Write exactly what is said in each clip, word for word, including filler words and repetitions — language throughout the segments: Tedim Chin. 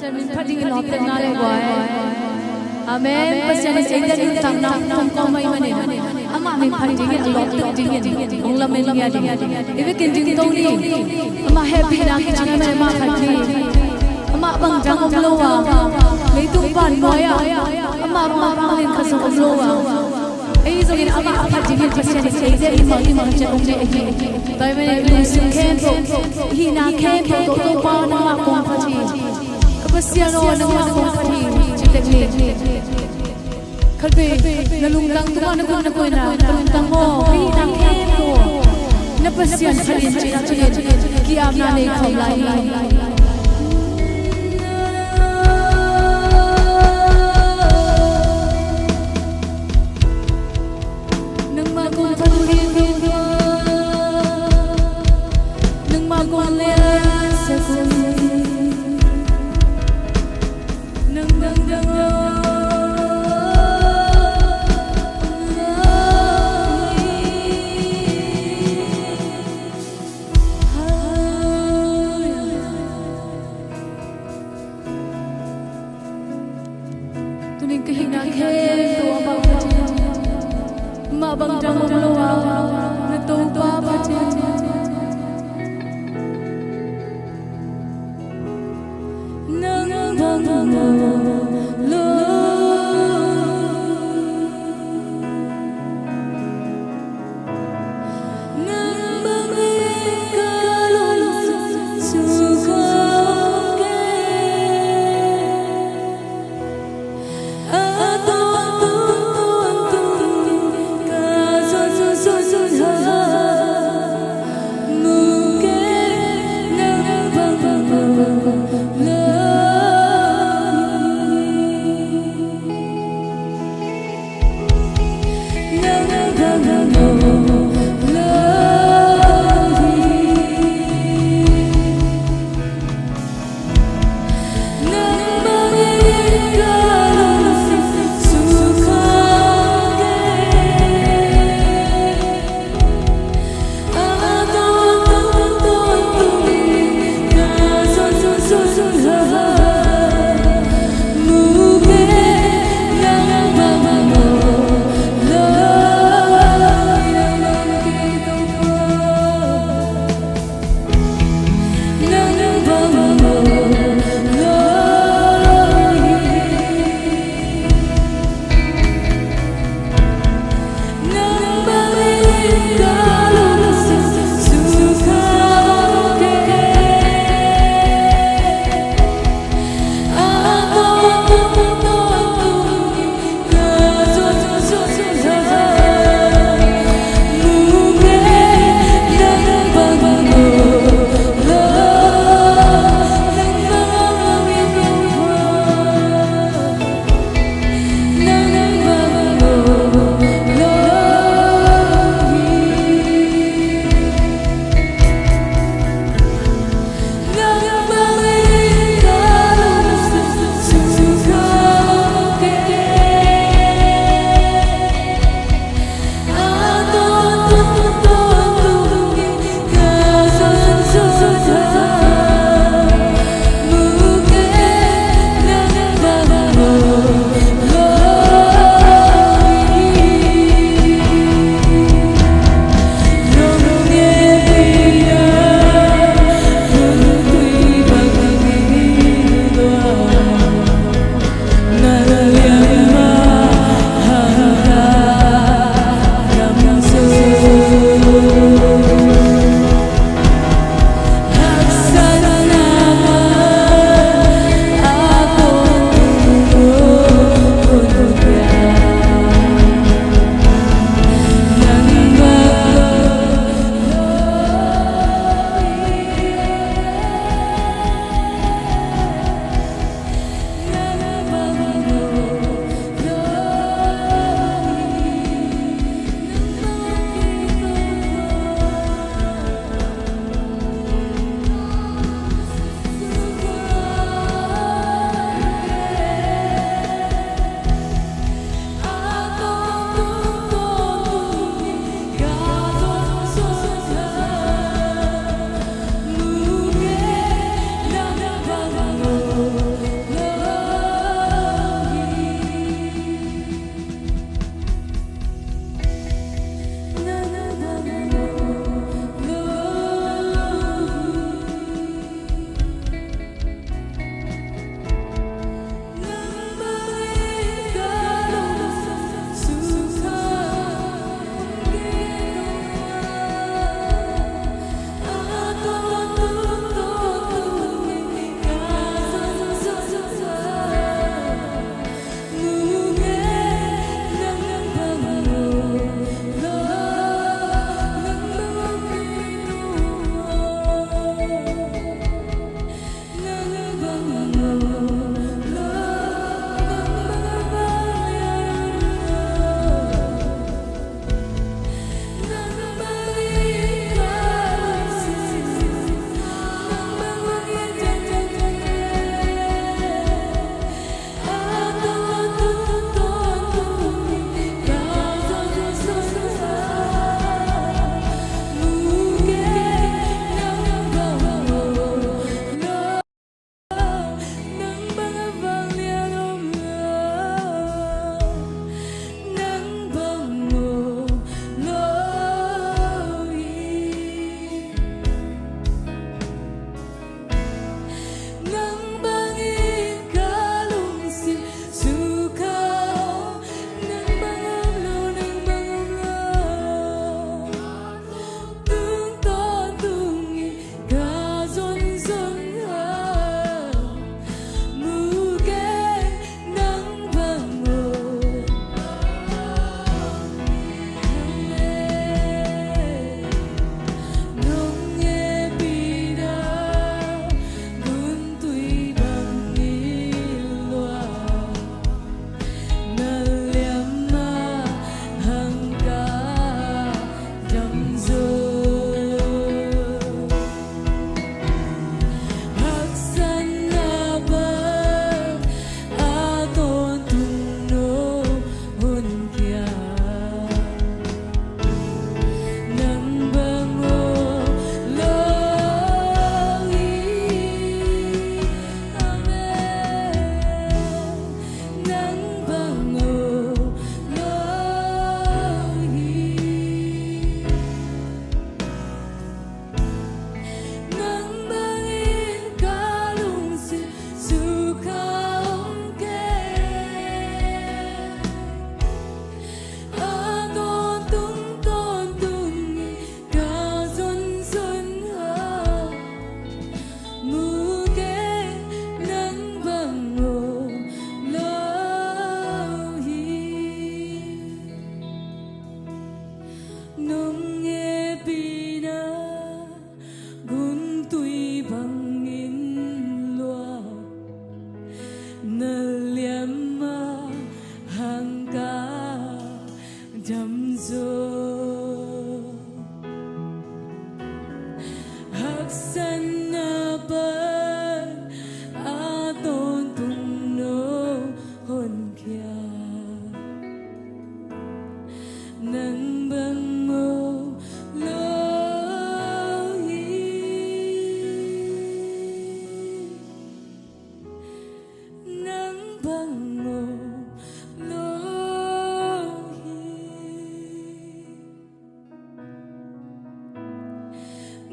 Min phat dingin lawptekna le guai. Amen. Pasian in eite nuntakna hong kawm ahih manin amah min phat dingin a lawptek dingin hong lamen ngiat hi. I vekin dingto ni. Amah hehpihna kicing ahih manin amah phat ni. Amah bang dang om lo a, leitung vannuai ah amah, amah vanglian khat zong om lo a, ei zongin amah a phat dingin Pasian in eite i mang i mang ciat hong deih hi. Tua ahih manin lungsim khempeuh, hihna khempeuh tawh Topa nangmah kong phat hi. Ka Pasian aw, nangmah kong phat hi, ci tek ni. Khatvei na lungtang tungah na gum na koihna, ka lungtang aw, ka hihna khempeuh aw, na Pasian phat in, ci-in a, ci-in ki-apna nei khawm lai hi. Nangmah kong phat uh hi, nangmah kong liansak uh hi. Nang dangdang aw, om lai hi. Halleluiah. Tuni-in ka hihna khempeuh amah phat in, amah bang dang om lo a, na Topa phat in. Nang bang om lo. Nang bang in ka lungsim sukha kei. A tawntung tawntung ka zon zon ha. Nang bang om lo hi. Nang bang om lo hi.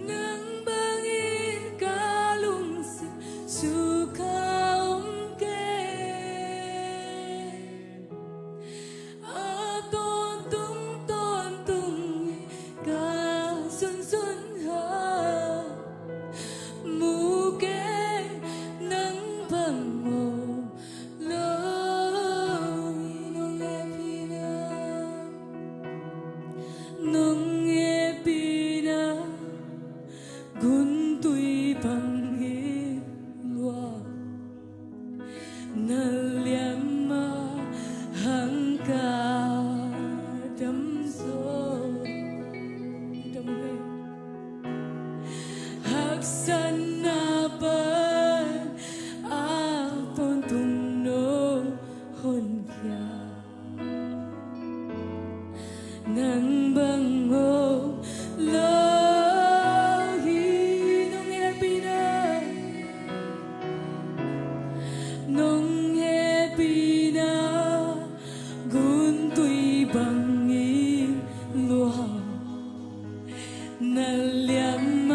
Nang bangin ka lungsim sukha om kei. A tawntung tawntung ka sunsun ha. Mu kei nang bang om lo hi. Nong hehpihna, nong hehpihna guntui bangin lua. Na liam a hang ka dam zo. Dam ve. Haksatna pan a tawntung nong honkhia. Nang bang om lo hi. Nong hehpihna, nong hehpihna guntui bangin lua. Na liam a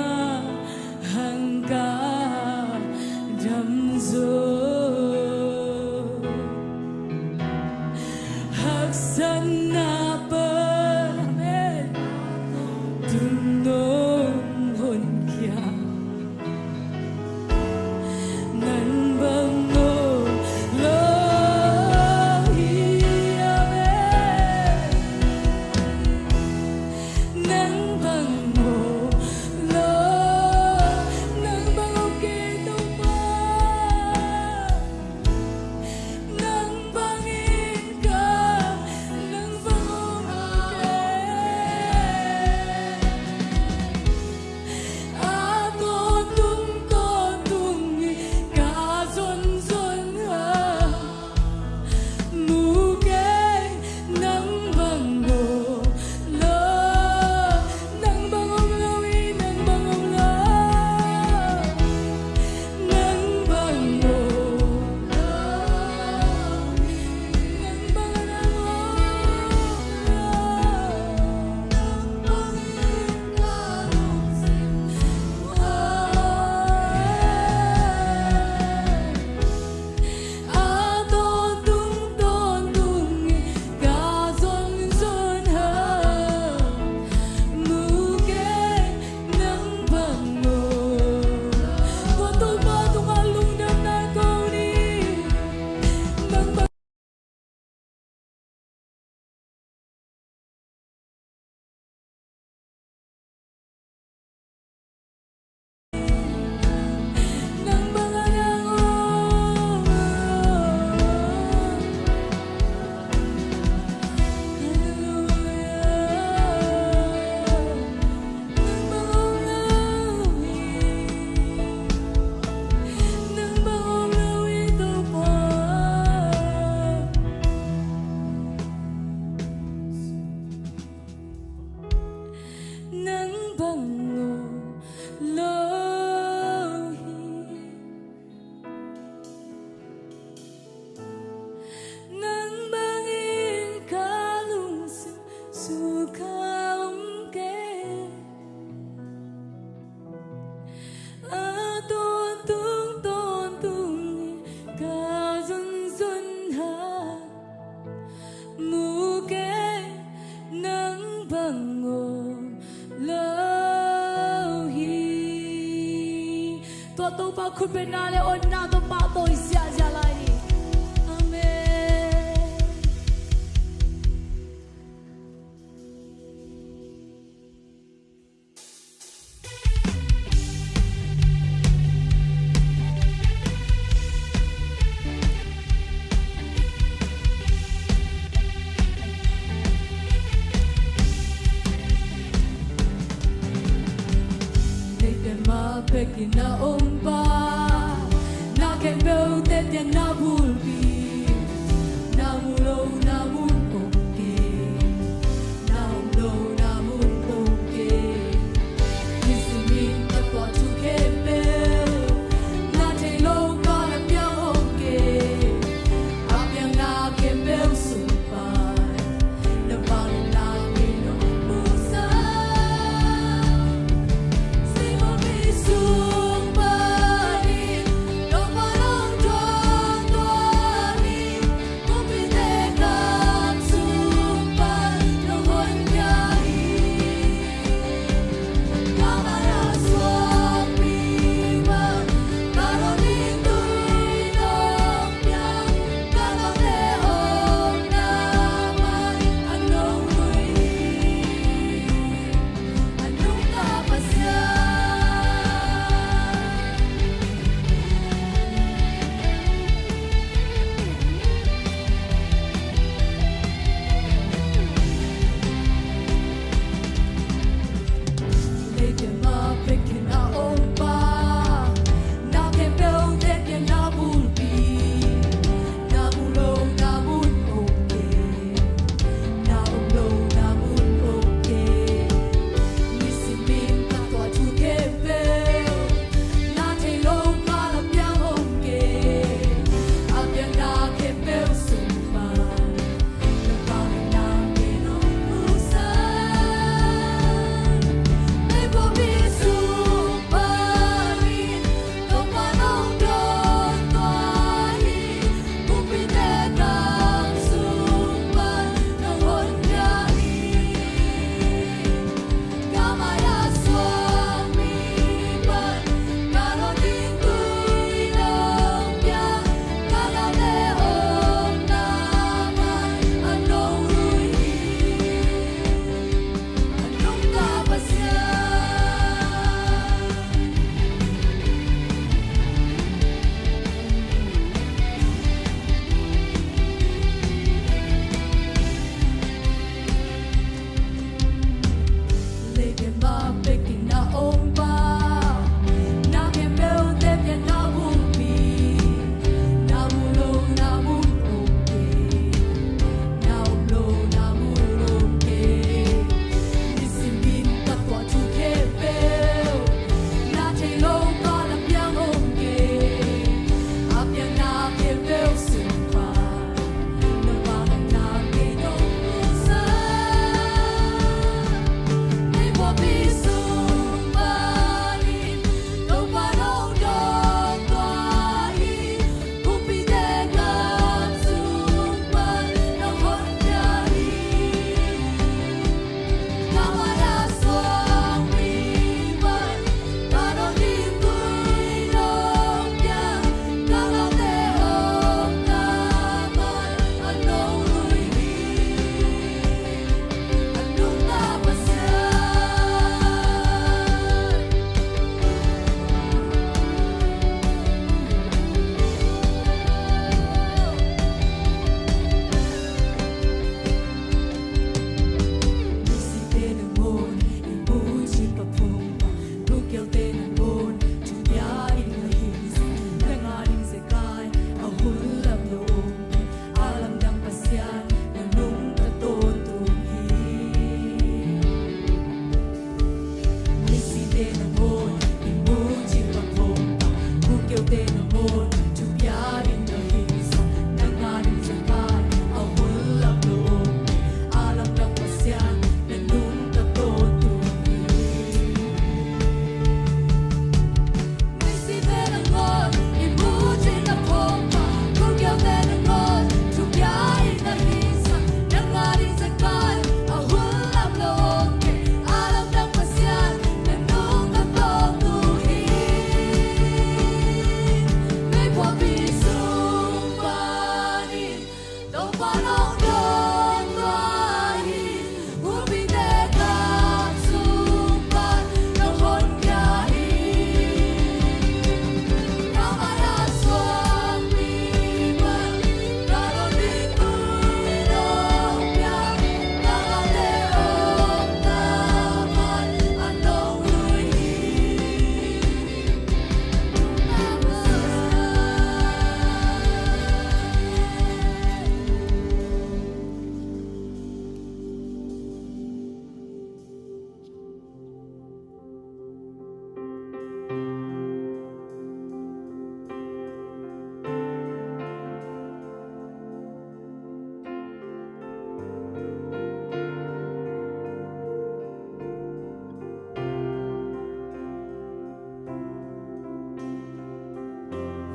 hang ka dam zo. Haksatna pan tung nong honkhia. Nang bang om lo hi. Amen. Nang bang om lo, nang bang om kei Topa. Nang bangin ka, nang bang om kei. A tawntung tawntung in ka zonzon ha. Mu kei nang bang om lo, nang bang om lo hi, nang bang om lo. Nang bang om lo hi, nang bang om lo. Nang bangin ka lungsim, oh, eh. A tawntung tawntung in ka zonzon ha. Mu kei nang bang om. Tua Topa tungah lungdamna ko ni. Nang bang Nang bang om lo hi. Nang bangin ka lungsim sukha om kei. A tawntung tawntung in ka zonzon ha. Mu kei nang bang om lo hi. Tua Topa khutbetna le hotna tawh pahtawi ziahziah lai ni. Amen. Leitema pekin na ompa, na khempeuh tetian na bulpi, na mu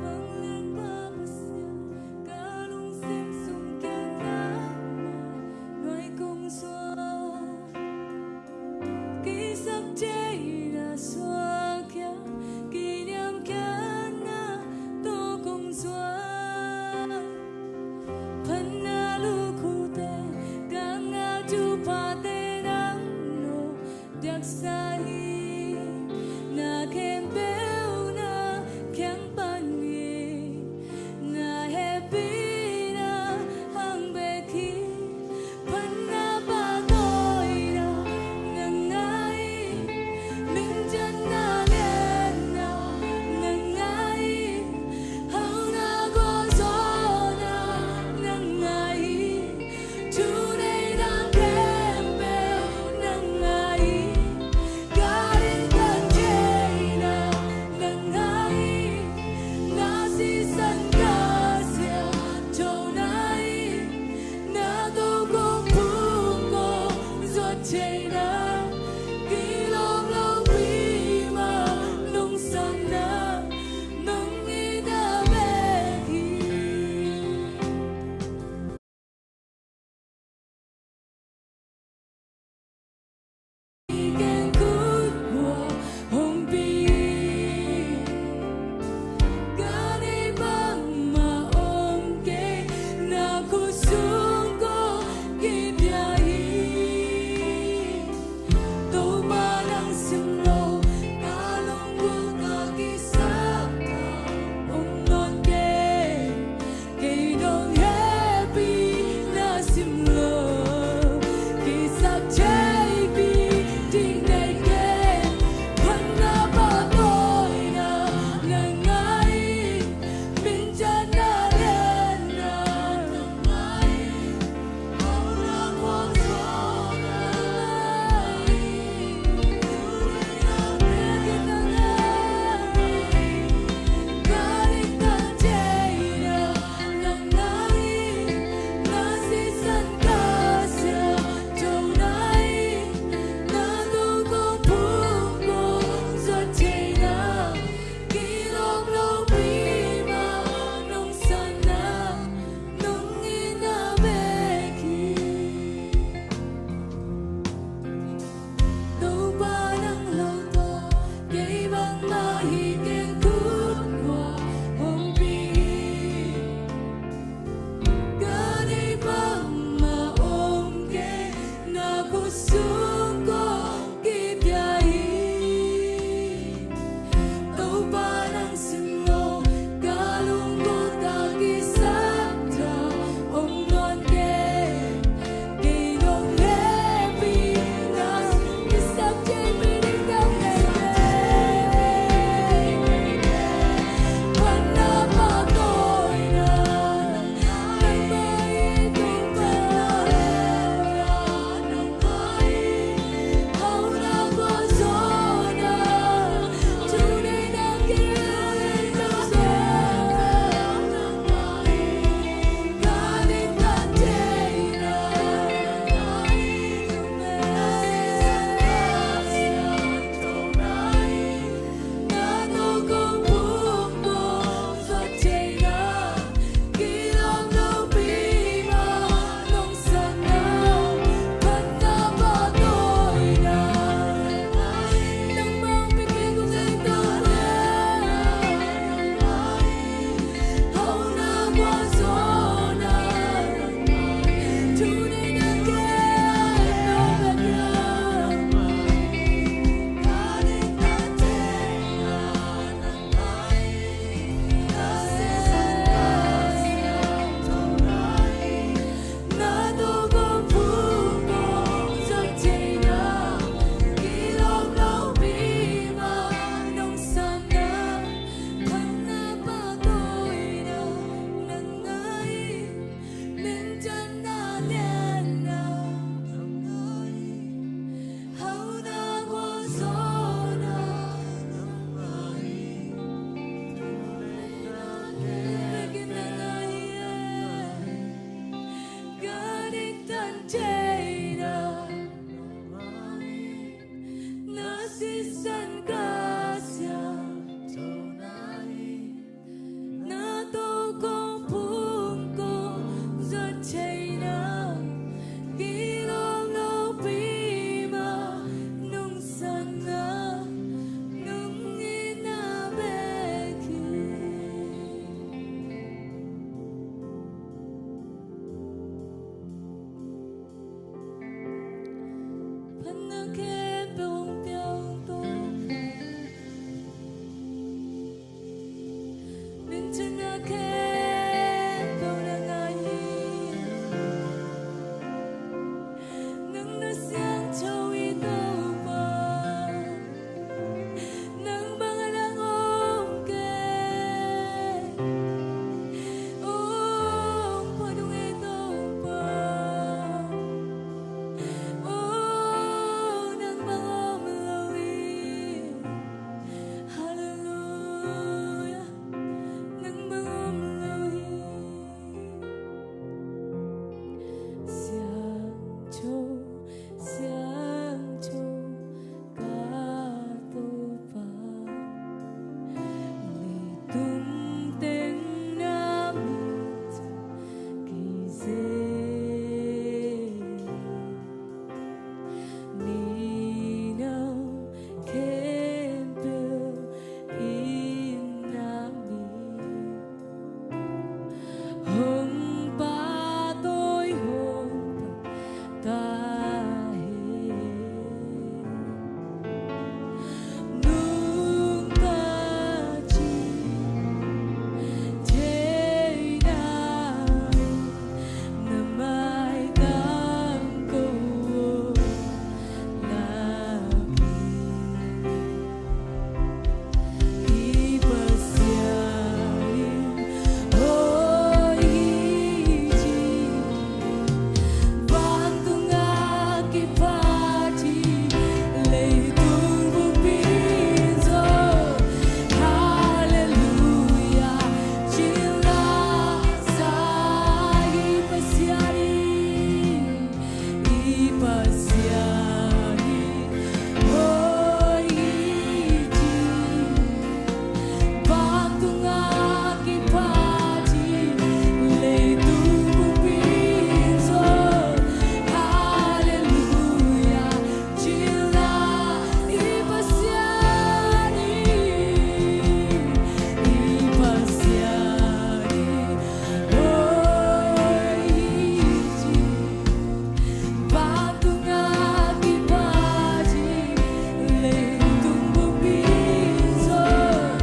Vanglianpa Pasian, ka lungsim sung kiang na mai nuai kong zuan. Kisap thei na suak khia, kiniam khia na tawh kong zuan. Phatna lukhute, ka ngak thuphate nang no diaksa hi. Na khempeuh na kiang pan hi. Na hehpihna hang bek hi. Phatna pahtawina nang ngai hi. Minthanna lianna nang ngai hi. Hauhna gualzawhna nang ngai hi. Thuneihna khempeuh nang ngai hi. Ka ding ka theihna nang ngai hi. Na sisan ka siangthona hi. Na tawh kong phum kong zuat theihna, kilawm lopi mah lungsamna nang itna bek hi. Keng khut hua hong pi, ka neih bangmah om kei, na khut sung kong kipia hi. Na khempeuh hong pia hong Topa. Minthanna khempeuh nang ahi. Nang na siangtho hi Topa. Nang bang a nang om kei. Ong pha nung ei Topa. Oh, nang bang om lo hi. Halleluia. Nang bang om lo hi. Siangtho, siangtho ka Topa. Leitung teng na mit kizel. Mino khempeuh in na mit hong pahtawi hong pahtawi ta hen. Nungta cih thei nai na maitang ko lak hi. I Pasian in hoi hi ci. Vantung a kiphat hi, leitung buppi in zong halleluia ci-in la sa hi. Pasian in, i Pasian in hoi hi ci. Vantung a kiphat hi, leitung buppi in zong halleluia ci-in la, i Pasian in, i Pasian in hoi hi ci. Vantung a kiphat hi, leitung buppi zong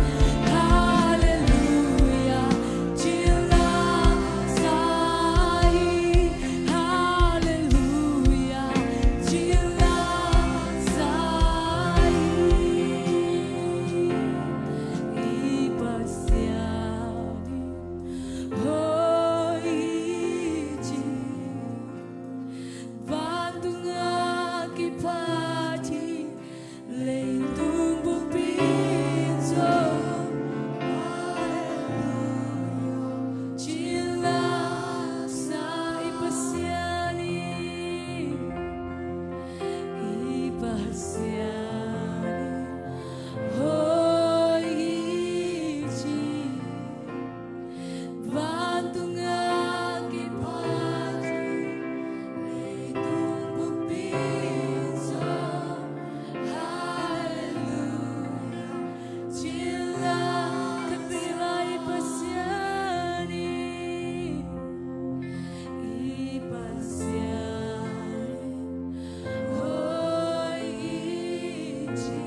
halleluia ci-in la sa hi, halleluia ci-in la sa hi. I Pasian in hoi hi ci. Vantung a kiphat hi, leitung buppi zong halleluia ci-in la sa hi. Pasian in, i Pasian in hoi hi ci. Vantung a kiphat hi, leitung buppi zong halleluia ci-in la, ka tila i Pasian in, i Pasian in hoi hi ci.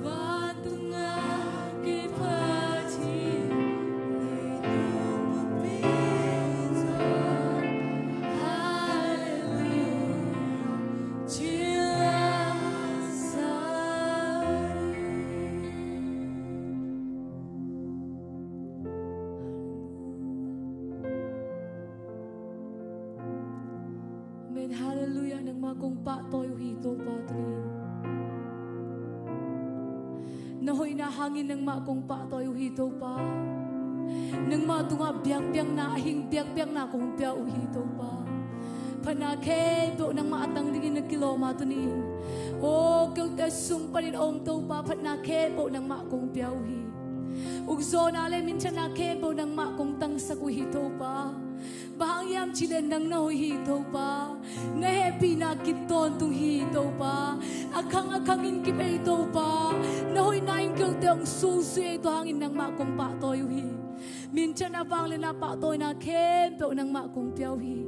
Vantung a kiphat hi, leitung buppi zong halleluia ci-in la sa hi. Amen. Halleluia. Nangmah kong pahtawi uh hi Topa tuni-in. Na hoihna hangin nangmah kong pahtawi uh hi Topa. Nangmah tungah biakpiakna, a hing biakpiakna kong pia uh hi Topa. Phatna khempeuh nangmah a tang dingin na kilawm a tuni-in, aw, kote sung panin om Topa, phatna khempeuh nangmah kong pia uh hi. Ukzawhna le minthanna khempeuh nangmah kong tangsak uh hi Topa. Bang hang hiam cih leh nang na hoih hi Topa. Na hehpihna kip tawntung hi Topa. A khang a khangin kip ei Topa. Na hoihna in kote hong sungsui ei, tua hangin nangmah kong pahtawi uh hi. Minthanna, vangliatna, pahtawina khempeuh nangmah kong pia uh hi.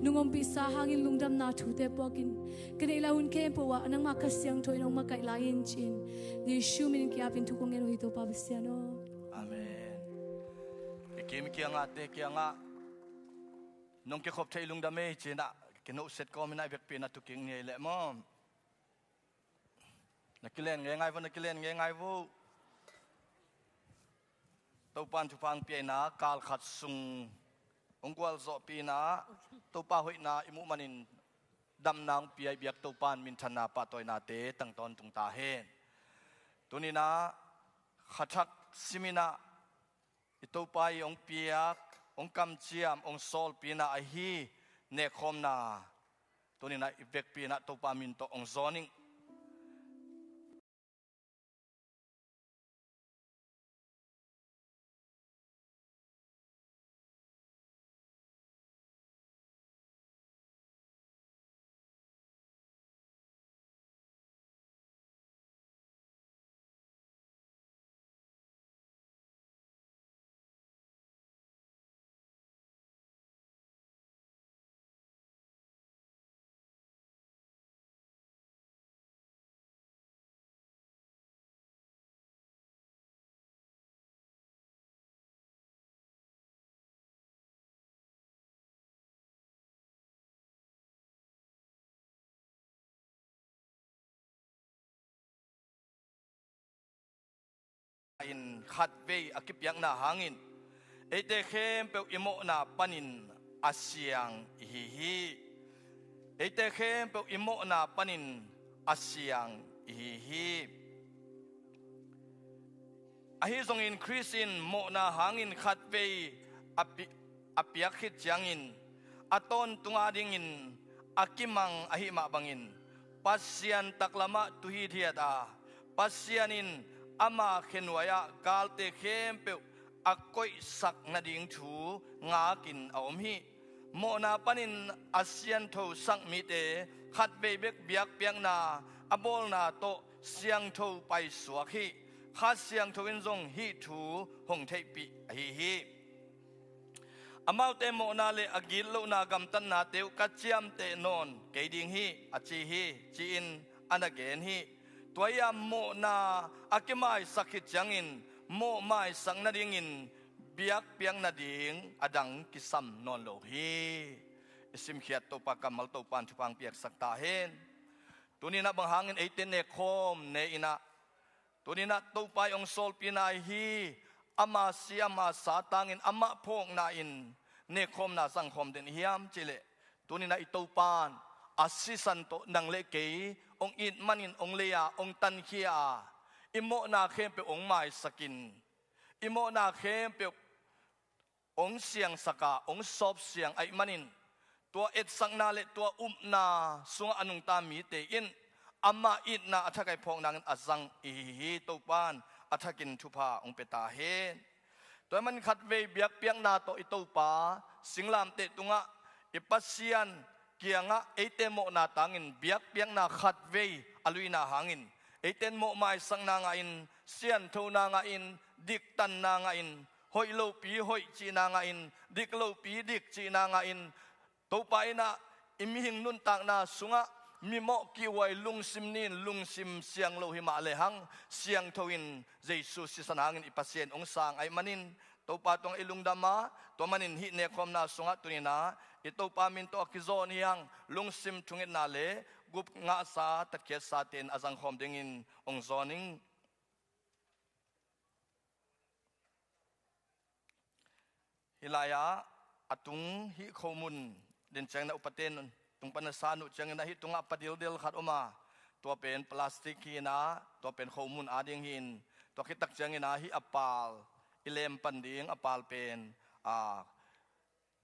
Nung ompihsa hangin lungdamna thute puakin ka neih lai hun khempeuh ah nangmah Kha Siangtho in hong makaih lai in ci-in Jesu min in ki-apin thu kong ngen uh hi, Topa Pasian aw. Amen. I kim kiangahte kiangah nong kikhop theih lungdam ei ci-in ah, kinuhset kawmin ah i vekpi-in ah thukik ni ei leh maw? Na kilen ngeingai vo, na kilen ngeingai vo. Topa in thupha hong pia-in ah kal khat sung hong gualzawhpih-in ah Topa hoihna i muh manin damna hong pia i biak Topa in minthanna pahtawinate tang tawntung ta hen. Tuni-in ah kha thak simin ah i Topa i hong piak, hong kamciam, hong sawlpihna ahi nekkhawmna tuni-in ah i vekpi-in ah Topa min tawh hong zawn ing. In khatvei a kipiakna hangin eite khempeuh i mawhna panin a siang i hi hi. Eite khempeuh i mawhna panin a siang i hi hi. Ahi zongin Khrist in mawhna hangin khatvei a pi-, a piak khit ciangin a tawntung adingin a kimang ahih mah bangin Pasian taklamah tu hithiat a, Pasian in ama khenuai-ah galte khempeuh a koihsak nading thu ngakin a om hi. Mawhna panin a siangthosak mite khatvei bek biakpiakna a bawlna tawh siangtho paisuak hi. Kha Siangtho in zong hih thu hong theihpih ahi hi. Amaute mawhna le a gitlohna gamtatnate uh ka ciamteh nawn kei ding hi, a ci hi, ci-in a na gen hi. Tua hi-a mawhna a kimaisak khit ciangin mawh maisak nadingin biakpiak nading a dang kisam nawn lo hi. I simkhiat Topa kammal Topa in thupha hong piaksak ta hen. Tuni-in ah bang hangin eite nekkhawm ne-in ah, tuni-in ah Topa i hong sawlpihna hi, ama si ama sa tangin amah phawkna in nekkhawmna zangkhawm den i hiam cih leh, tuni-in ah i Topa in a sisan tawh nang le kei hong it manin hong lei-a, hong tankhia-a, i mawhna khempeuh hong maisakin, i mawhna khempeuh hong siangsak a, hong sawpsiang ahih manin, tua etsakna le tua upna sungah a nungta mite in amah itna a thakai phawk nangin a zang i hi hi. Topa in a thakin thupha hong pia ta hen. Tua ahih manin khatvei biakpiakna tawh i Topa singlamteh tungah i Pasian kiangah eite mawhna tangin biakpiakna khatvei a luina hangin eite in mawh maisakna ngahin, sianthona ngahin, diktanna ngahin, hoih lopi hoih cihna ngahin, dik lopi dik cihna ngahin, Topa in ah i mihing nuntakna sungah mimawh kihhuai lungsim ni-in lungsim siang lo hi mah lehang, siangtho-in Jesu sisan hangin i Pasian hong sang ahih manin, Topa tungah i lungdam a, tua manin hih nekkhawmna sungah tuni-in ah i Topa min tawh a kizawn hi hang, lungsim thungetna le gup ngahsa tatkhiatsa ten a zangkhawm dingin hong zawn ing. Hih lai-ah a tung hih khomun den ciangin ah upaten tung pan a san uh ciangin ah hih tungah pa dildel khat om a, tua pen plastic hi-in ah, tua pen khomun ading hi-in, tua khit tak ciangin ah hih a pal i lem pan ding, a pal pen, a,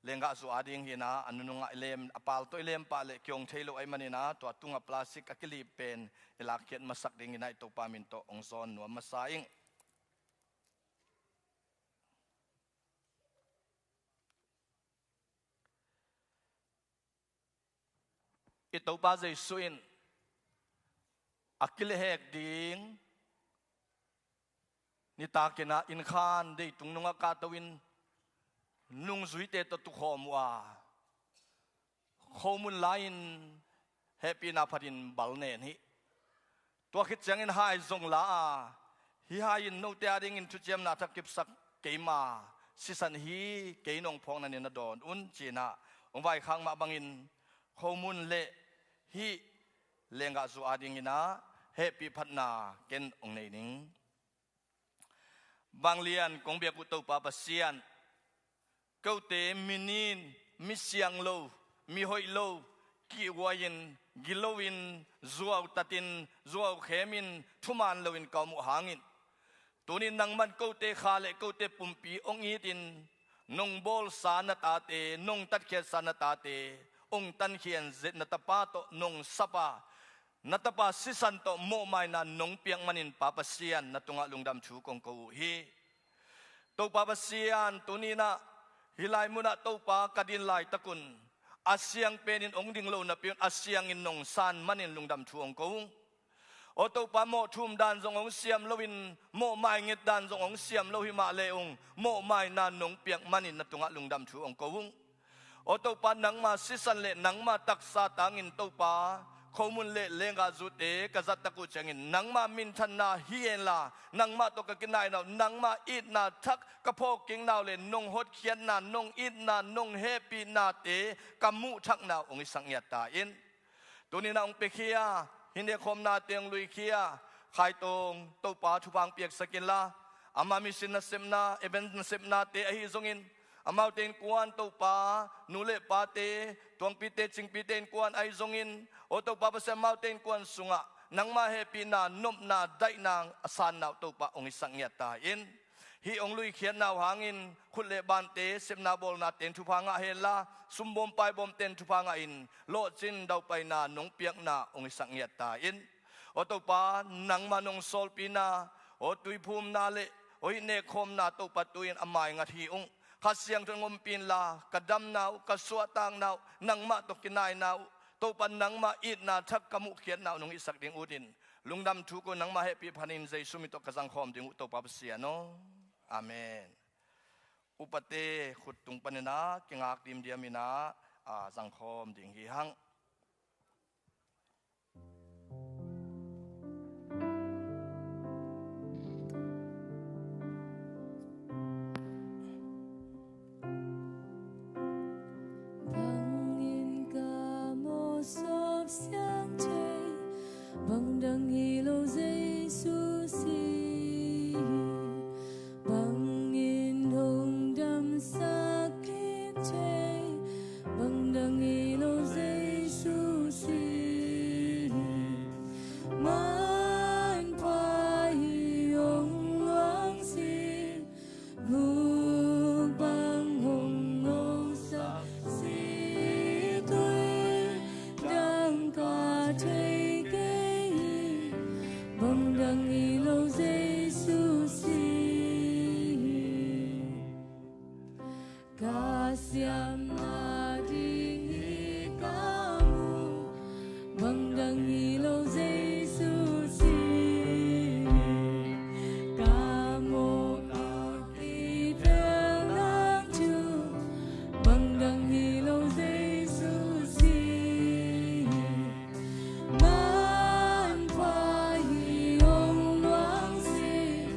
lenggahzu ading hi-in ah, a nunungah i lem, a pal tawh i lem pah leh kihong thei lo ahih manin ah, tua tungah plastic a kilip pen i lakkhiat masak dingin ah i Topa min tawh hong zawn nuam masa ing. I Topa Jesu in a kilehhek ding nitakin ah innkhan deitung nungah kahto-in nungzuite tawh tukhawm uh a, khomun lai-in hehpihna phatin bal nen hi. Tua khit ciangin hai zong la a, hih hai in note adingin thuciamna thak kipsak keima sisan hi, kei nong phawk nanin na dawn un, ci-in ah hong vaikhak mah bangin khomun le hih lenggahzu adingin ah hehpih phatna ken hong nei ning. Vanglian kong biak uh Topa Pasian, kote mi nin, mi siang lo, mi hoih lo, kihhuai-in, gilo-in, zuautatin, zuaukhemin, thuman loin ka om uh hangin, tuni nangman kote kha le kote pumpi hong itin, nong bawlsa na tate, nong tatkhiatsa na tate, hong tankhia-in ze-, na tapa tawh nong sap a, na tapa sisan tawh mawhmaina nong piak manin Pa Pasian na tungah lungdam thu kong ko uh hi. Topa Pasian, tuni-in ah hih lai munah Topa ka din laitakun a siang penin hong ding lo napi-un a siangin nong san manin lungdam thu hong ko ung. Aw Topa, mawh thum dan zong hong siam loin, mawh mainget dan zong hong siam lo hi mah le ung, mawhmaina nong piak manin na tungah lungdam thu hong ko ung. Aw Topa, nangma sisan le nangma taksa tangin Topa, khomun le lenggahzute ka zattak uh ciangin nangma minthanna hi henla, nangmah tawh ka kinaina uh, nangma itna thak ka phawkkikna uh le nong hotkhiatna, nong itna, nong hehpihnate ka muhthakna uh hong hisak ngiat ta in. Tuni-in ah hong piakhia, hih nekkhawmnate hong luikhia, Khaitawng Topa thupha hong piaksak inla, ama mission nasepna, event nasepnate ahi zongin, amaute innkuan Topa, nu le pate, tuangpite, cingpite innkuan ahi zongin, aw Topa Pasian, amaute innkuan sungah nangma hehpihna, nopna, daihna a sanna uh Topa hong hisak ngiat ta in. Hih hong luikhiatna uh hangin khut le bante, sepna bawlnate in thupha ngah henla, sumbawm paibawmte in thupha ngahin lawhcin daupaina nong piakna hong hisak ngiat ta in. Aw Topa, nangma nong sawlpina, aw tuiphumna le aw hih nekkhawmna Topa tu-in a maingat hi ung. Kha Siangtho in ompih inla, ka damna uh, ka suahtakna uh, nangmah tawh kinaina uh Topa, nangma itna thak ka muhkhiatna uh nong hisak ding utin, lungdam thu ko, nangma hehpih phanin Jesu min tawh ka zangkhawm ding uh Topa Pasian aw. Amen. Upate khut tung panin ah kingak dimdiam in ah, a, zangkhawm ding hi hang. Bangin ka mawhsawm siang thei, bang dang hi lo Jesu si hi. Bangin hong damsak kik thei, bang dang hi lo Jesu si hi. Manpha hi hong luang si, vuk bang hong ngosak si, tui dang ka thei kei hi, bang dang hi lo Jesu si hi. Ka siamna ding hi ka mu, bang dang hi lo Jesu si. Ka mawh ka kipelna thu, bang dang hi lo Jesu si. Manpha hi hong luang si,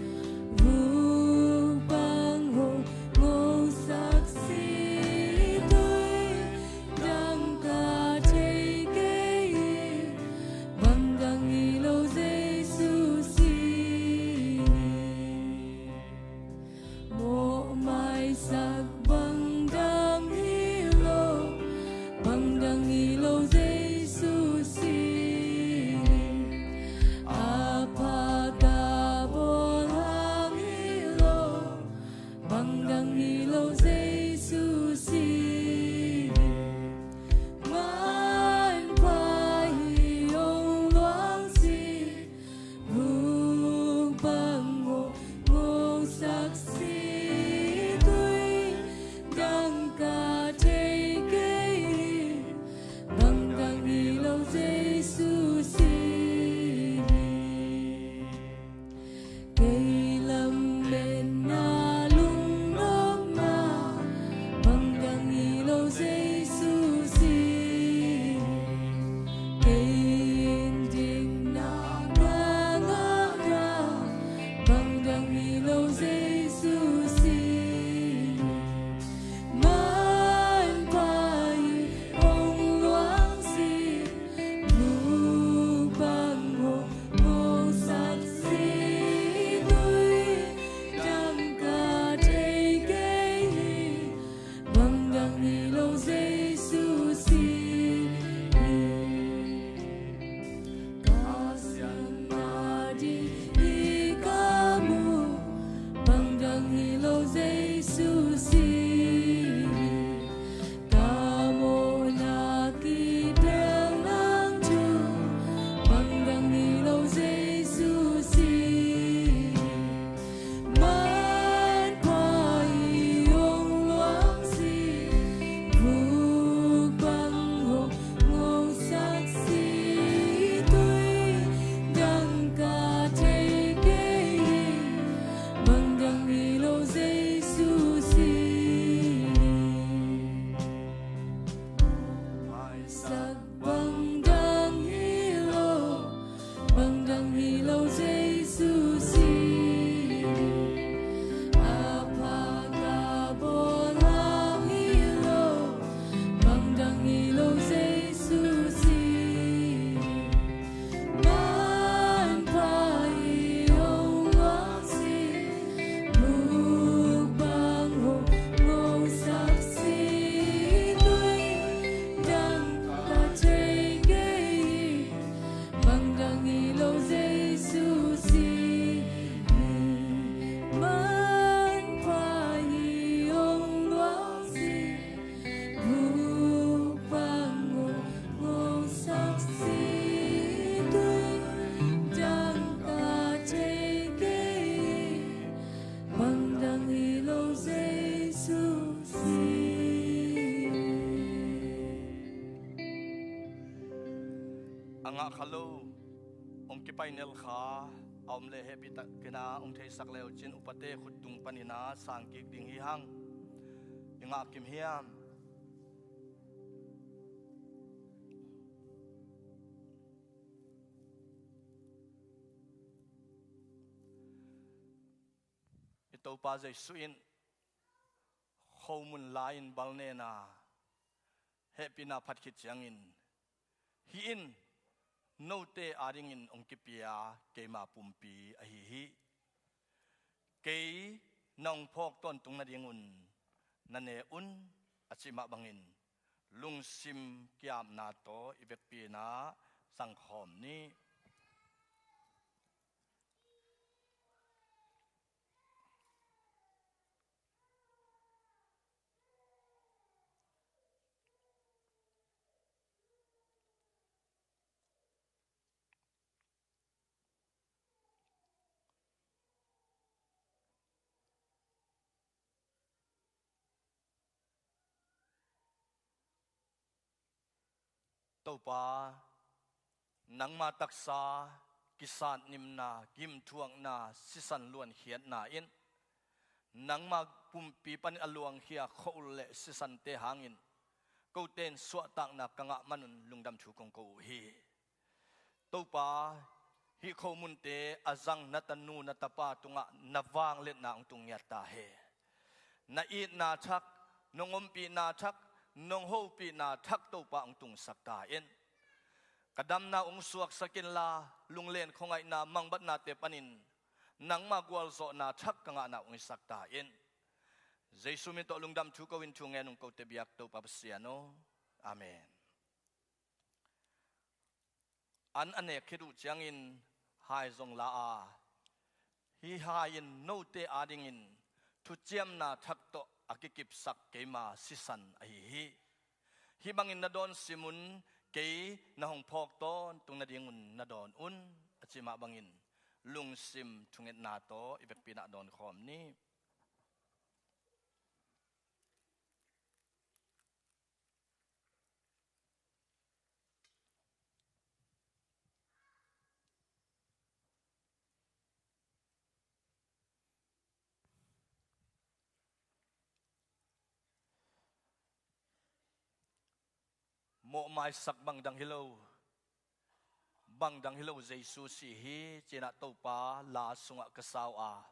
vuk bang hong ngosak si, tui dang ka thei kei hi, bang Ngah kha lo, hong kipai nel kha a om leh hehpih takin ah hong theisak le uh cin, upate khut tung panin ah sang kik ding hi hang. I ngah kim hiam? I Topa Jesuh in khomun lai-in bal nen a, hehpihna phat khit ciangin, "Hih in note adingin hong kipia keima pumpi ahi hi. Kei nong phawk tawntung nadingun na ne un," a cih mah bangin, lungsim ki-apna tawh i vekpi-in ah zangkhawm ni. Topa, nangma taksa kisatnimna, gimthuakna, sisan luankhiatna in nangma pumpi panin a luangkhia khua-ul le sisante hangin kote in suahtakna ka ngah manun lungdam thu kong ko uh hi. Topa, hih khomunte a zang na tanu na tapa tungah na vangliatna hong tung ngiat ta hen. Na itna thak, nong ompihna thak, nong hopihna thak Topa hong tungsak ta in. Ka damna hong suaksak inla, lunglen khuangaihna mangbatnate panin nangma gualzawhna thak ka ngahna hong hisak ta in. Jesuh min tawh lungdam thu ko-in thungen ung, kote biak Topa Pasian aw. Amen. An a nek khit uh ciangin hai zong la a, hih hai in note adingin thuciamna thak tawh a kikipsak keima sisan ahi hi. Hih bangin na dawn sim un, kei na hong phawk tawntung nadingun na dawn un, a cih mah bangin lungsim thungetna tawh i vekpi-in ah dawnkhawm ni. Mawhmaisak bang dang hi lo, bang dang hi lo, Jesuh si hi, ci-in ah Topa la sungah ka sau a,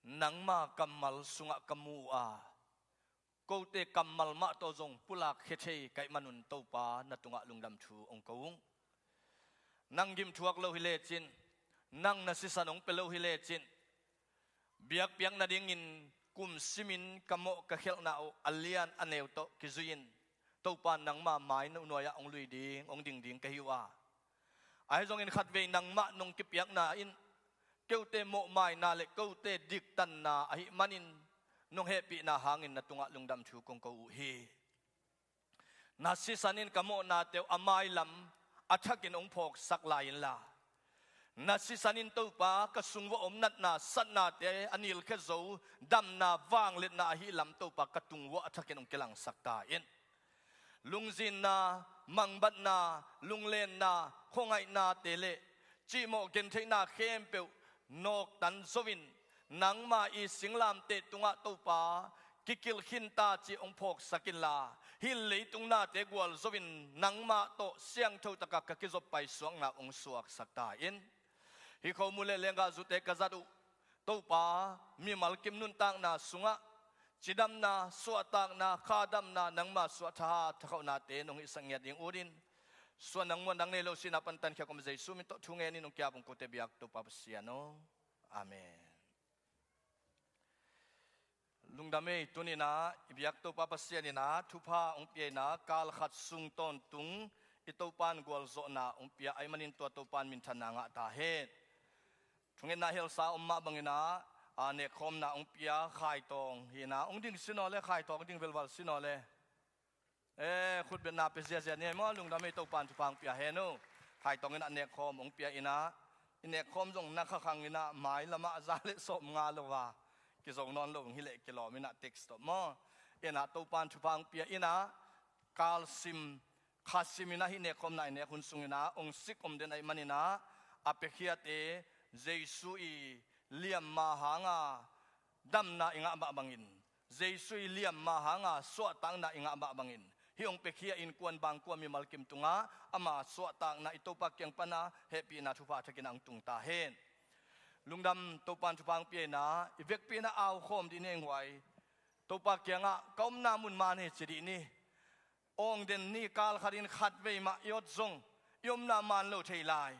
nangma kammal sungah ka mu a, kote kammal mah tawh zong pulakkhia thei ka hih manun Topa na tungah lungdam thu hong ko ung. Nang gimthuak lo hi lecin, nang na sisan hong pia lo hi lecin, biakpiak nadingin kum simin ka mawh ka khialhna uh a lian a neu tawh kizui-in, Topa, nangma mai nuai-ah hong lui ding, hong ding ding ka hi uh a, ahi zongin khatvei nangmah nong kipiakna in keute mawhmaina le kote diktanna ahih manin nong hehpihna hangin na tungah lungdam thu kong ko uh hi. Na sisan in ka mawhnate uh a mailam a thakin hong phawksak lai inla, na sisan in Topa ka sung uah om natna satnate a nilkhia zo damna vangliatna ahih lam Topa ka tung uah a thakin hong kilangsak ta in. Lungzinna, mangbatna, lunglenna, khuangaihnate le cihmawh gentheihna khempeuh nawktan zo-in, nangma i singlamteh tungah Topa kikilh khin ta cih hong phawksak inla, hih leitung nate gualzo-in nangmah tawh siangtho takah ka kizop paisuakna hong suaksak ta in. Hih khomun le lenggahzute ka zat uh Topa, mimal kim nuntakna sungah cidamna, suahtakna, khadamna, nangma suah thahat thakhauhnate nong hihsak ngiat ding utin, suah nang muan dang nei lo sihna pan tankhia kawm Jesuh min tawh thungen in hong ki-ap ung, kote biak Topa Pasian aw. Amen. Lungdam ei, tuni-in ah i biak Topa Pasian in ah thupha hong pia-in ah kal khat sung tawntung i Topa in gualzawhna hong pia ahih manin tua Topa in minthanna ngah ta hen. Thungetna helsa om mah bangin ah, a, nekkhawmna hong pia Khai Tawng hi-in ah, hong ding sin aw le, Khai Tawng ding velval sin aw le. Eh, khutbetna pia ziazia ni ei maw, lungdam ei, Topa in thupha hong pia hen uh. Khai Tawng in ah nekkhawm hong pia in ah, i nekkhawm zong na khakhang in ah mailam ah za le sawmnga lo a kizo nawn lo hi leh kilawm in ah text tawh maw. In ah Topa in thupha hong pia in ah, kalsim Kha simin ah hih nekkhawmna i nek hun sungin ah hong sik om den ahih manin ah, a piakhiate Jesu i liamma hanga damna i ngah mah bangin, Jesu i liamma hanga suahtakna i ngah mah bangin, hih hong piakhia innkuan bangkua mimal kim tungah ama suahtakna i Topa kiang pana hehpihna thupha thakin ah hong tung ta hen. Lungdam, Topa in thupha hong pia in ah, i vekpi in ah au khawm dih ni, eng huai. Topa kiangah ka omna mun man hi ci dih ni. Awng den ni, kal khatin khatvei mah i ot zong i omna man lo thei lai.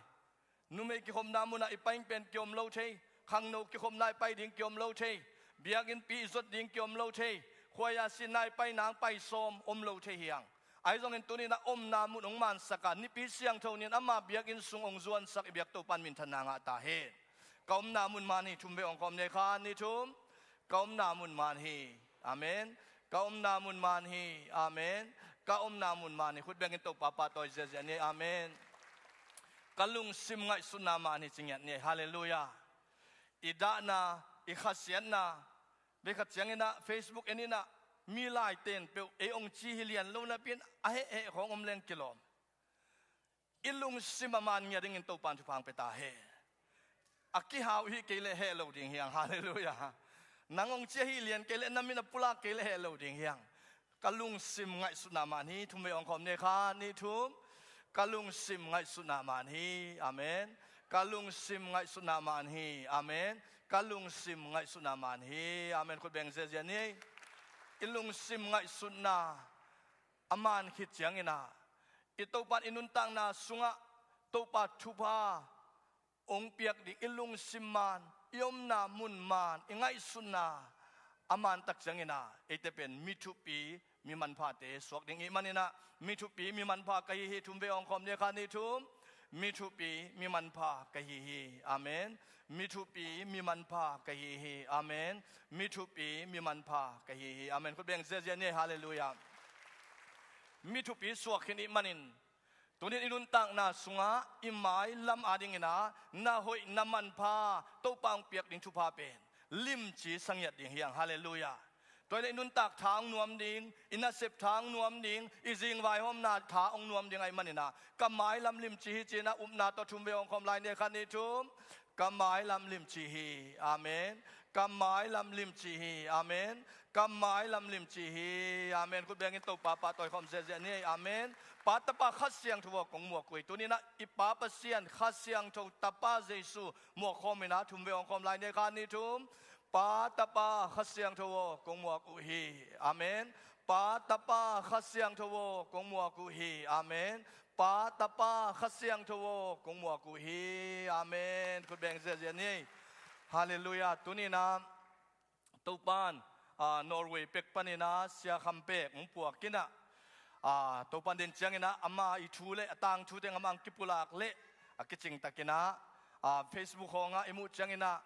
Numei kikhopna munah i pai pen kiom lo thei. Khangno kikhopna i pai ding kiom lo thei. Biakinnpi i zot ding kiom lo thei. Khuaia sinna i pai nang pai sawm om lo thei hi hang. Ahi zongin tuni in ah omna mun hong mansak a, Nipi siangtho ni-in ama biakinn sung hong zuansak i biak Topa in minthanna ngah ta hen. Ka omna mun man hi, thum vei hong khawm ni, khat, nih, thum. Ka omna mun man hi. Amen. Ka omna mun man hi. Amen. Ka omna mun man hi. Khut bengin Topa pahtawi ziazia ni. Amen. Ka lungsim ngaihsutna man hi ci ngiat ni. Halleluiah. I dahna, i khasiatna, vei khat ciangin ah Facebook en in ah, mi laiten peuh ei hong ci hi lian lo napi-in a hehheh khawng om leng kilawm. I lungsim a man ngiat dingin Topa in thupha hong pia ta hen. A kihau i hih kei leh heh lo ding hi hang. Halleluiah. Nang hong ci a hih lian kei leh, na min a pulak kei leh heh lo ding hi hang. Ka lungsim ngaihsutna man hi. Thum vei hong khawm ni, khat, nih, thum. Ka lungsim ngaihsutna man hi. Amen. Ka lungsim ngaihsutna man hi. Amen. Ka lungsim ngaihsutna man hi. Amen. Khut beng ziazia ni. I lungsim ngaihsutna a man khit ciangin ah, i Topa in i nuntakna sungah Topa thupha hong piak ding, i lungsim man, i omna mun man, i ngaihsutna a man tak ciangin ah, eite pen mi thupi, mi manphate suak ding i hih manin ah, mi thupi, mi manpha ka hi hi. Thum vei hong khawm ni, khat, nih, thum. Mi thupi, mi manpha ka hi hi. Amen. Mi thupi, mi manpha ka hi hi. Amen. Mi thupi, mi manpha ka hi hi. Amen. Khut beng ziazia ni. Halleluiah. Mi thupi suak khin i hih manin, tuni in i nuntakna sungah i mailam adingin ah na hoih na manpha Topa hong piak ding thupha pen limci sa ngiat ding hi hang. Halleluiah. Tua hi leh i nuntak tha hong nuam ding, i nasep tha hong nuam ding, i zing vaihawmna tha hong nuam ding ahih manin ah, ka mailam limci hi ci-in ah upna tawh thum vei hong khawm lai ni, khat, nih, thum. Ka mailam limci hi. Amen. Ka mailam limci hi. Amen. Ka mailam limci hi. Amen. Khut bengin Topa pahtawi khawm ziazia ni. Amen. Pa, Tapa, Kha Siangtho aw, kong muak uh hi. Tuni in ah i Pa Pasian, Kha Siangtho Tapa Jesu muak khawm in ah thum vei hong khawm lai ni, khat, nih, thum. Pa, Tapa, Kha Siangtho aw, kong muak uh hi. Amen. Pa, Tapa, Kha Siangtho aw, kong muak uh hi. Amen. Pa, Tapa, Kha Siangtho aw, kong muak uh hi. Amen. Khut beng ziazia ni. Halleluiah. Tuni in ah Topa in, ah, Norway pek panin ah Sia Kham Pek hong puak in ah, ah, Topa in den ciangin ah ama i thu le a tangthu teng amah hong kipulak leh a kicing takin ah, ah, Facebook khawngah i muh ciangin ah,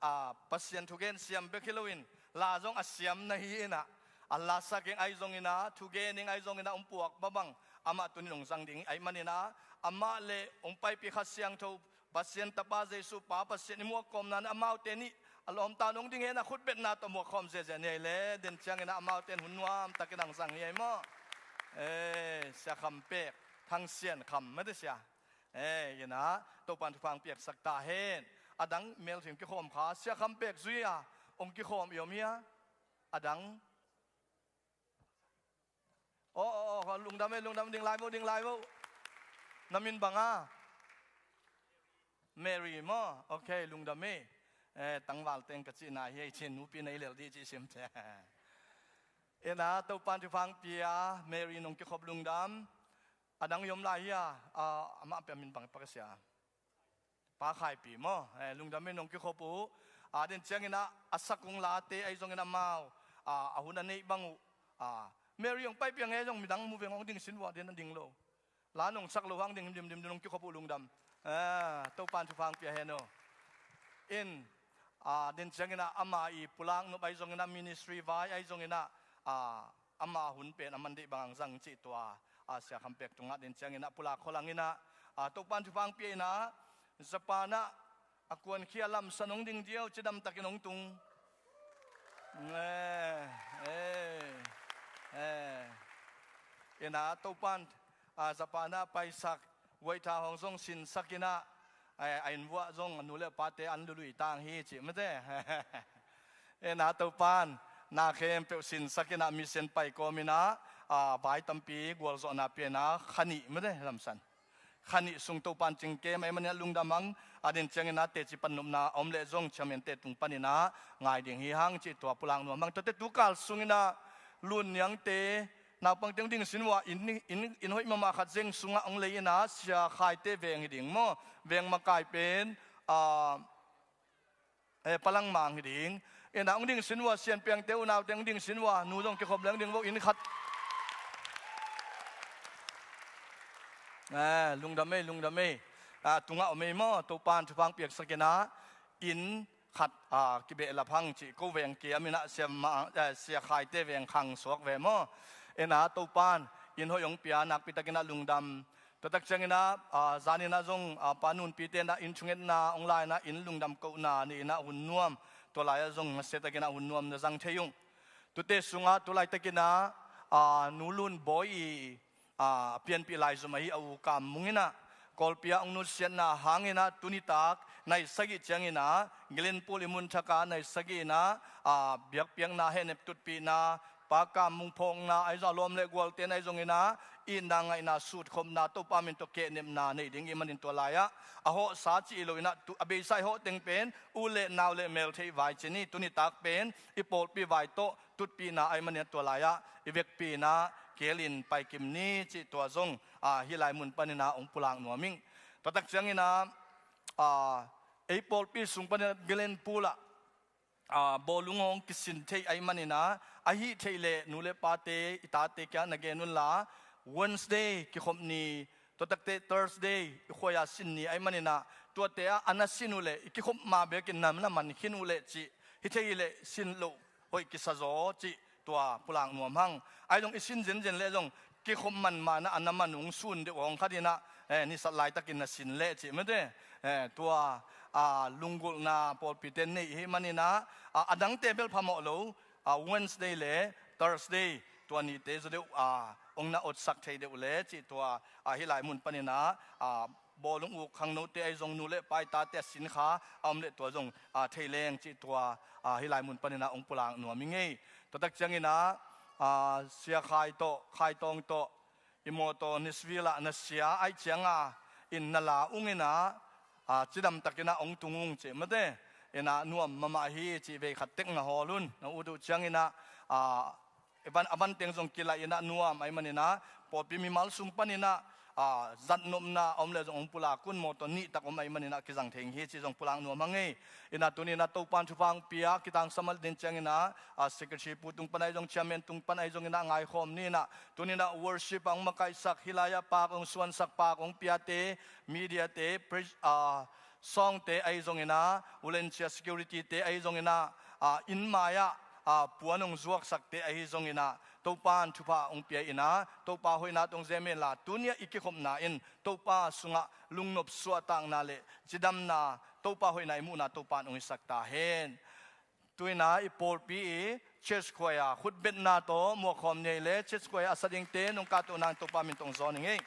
ah, Pasian thugen siam bek hi loin la zong a siam na hi in ah, a lasa keng ahi zongin ah, thugen ing ahi zongin ah hong puak mah bang, amah tuni in hong zang ding ahih manin ah, amah le hong paipih Kha Siangtho, Pasian Tapa Jesu, Pa Pasian i muak khawmna in amaute nih a lawmta in hong ding hen a, khutbetna tawh muak khawm ziazia ni ei le. Den ciangin ah amaute in hun nuam takin hong zang hi ei maw. Eh, Sia Kham Pek, Thang Sian Kham mah te sia. Eh, in ah Topa in thupha hong piaksak ta hen. A dang mel thum kikhawm kha, Sia Kham Pek zui a hong kikhawm i om hia? A dang. Aw, aw, aw, lungdam ei, lungdam, ding lai vo, ding lai vo. Na min bang a? Mary maw. Ok, lungdam ei. Eh, tangval teng ka cihna hi ei, cin nupi na hi lel dih cih sim te. In ah Topa in thupha hong pia, Mary in hong kikhop, lungdam. A dang i om lai hia? Ah, amah pia min bang, Pa Kha Sia. Pa Khaipi maw. Eh, lungdam ei, nong kikhop uh. Ah, den ciangin ah a sakung late ahi zongin amau, ah, a hun a neih bang uh. Ah, Mary hong paipih a ngei zong midang mu veng hong ding sin vua, den a ding lo. La nong sak lo hang ding himdim dim, nong kikhop uh, lungdam. Ah, Topa in thupha hong pia hen aw. In, ah, den ciangin ah ama i pulak nop ahi zongin ah, ministry vai ahi zongin ah, ah, ama hun pen a man deih bang hong zang cih tua, ah, Sia Kham Pek tungah den ciangin ah pulak khol hang in ah, ah, Topa in thupha hong pia in ah, Japan ah a kuankhia lamsan hong ding diau, cidam takin hong tung. Eh, eh, eh. In ah Topa in a, Japan ah paisak, guaitha hong zong sinsak in ah, a, a inn vuah zong a nu le pate an lului tang hi cih mate. Ena Topan na khempeuh sinsak in ah mission pai kawm in ah, a, vai tampi gualzawhna pia in ah kha nih mate lamsan. Kha nih sung Topan cingkem ahih manin ah lungdam hang, a din ciangin ah teci pan nopna a om leh zong chairman te tung panin ah ngai ding hi hang cih tua pulak nuam hang. Tuate tukal sungin ah Lun Niangte naupangte hong ding sin uh a, inn, inn, inn hoih mahmah khat zeng sungah hong lei in ah Sia Khaite veng hi ding maw? Veng makai pen, a, eh, Palangmang hi ding. Ina hong ding sin uh a, Sian Piangte unaute hong ding sin uh a, nu zong kikhop leng ding vo, inn khat. Eh, lungdam ei, lungdam ei. A, tungah om ei maw, Topan thupha piaksak in ah inn khat, a, kibehlap hang cih ko veng kiam in ah Sia Ma, eh, Sia Khaite veng khang suak ve maw? Ina Topan inn hoih hong pia, nakpi takin ah lungdam. Tua tak ciangin ah, a, zan in ah zong, a, Pa Nunpite in ah inn thungetna hong la in ah inn lungdam kohna nei in ah hun nuam. Tua lai-ah zong nasiatakin ah hun nuam na zang thei ung. Tute sungah tu laitakin ah, a, Nu Lun Bawi i, a, pianpih laizom ahi a u Kam Mung in ah Kawlpi ah hong nutsiatna hangin ah tuni tak nai sagih ciangin ah Glenpool i mun thak ah nai sagih in ah, a, biakpiakna, hehnep tutpihna, Pa Kam Mung phawkna ahi zong, a lawm le gualte'n ahi zongin ah itna ngaihna sutkhopna, Topa min tawh kehnepna nei ding i hih manin tua lai-ah a hawhsa cih hi lo in ah, tu, a beisa i hawh teng pen u le nau le meltheih vai ci ni, tuni tak pen i pawlpi vai tawh tutpihna ahih manin ah tua lai-ah i vekpi in ah keel in paikim ni cih tua zong, a, hih lai mun panin ah hong pulak nuam ing. Tua tak ciangin ah, a, ei pawlpi sung panin ah Glenpool ah, a, bawlung hong kisin theih ahih manin ah, ahih theih leh nu le pate, i tate kiang na gen un la, Wednesday kikhop ni, tua tak teh Thursday i khuai-a sin ni ahih manin ah, tuate ah a na sin uh leh i kikhop ma bekin na, na man khin uh leh cih, hi thei hi leh sin loh hoih kisa zaw cih tua pulak nuam hang. Ahi zong i sin zenzen leh zong kikhop man ma in ah a na man uh hong sun deuh hong khat in ah, eh, nisat laitakin na sin leh cih mate. Eh, tua, a, lunggulhna pawlpite'n nei i hih manin ah, a, a dangte bel phamawh lo, a, Wednesday le Thursday tua nite zaw deuh, a, hong na otsak thei deuh leh cih tua, a, hih lai mun panin ah, a, bawlung uk khangnote ahi zong, nu le pa i tate a sin kha a om leh tua zong, a, thei leng cih tua, a, hih lai mun panin ah hong pulak nuam ing ei. Tua tak ciangin ah, a, Sia Khai tawh, Khai Tawng tawh i mawtaw Nashville ah na sia ahih ciangin ah inn na la ung in ah, a, cidam takin ah hong tung ung cih mate. In ah nuam mahmah hi cih vei khat tek na hawl un, na ut uh ciangin ah, a, a van, a van teng zong kilaih in ah nuam ahih manin ah, pawlpi mimal sung panin ah, a, zatnopna a om leh zong hong pulak un, mawtaw nih tak om ahih manin ah kizang thei ing hi cih zong pulak nuam hang ei. In ah tuni in ah Topan thupha hong pia, kitangsam a din ciangin ah, a, secretary pu tung pan ahi zong, chairman tung pan ahi zongin ah ngaikhawm ni in ah, tuni in ah worship a hong makaihsak, hih lai-ah pak hong suansak, pak hong piate, media te, pre-, a, sawngte ahi zongin ah, volunteer security te ahi zongin ah, a, inn mai-ah, a, puan hong zuaksakte ahi zongin ah, Topan thupha hong pia in ah, Topa hoihna tawh hong zem hen la, tuni-ah i kikhopna in Topa sungah lungnop suahtakna le cidamna, Topa hoihna i muhna Topan hong hisak ta hen. Tu in ah i pawlpi i church choir khutbetna tawh muakkhawm ni ei leh, church choir a sa dingte nong kahtoh nang, Topa min tawh hong zawn ing ei.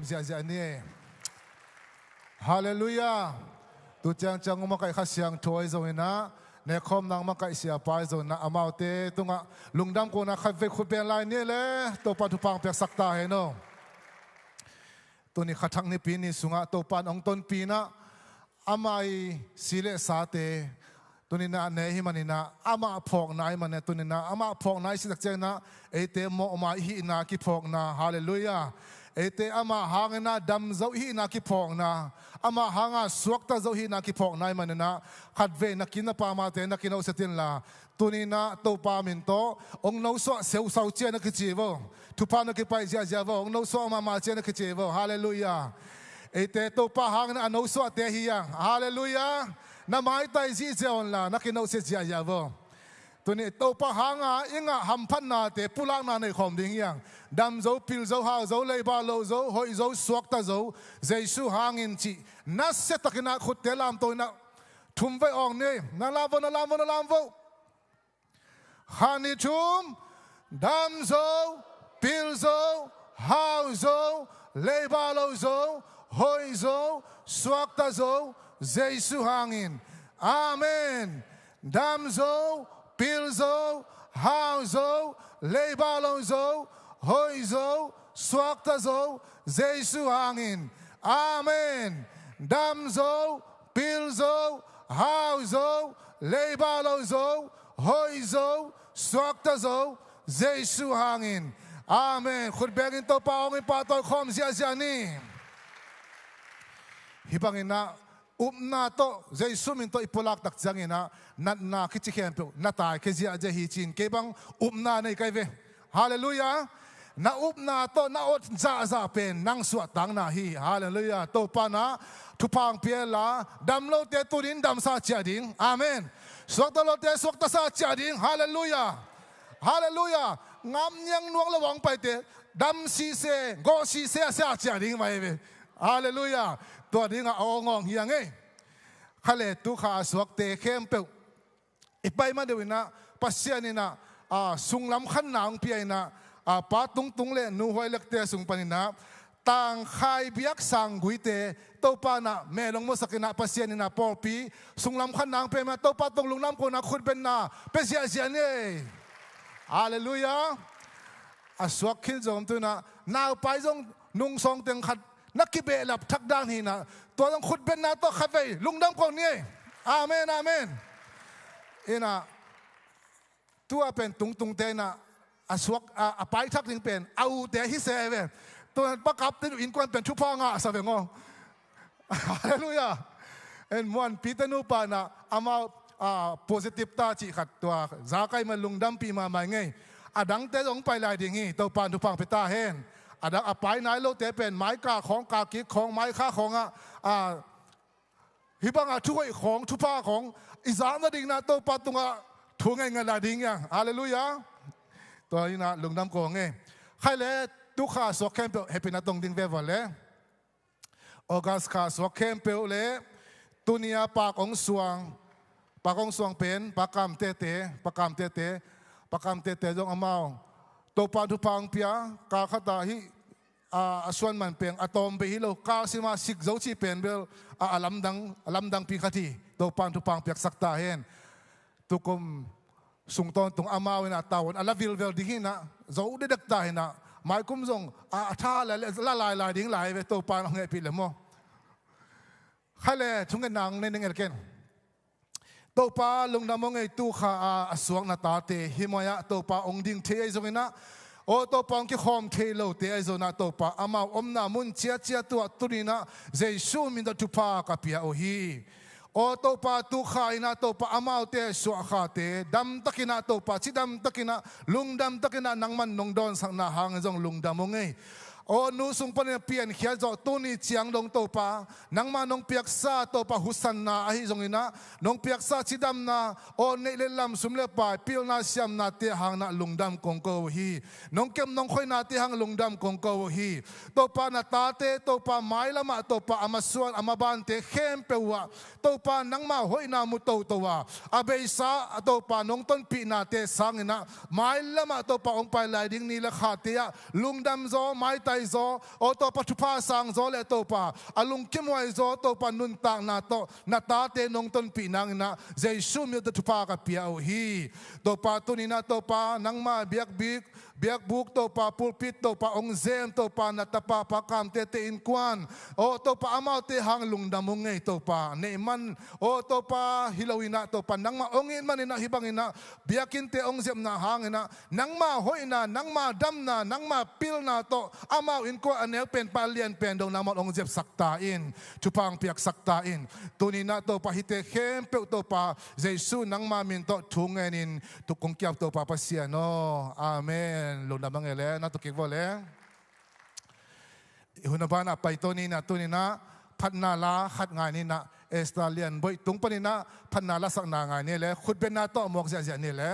Ziahziah ni. Halleluiah. Tu ciangciang uh makaih Kha Siangtho ahi zongin ah, nekhawm nang makaih siapa ahi zongin ah, amaute tungah lungdam kona khatvei khut beng lai ni le, Topa thupha hong piaksak ta hen aw. Tuni Kha Thak Nipi ni sungah Topa in hong tonpih in ah, ama i si le sate, tuni in ah ne hi manin ah, amah phawkna ahi manin ah, tuni in ah amah phawkna i si tak ciangin ah, eite mawhmai i hihna kiphawkna. Halleluiah. Eite amah hangin ah damzo i hihna kiphawkna, amah hanga suakta zo i hihna kiphawkna ahi manin ah, khatvei na ki na pamate na kinohsiat inla, tuni in ah Topa min tawh hong nosuah seusau ci-a na kici vo. Thupha na kipaih ziahziah vo. Hong nosuah mahmah ci-a na kici vo. Halleluiah. Eite Topa hangin a nosuahte hi hang. Halleluiah. Na maitai zihziah unla, na kinohsiat ziahziah vo. Tuni Topa hanga i ngah hamphatnate pulakna nei khawm ding hi hang. Damzo, pilzo, hauzo, leiba lozo, hoihzo, suaktazo, Jesu hangin cih nasia takin ah khutte lamto in ah, thumvei awng ni. Na lam vo, na lam vo, na lam vo. Khat, nih, thum. Damzo, pilzo, hauzo, leiba lozo, hoihzo, suaktazo, Jesu hangin. Amen. Damzo, pilzo, hauzo, leiba lozo, hoihzo, suaktazo, Jesu hangin. Amen. Damzo, pilzo, hauzo, leiba lozo, hoihzo, suaktazo, Jesu hangin. Amen. Khut bengin Topa hong in pahtawi khawm ziahziah ni. Hih bangin ah upna tawh, Jesu min tawh i pulak tak ciangin ah, natna kici khempeuh na taikhia ziahziah hi ci-in kei bang upna nei ka hi ve. Halleluiah. Na upna tawh na awt zahzah pen nang suahtakna hi. Halleluiah. Topa in ah thupha hong pia inla, dam lote tuni in damsa ciah ding. Amen. Suakta lote suaktasa ciah ding. Halleluiah. Halleluiah. Ngam niang nuang lo a hong paite dam sise, gawh sise a sia ciah ding mah hi ve. Halleluiah. Tua dingah a awngawng hi hang ei. Kha le tu kha a suakte khempeuh i pai ma deuh in ah, Pasian in ah, a, sunglam khanna hong pia in ah, a, pa Tung Tung le nu Huai Lek te sung panin ah, Tangkhai Biak Sang Gui te Topa in ah mehlong musak in ah, Pasian in ah pawlpi sunglam khanna hong pia in ah, Topa tungah lungdam kona khut benna pia ziahziah ni. Halleluiah. A suak khin zong tu in ah, naupai zong nungsawng teng khat na kibehlap thak dan hi in ah, tua zong khut benna tawh khatvei lungdam ko ni. Amen, amen. In ah, tua pen Tung Tung te in ah, a suak, a, a pai thak ding pen a ute hi se ve. Tua Pa Kap te nu innkuan pen thupha ngah sa veng aw. Halleluiah. En Muanpi te nupa in ah, amau, a, positive ta cih khat tua za ka hih man lungdampih mahmah ing ei. A dangte zong pai lai ding hi, Topa in thupha hong pia ta hen. A dang a pai nai lote pen mai kah khawng, kah kik khawng, mai kha khawng ah, a, hih bangah thu hoih khawng, thupha khawng i zak nading in ah Topa tungah thu ngeingai lai ding hi hang. Halleluiah. Tua in ah lungdam ko ing ei. Kha le tu kha suak khempeuh hehpihna tong ding ve vua le. August kha suak khempeuh le, tuni a Pa Kong Suang, Pa Kong Suang pen Pa Kam Tete, Pa Kam Tete, Pa Kam Tete zong amau Topa in thupha hong pia, kal khat ah hih, a, a suan man pen a tawm bei hi lo, kal sim a sik zo cih pen bel, a, a lamdang, a lamdangpi khat hi. Topa in thupha hong piaksak ta hen. Tukum sung tawntung amau in ah tavuan a la vilvel ding hi in ah, zo dekdek ta hi in ah, maikum zong a, a tha la, la lailai ding lai ve, Topa in hong hehpih leh maw. Kha le thungetna hong nei ning el ken. Topa lungdam ung ei, tu kha a, a suak na tate hih mai-ah Topa hong ding thei ahi zongin ah, aw Topa hong kikhawm thei lote ahi zongin ah, Topa amau omna mun ciatciat uh ah tuni in ah Jesu min tawh thupha ka pia uh hi. Aw Topa, tu kha in ah Topa amaute suahkhate damtakin ah Topa, cidamtakin ah, lungdamtakin ah nangman nong dawnsakna hangin zong lungdam ung ei. Aw nu sung panin a piankhiat zawh tuni ciang dong Topa, nangma nong piaksa Topa husanna ahi zongin ah, nong piaksa cidamna, aw neih le lam, sum le pai, pilna siamnate hangin ah lungdam kong ko uh hi. Nong kem nong khoihnate hang lungdam kong ko uh hi. Topa na tate Topa mailamah Topa a masuan a mabante khempeuh uh ah Topa nangma hoihna mu toto a, a beisa a Topa nong tonpihnate sangin ah mailamah Topa hong pai lai ding ni le khate ah lungdam zaw, maitai huaizaw, aw Topa thupha sangzaw le Topa a lungkimhuaizaw Topa nuntakna tawh na tate nong tonpih nangin ah Jesu min tawh thupha ka pia uh hi. Topa tuni-in ah Topa nangma biakbik biakbuk Topa pulpit Topa hong zem Topa na tapa Pa Kamte te innkuan, aw Topa amaute hang lungdam hong ngei Topa neih man, aw Topa hi lo-in ah Topa nangmah hong it manin ah hih bangin ah biakinnte hong zepna hangin ah nangma hoihna nangma damna nangma pilna tawh amau innkuan a neu pen pa lian pen dong nangmah hong zepsak ta in, thupha hong piaksak ta in. Tuni-in ah Topa hihte khempeuh Topa Jesu nangma min tawh thu ngenin tuk kong kiap Topa Pasian aw. Amen. Lungdam a ngei le na tuk kik vua le. Hun a banah pai to ni-in ah tuni-in ah phatna la khat ngai ni-in ah Esther Lian Boih tung panin ah phatna lasakna ngai ni le khutbetna tawh mawk ziahziah ni le.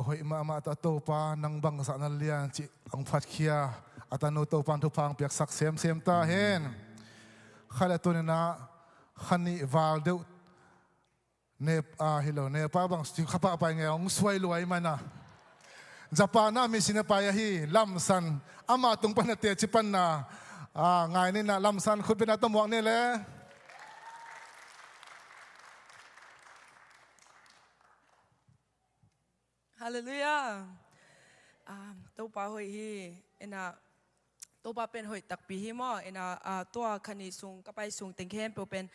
Hoih mahmah tawh Topa, nang bangzah na lian cih hong phatkhia a tanu Topa in thupha hong piaksak semsem ta hen. Kha le tuninah kha nih val deuh Nep, ah, hi lo, Nepal bang kha pahpai nge hong suai luai mana. Japan ah misi na pai ahi, Lamsan, ama tung pan a teci panna, ah, ngai nina, Lamsan khutbetna tawh muak ni le. Halleluiah. Ah, Topa hoih hi, ina, Topa pen hoih takpi hi maw, ina, ah, tua kha nih sung ka pai sung teng khempeuh pen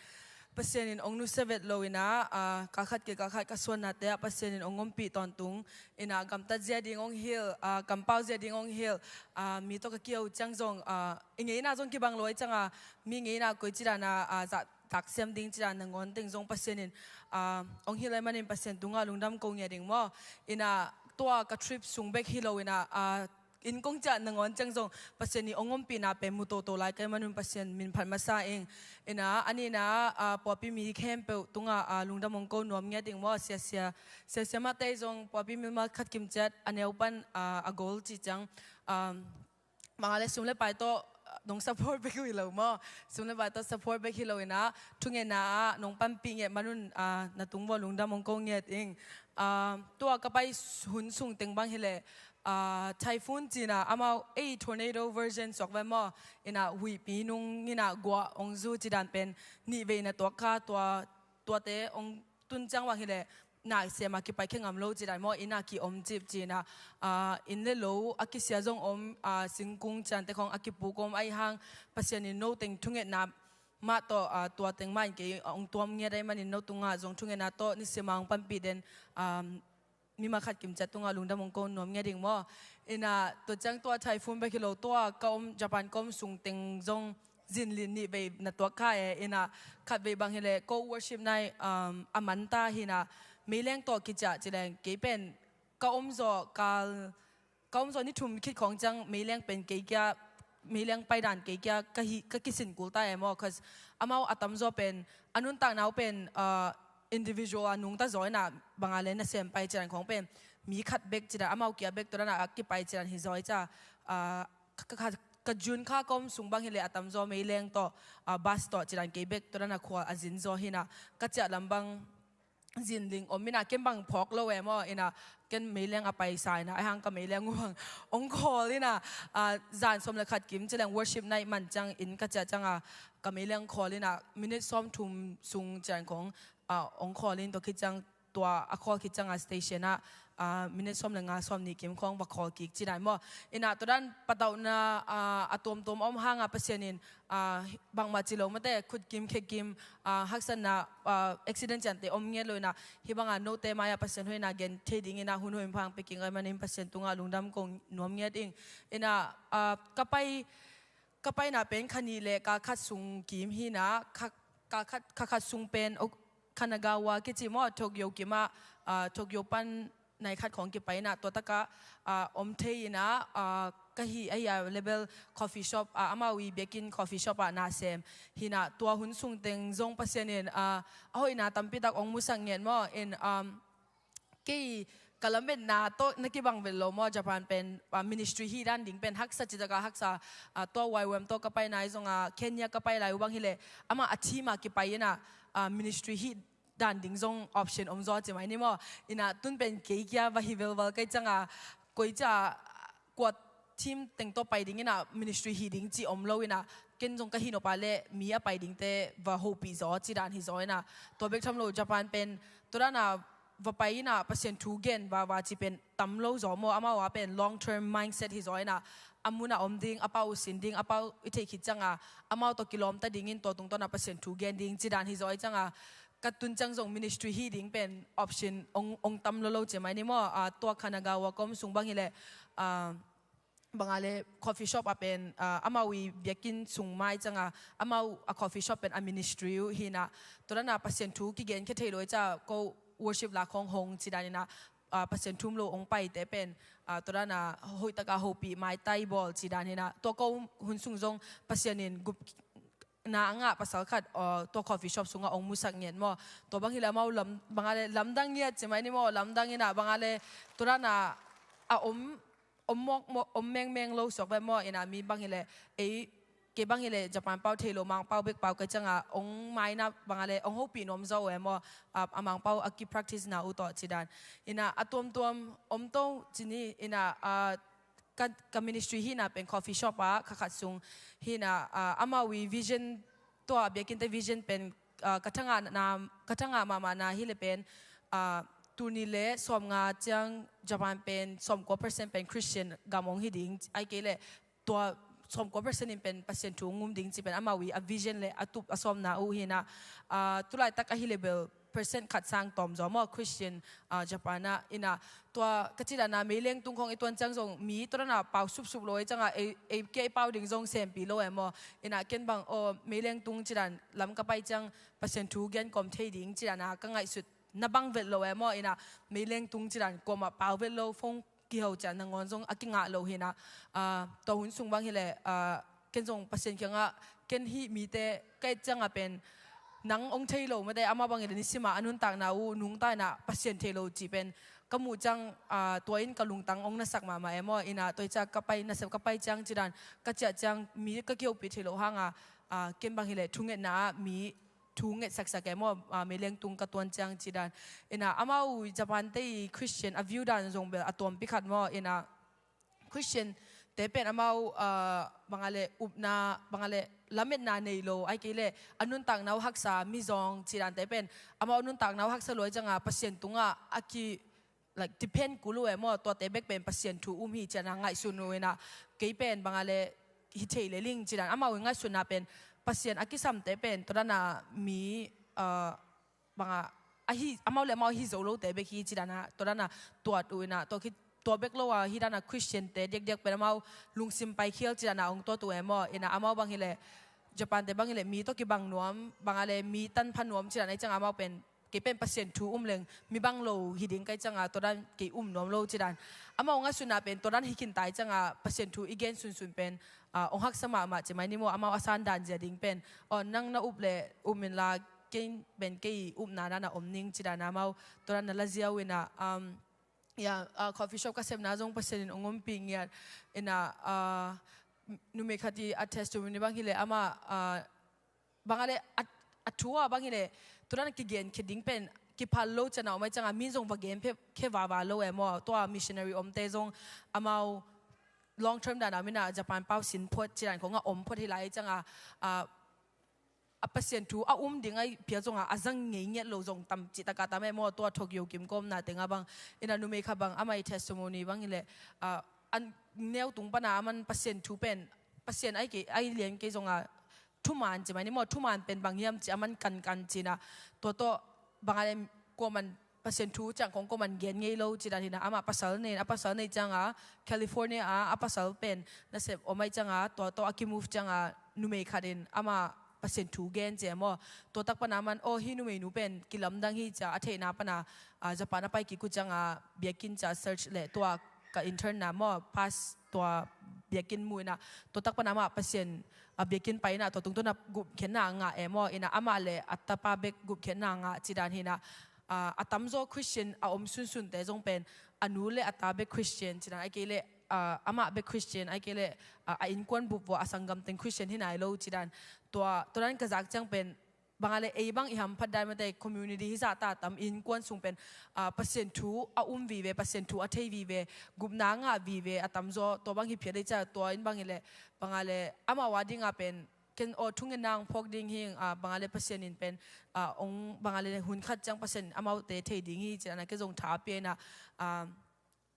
Pasian in hong nusia vet lo ina, ah, kal khat kei kal khat ka suannate ah Pasian in hong ompih tawntung, ina, gamtat zia ding hong hilh, ah, kampau zia ding hong hilh, ah, mi tawh ka kiho ciang zong, ah, i ngeina zong kibang lo ahi cianga, mi ngeina koici dana, ah, zah taksiam ding ci dan nangawn teng zong Pasian in, ah, hong hilh ahih manin Pasian tungah lungdam ko ngiat ding maw. Ina, tua ka trip sung bek hi lo ina, ah, inn kong ciah nangawn ciang zong Pasian in hong ompihna pen mu toto lai ka hih manun Pasian min phat masa ing. Ina, a nihna, ah, puapi mi khempeuh tungah, ah, lungdam hong ko nuam ngiat ding maw, siasia, siasia mahte zong puapi mimal khat kim ciat a neu pan, ah, a gol ci ciang, ah, bang a le sum le pai tawh, ah, nong support bek hi lo maw. Sum le pai tawh support bek hi lo ina, thungetna ah nong panpih ngiat manun, ah, na tung vua lungdam hong ko ngiat ing. Ah, tua ka pai hun sung teng bang hileh, ah, typhoon cina amau ei tornado version suak ve maw. Ina huihpi nung ina guah hong zu ci dan pen nih vei na tuak kha tua, tuate hong tun ciang bang hileh na sem a kipai khe ngam lo ci dan maw, ina ki om cip cina, ah, inn le lo a kisia zong om, ah, singkung ciante khong a kipuk om ahi hang Pasian in no teng thungetna mah tawh, ah, tua teng mah in kei hong tuam ngiat ahih manin no tungah zong thungetna tawh nisim a hong panpih den, ah, mimal khat kim ciat tungah lungdam hong ko nuam ngiat ding maw. Ina, tua ciang tua typhoon bek hi lo, tua ka om, Japan ka om sung teng zong zinlin nih vei na tuak kha e. Ina, khat vei bang hileh ko worship night, um, a man ta hi ina, meileng tawh kiciah ci leng kei pen ka om zawh kal, ka om zawh ni thum khit khawng ciang meileng pen kei kia, meileng pai dan kei kia ka hi, ka kisin kul ta e maw, 'cause amau a tamzaw pen a nuntakna uh pen, ah, individual a nungta zaw ina, bang a le nasem pai ci dan khawng pen mi khat bek ci dan, amau kia bek tua dana a kipai ci dan hi zaw i cia, ah, ka, ka, ka, ka June kha ka om sung bang hileh a tamzaw meileng tawh, ah, bus tawh ci dan kei bek tua dana khual a zin zaw hi ina, ka ciah lam bang zinling om ina, ken bang phawk lo e maw. Ina, ken meileng a paisa ina, ahi hang ka meileng uh bang hong khawl ina, ah, zan sawm le khat kim ci leng worship night man ciang inn ka ciah cianga ka meileng khawl ina, minute sawm thum sung ci dan khong, ah, hong khawl in, tua khit ciang tua a khawl khit cianga station ah, ah, minute sawm le nga sawm nih kim khong va khawl kik ci dan maw. Ina, tua dan patauhna, ah, a tuamtuam a om hanga Pasian in, ah, bangmah ci lo mate, khut kim khe kim, ah, haksatna, ah, accident ciante om ngiat lo ina, hih banga note mai-ah Pasian hoihna gen thei ding ina hun hoih hong pia kik ahih manin Pasian tungah lungdam ko nuam ngiat ing. Ina, ah, ka pai, ka paina pen kha nih le kal khat sung kim hi ina, kha, kal khat, kha khat sung pen, oh, Kanagawa kici maw, Tokyo kim ah, ah, Tokyo pan nai khat khawng kipai ina, tua takah, ah, om thei ina, ah, ka hih, ahi a level coffee shop, ah, amau i biakinn coffee shop ah na sem hi ina, tua hun sung teng zong Pasian in, ah, a hoihna tampi tak hong musak ngiat maw. In, um, kei ka lametna tawh na kibang vet lo maw, Japan pen, ah, ministry hih dan ding pen haksa, ci takah haksa, ah, tua Y W M tawh ka pai nai zonga, Kenya ka pai lai uh bang hileh amah a team a kipai ina, ah, ministry hih dan ding zong option om zaw ci mai ni maw. Ina, tun pen kei kia va hi velval ka hih cianga, koi cia, kua team teng tawh pai ding ina, ministry hi ding ci om lo ina, ken zong ka hi nop a le mi a pai dingte va hopih zaw ci dan hi zaw ina, tua bek tham lo Japan pen tua dana va pai ina Pasian thu gen vava ci pen tam lo zaw maw. Amau a pen long term mindset hi zaw ina, a mun a om ding, a pau uh sin ding, a pau i theih khit cianga amau tawh kilawmta dingin tua tungtawna Pasian thu gen ding ci dan hi zaw i cianga, ka tun ciang zong ministry hih ding pen option hong, hong tam lo lo ci mai ni maw. Ah, tua Kanagawa ka om sung bang hileh, ah, bang a le coffee shop ah pen, ah, amau i biakinn sung mai cianga amau a coffee shop pen a ministry uh hi ina, tua dana Pasian thu kigen khe thei lo i cia, ko worship la khawng hong ci dan ina, ah, Pasian thu um lo hong paite pen, ah, tua dana hoih taka hopih maitai bawl ci dan hi ina, tua ko hun sung zong Pasian in gup na a ngah pasal khat, uh, tua coffee shop sungah ong musak ngiat maw. Tua bang hileh amau lam, bang a le lamdang ngiat ci mai ni maw, lamdang inah bang a le tua dan a om, om mawk, mawk, om mengmeng lo suak ve maw, inah mi bang hileh, ei, kei bang hileh Japan pau thei lo, Mangpau bek pau ka ciangah ong maina bang a le ong hopih nuam zaw e maw, a, a Mangpau a ki practice na uh tawh ci dan. Inah a tuamtuam om to ci ni, inah, a, ka, ka ministry hina pen coffee shop ah kha khat sung hina, ah, amau i vision, tua biakinn te vision pen, ah, ka thangah na, ka thangah mahmah na hileh pen, ah, tuni le sawmnga ciang Japan pen sawmkua percent pen Christian gam ong hi ding, ai kei leh tua sawmkua percent in pen Pasian thu ong um ding ci pen amau i a vision le a tup a sawmna uh hina, ah, tulaitak a hileh bel percent khat sang tawm zaw maw, Christian, ah, Japan ah. Inah tua ka ci dan a meileng tung khong i tuan ciang zong mi tua dan a pau supsup lo i ciangah ei, ei kia i pau ding zong sempi lo e maw. Inah ken bang aw meileng tung ci dan lam ka pai ciang Pasian thu gen kawm thei ding ci dan a ka ngaihsut na bang vet lo e maw. Inah meileng tung ci dan kuamah pau vet lo, phone kiho ciah nangawn zong a kingah lo hina. Ah, tua hun sung bang hileh, ah, ken zong Pasian kiangah ken hih mite ka et ciangah pen nang ong thei lo mate, amah bang hileh nisimah a nuntakna uh nungta inah Pasian thei lo cih pen ka muh ciang, ah, tua in ka lungtang ong nasak mahmah e maw. Inah tua hi ciah ka pai, nasep ka pai ciang ci dan ka ciah ciang mi ka kihopih thei lo hanga, ah, ken bang hileh thungetna ah mi thu nget saksak e maw, ah, meileng tung ka tuan ciang ci dan. Inah amau Japan te i Christian a view dan zong bel a tuampi khat maw. Inah Christian te pen amau, ah, bang a le upna, bang a le lametna nei lo, ai kei leh a nuntakna uh haksa mizawng ci dan te pen amau nuntakna uh haksa lo i ciangah Pasian tungah a ki like, depend kul uh e maw, tuate bek pen Pasian thu um hi ci dan a ngaihsun uh inah, kei pen bang a le hi thei le ling ci dan. Amau i ngaihsunna pen Pasian a kisamte pen tua dan a mi, ah, bang a, a hi, amau le amau hi zo lote bek hi ci dan a tua dan a tuat uh inah, tua ki, tua bek lo a hi dan a Christian te diakdiak pen amau lungsim paikhial ci dan a ong tuat uh e maw. Inah amau bang hileh Japan te bang hileh mi tawh kibang nuam, bang a le mi tanpha nuam ci dan a i ciangah amau pen kei pen Pasian thu um leng mi bang lo hi ding ka i ciangah tua dan kei um nuam lo ci dan. Amau ngaihsunna pen tua dan hi khin ta i ciangah Pasian thu i gen sunsun pen, ah, ong haksa mahmah ci mai ni maw. Amau a san dan zia ding pen, aw nang na up le um inla kei pen kei upna dan a om ning ci dan a amau tua dan na la zia uh inah, um, ya, ah, coffee shop ka sepna zong Pasian in ong ompih ngiat inah, ah, numei khat i a testimony bang hileh amah, ah, bang a le a, a thu ah bang hileh tua dan a kigen khia ding pen kiphal lo ci dan a om ai ciangah mi zong va gen phe, khe vava lo e maw. Tua missionary omte zong amau long term dan a om inah Japan pau sin phot ci dan khong a om phot hi lai ciangah, ah, a Pasian thu a um ding ai phial zongah a zang ngei ngiat lo zong tam cihtak a tam e maw. Tua Tokyo kim ka omna tengah bang inah numei kha bang amah i testimony bang hileh, ah, a neu tung pana aman Pasian thu pen Pasian ai kei, ai lian kei zongah thuman ci mai ni maw, thuman pen bang hiam ci aman kankan ci inah tua tawh bang a le kuaman Pasian thu ciang khong kuaman gen ngei lo ci dan hina. Amah pasal nei, a pasal nei ciangah California ah a pasal pen nasep om ai ciangah tua tawh a ki move ciangah numei khat in amah Pasian thu gen ci e maw. Tua tak pana aman aw hih numei nu pen kilamdang hi ci a, a theihna pana, ah, Japan a pai kik uh ciangah biakinn ci a search le tua ka intern na maw, past tua biakinn mu inah tua tak pana amah Pasian, ah, biakinn pai inah tua tungtawn a gupkhiatna ngah e maw. Inah amah le a tapa bek gupkhiatna ngah ci dan hina. Ah, a tamzaw Christian a om sunsunte zong pen a nu le a ta bek Christian ci dan, ai kei leh, ah, amah bek Christian, ai kei leh, ah, a innkuan bup vua a sanggam teng Christian hi nai lo ci dan. Tua, tua dan ka zak ciang pen bang a le ei bang i hamphat dan mate, community hi zah ta tam, innkuan sung pen, ah, Pasian thu a um vive, Pasian thu a thei vive, gupna ngah vive a tamzaw. Tua bang hi phiat ei ca, tua in bang hi leh bang a le amau a dingah pen ken aw thungetna ong phawk ding hi, ah, bang a le Pasian in pen, ah, ong bang a le hun khat ciang Pasian amaute thei ding hi ci dan a kei zong tha a pia inah, ah,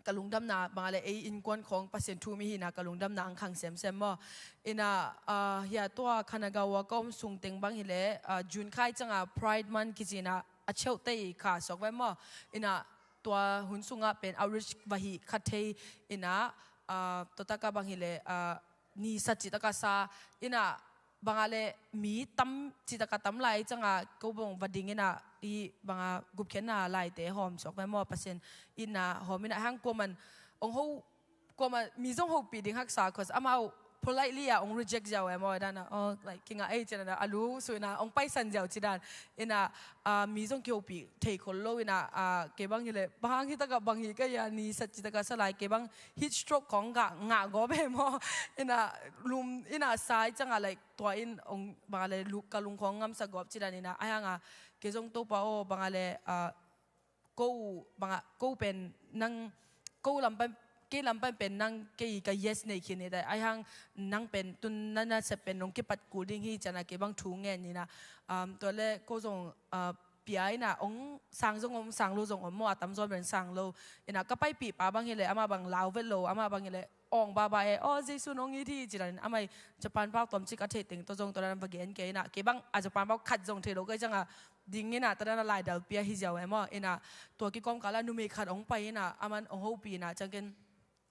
ka lungdamna bang a le ei innkuan khawng Pasian thu mi hina ka lungdamna ang khang semsem maw. Inah, ah, hia tua Kanagawa ka om sung teng bang hi leh, ah, June khai ciangah Pride Month kici inah a cheuh tei kha sok ve maw. Inah tua hun sungah pen outreach va hih kha thei inah, ah, tua takah bang hi leh, ah, ni sa cih takah sa inah bang a le mi tam cih takah tam lai ciangah ko bang va ding inah i bang a gupkhiatna laite hawm sok ve maw, Pasian itna hawm inah hang kuaman ong ho, kuaman mi zong hopih ding haksa, cause amau politely a ong reject ziau e maw, dan a, oh, like, kinga ei ci dan a, a lu su ina ong paisan ziau ci dan ina, ah, mi zong kihopih thei khol lo ina, ah, kei bang hileh bang hi taka bang hi ka ya ni sat ci taka salai kei bang heat stroke kong ngah, ngah gawp e maw ina, lum ina sai cianga, like, tua in ong bang a le lu ka lung kong ngamsak gawp ci dan ina, ai hanga kei zong Topa aw bang a le, ah, ko bang a, ko pen nang, ko lam pan, kei lam pan pen nang kei ka yes nei khin hi ta, ai hang nang pen tun na na sep pen nong kipat kul ding hi ci ana kei bang thu ngen ina, um, tua le ko zong, uh, pia ina ong sang zong om, sang lo zong om maw, a tamzaw pen sang lo ina, ka paipih pa bang hileh ama bang lau vet lo, ama bang hileh ong baba e, aw Jesu nong it hi ci dan amai Japan pau tom cik a thei teng tua zong tua dan va gen kei ina, kei bang a Japan pau khat zong thei lo kei cianga ding ina, tua dan a laidal pia hi ziau e maw ina, tua kikawm kala numei khat ong pai ina, aman ong hopih ina, ciang ken,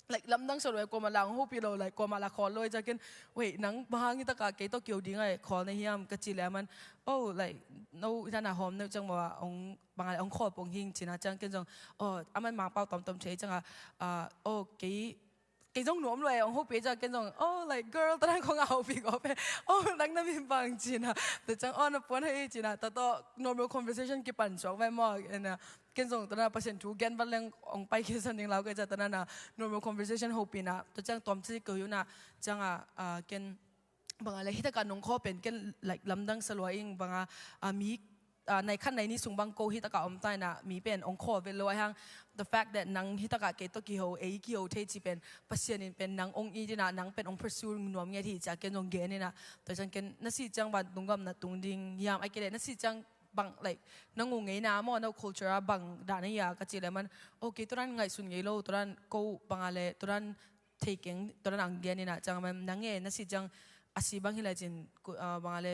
like, lamdang sa lo e, kuama la ong hopih lo, like, kuama la khawl lo e, ciang ken, wei, nang bang hang hi taka kei tawh kio ding ai khawl na hiam ka ci le aman, oh, like, no, hi dan a hawm neu ciang maw, ong bang a le ong khawl pong hing ci ina, ciang ken zong, oh, aman Mangpau tomtom thei cianga, ah, oh, kei kei zong nuam lua e, ong hopih ciang ken zong, oh, like, girl, tua dan kong a hopih gawp e, oh, nang na min bang ci ina, tua ciang, oh, na puan hei ci ina, tua tawh normal conversation kipan suak ve maw ina, ken zong tua dan a Pasian thu gen vat leng ong pai khe san ding lau kei ciang tua dan a normal conversation hopih ina, tua ciang tom ci ko hi una, cianga, ah, ken bang a le hi taka nong khawl pen ken, like, lamdang sa lua ing bang a, ah, mi, ah, nai khat nai ni sung bang ko hi taka om ta ina, mi pen ong khawl vet lo ai hang, the fact that nang hi taka kei tawh kiho, ei kiho thei ci pen Pasian in pen nang ong it ina, nang pen ong pursue nuam nget hi cia ken zong gen ina, tua ciang ken na sih ciang vantung gam na tung ding hiam, ai kei le na sih ciang bang, like, na ngu ngei na maw, na culture a bang dan a hia ka ci le aman, oh, kei tua dan ngaihsun ngei lo, tua dan ko bang a le tua dan thei keng, tua dan ang gen ina, ciang man nang e na sih ciang a si bang hi lai cin, ku-, ah, bang a le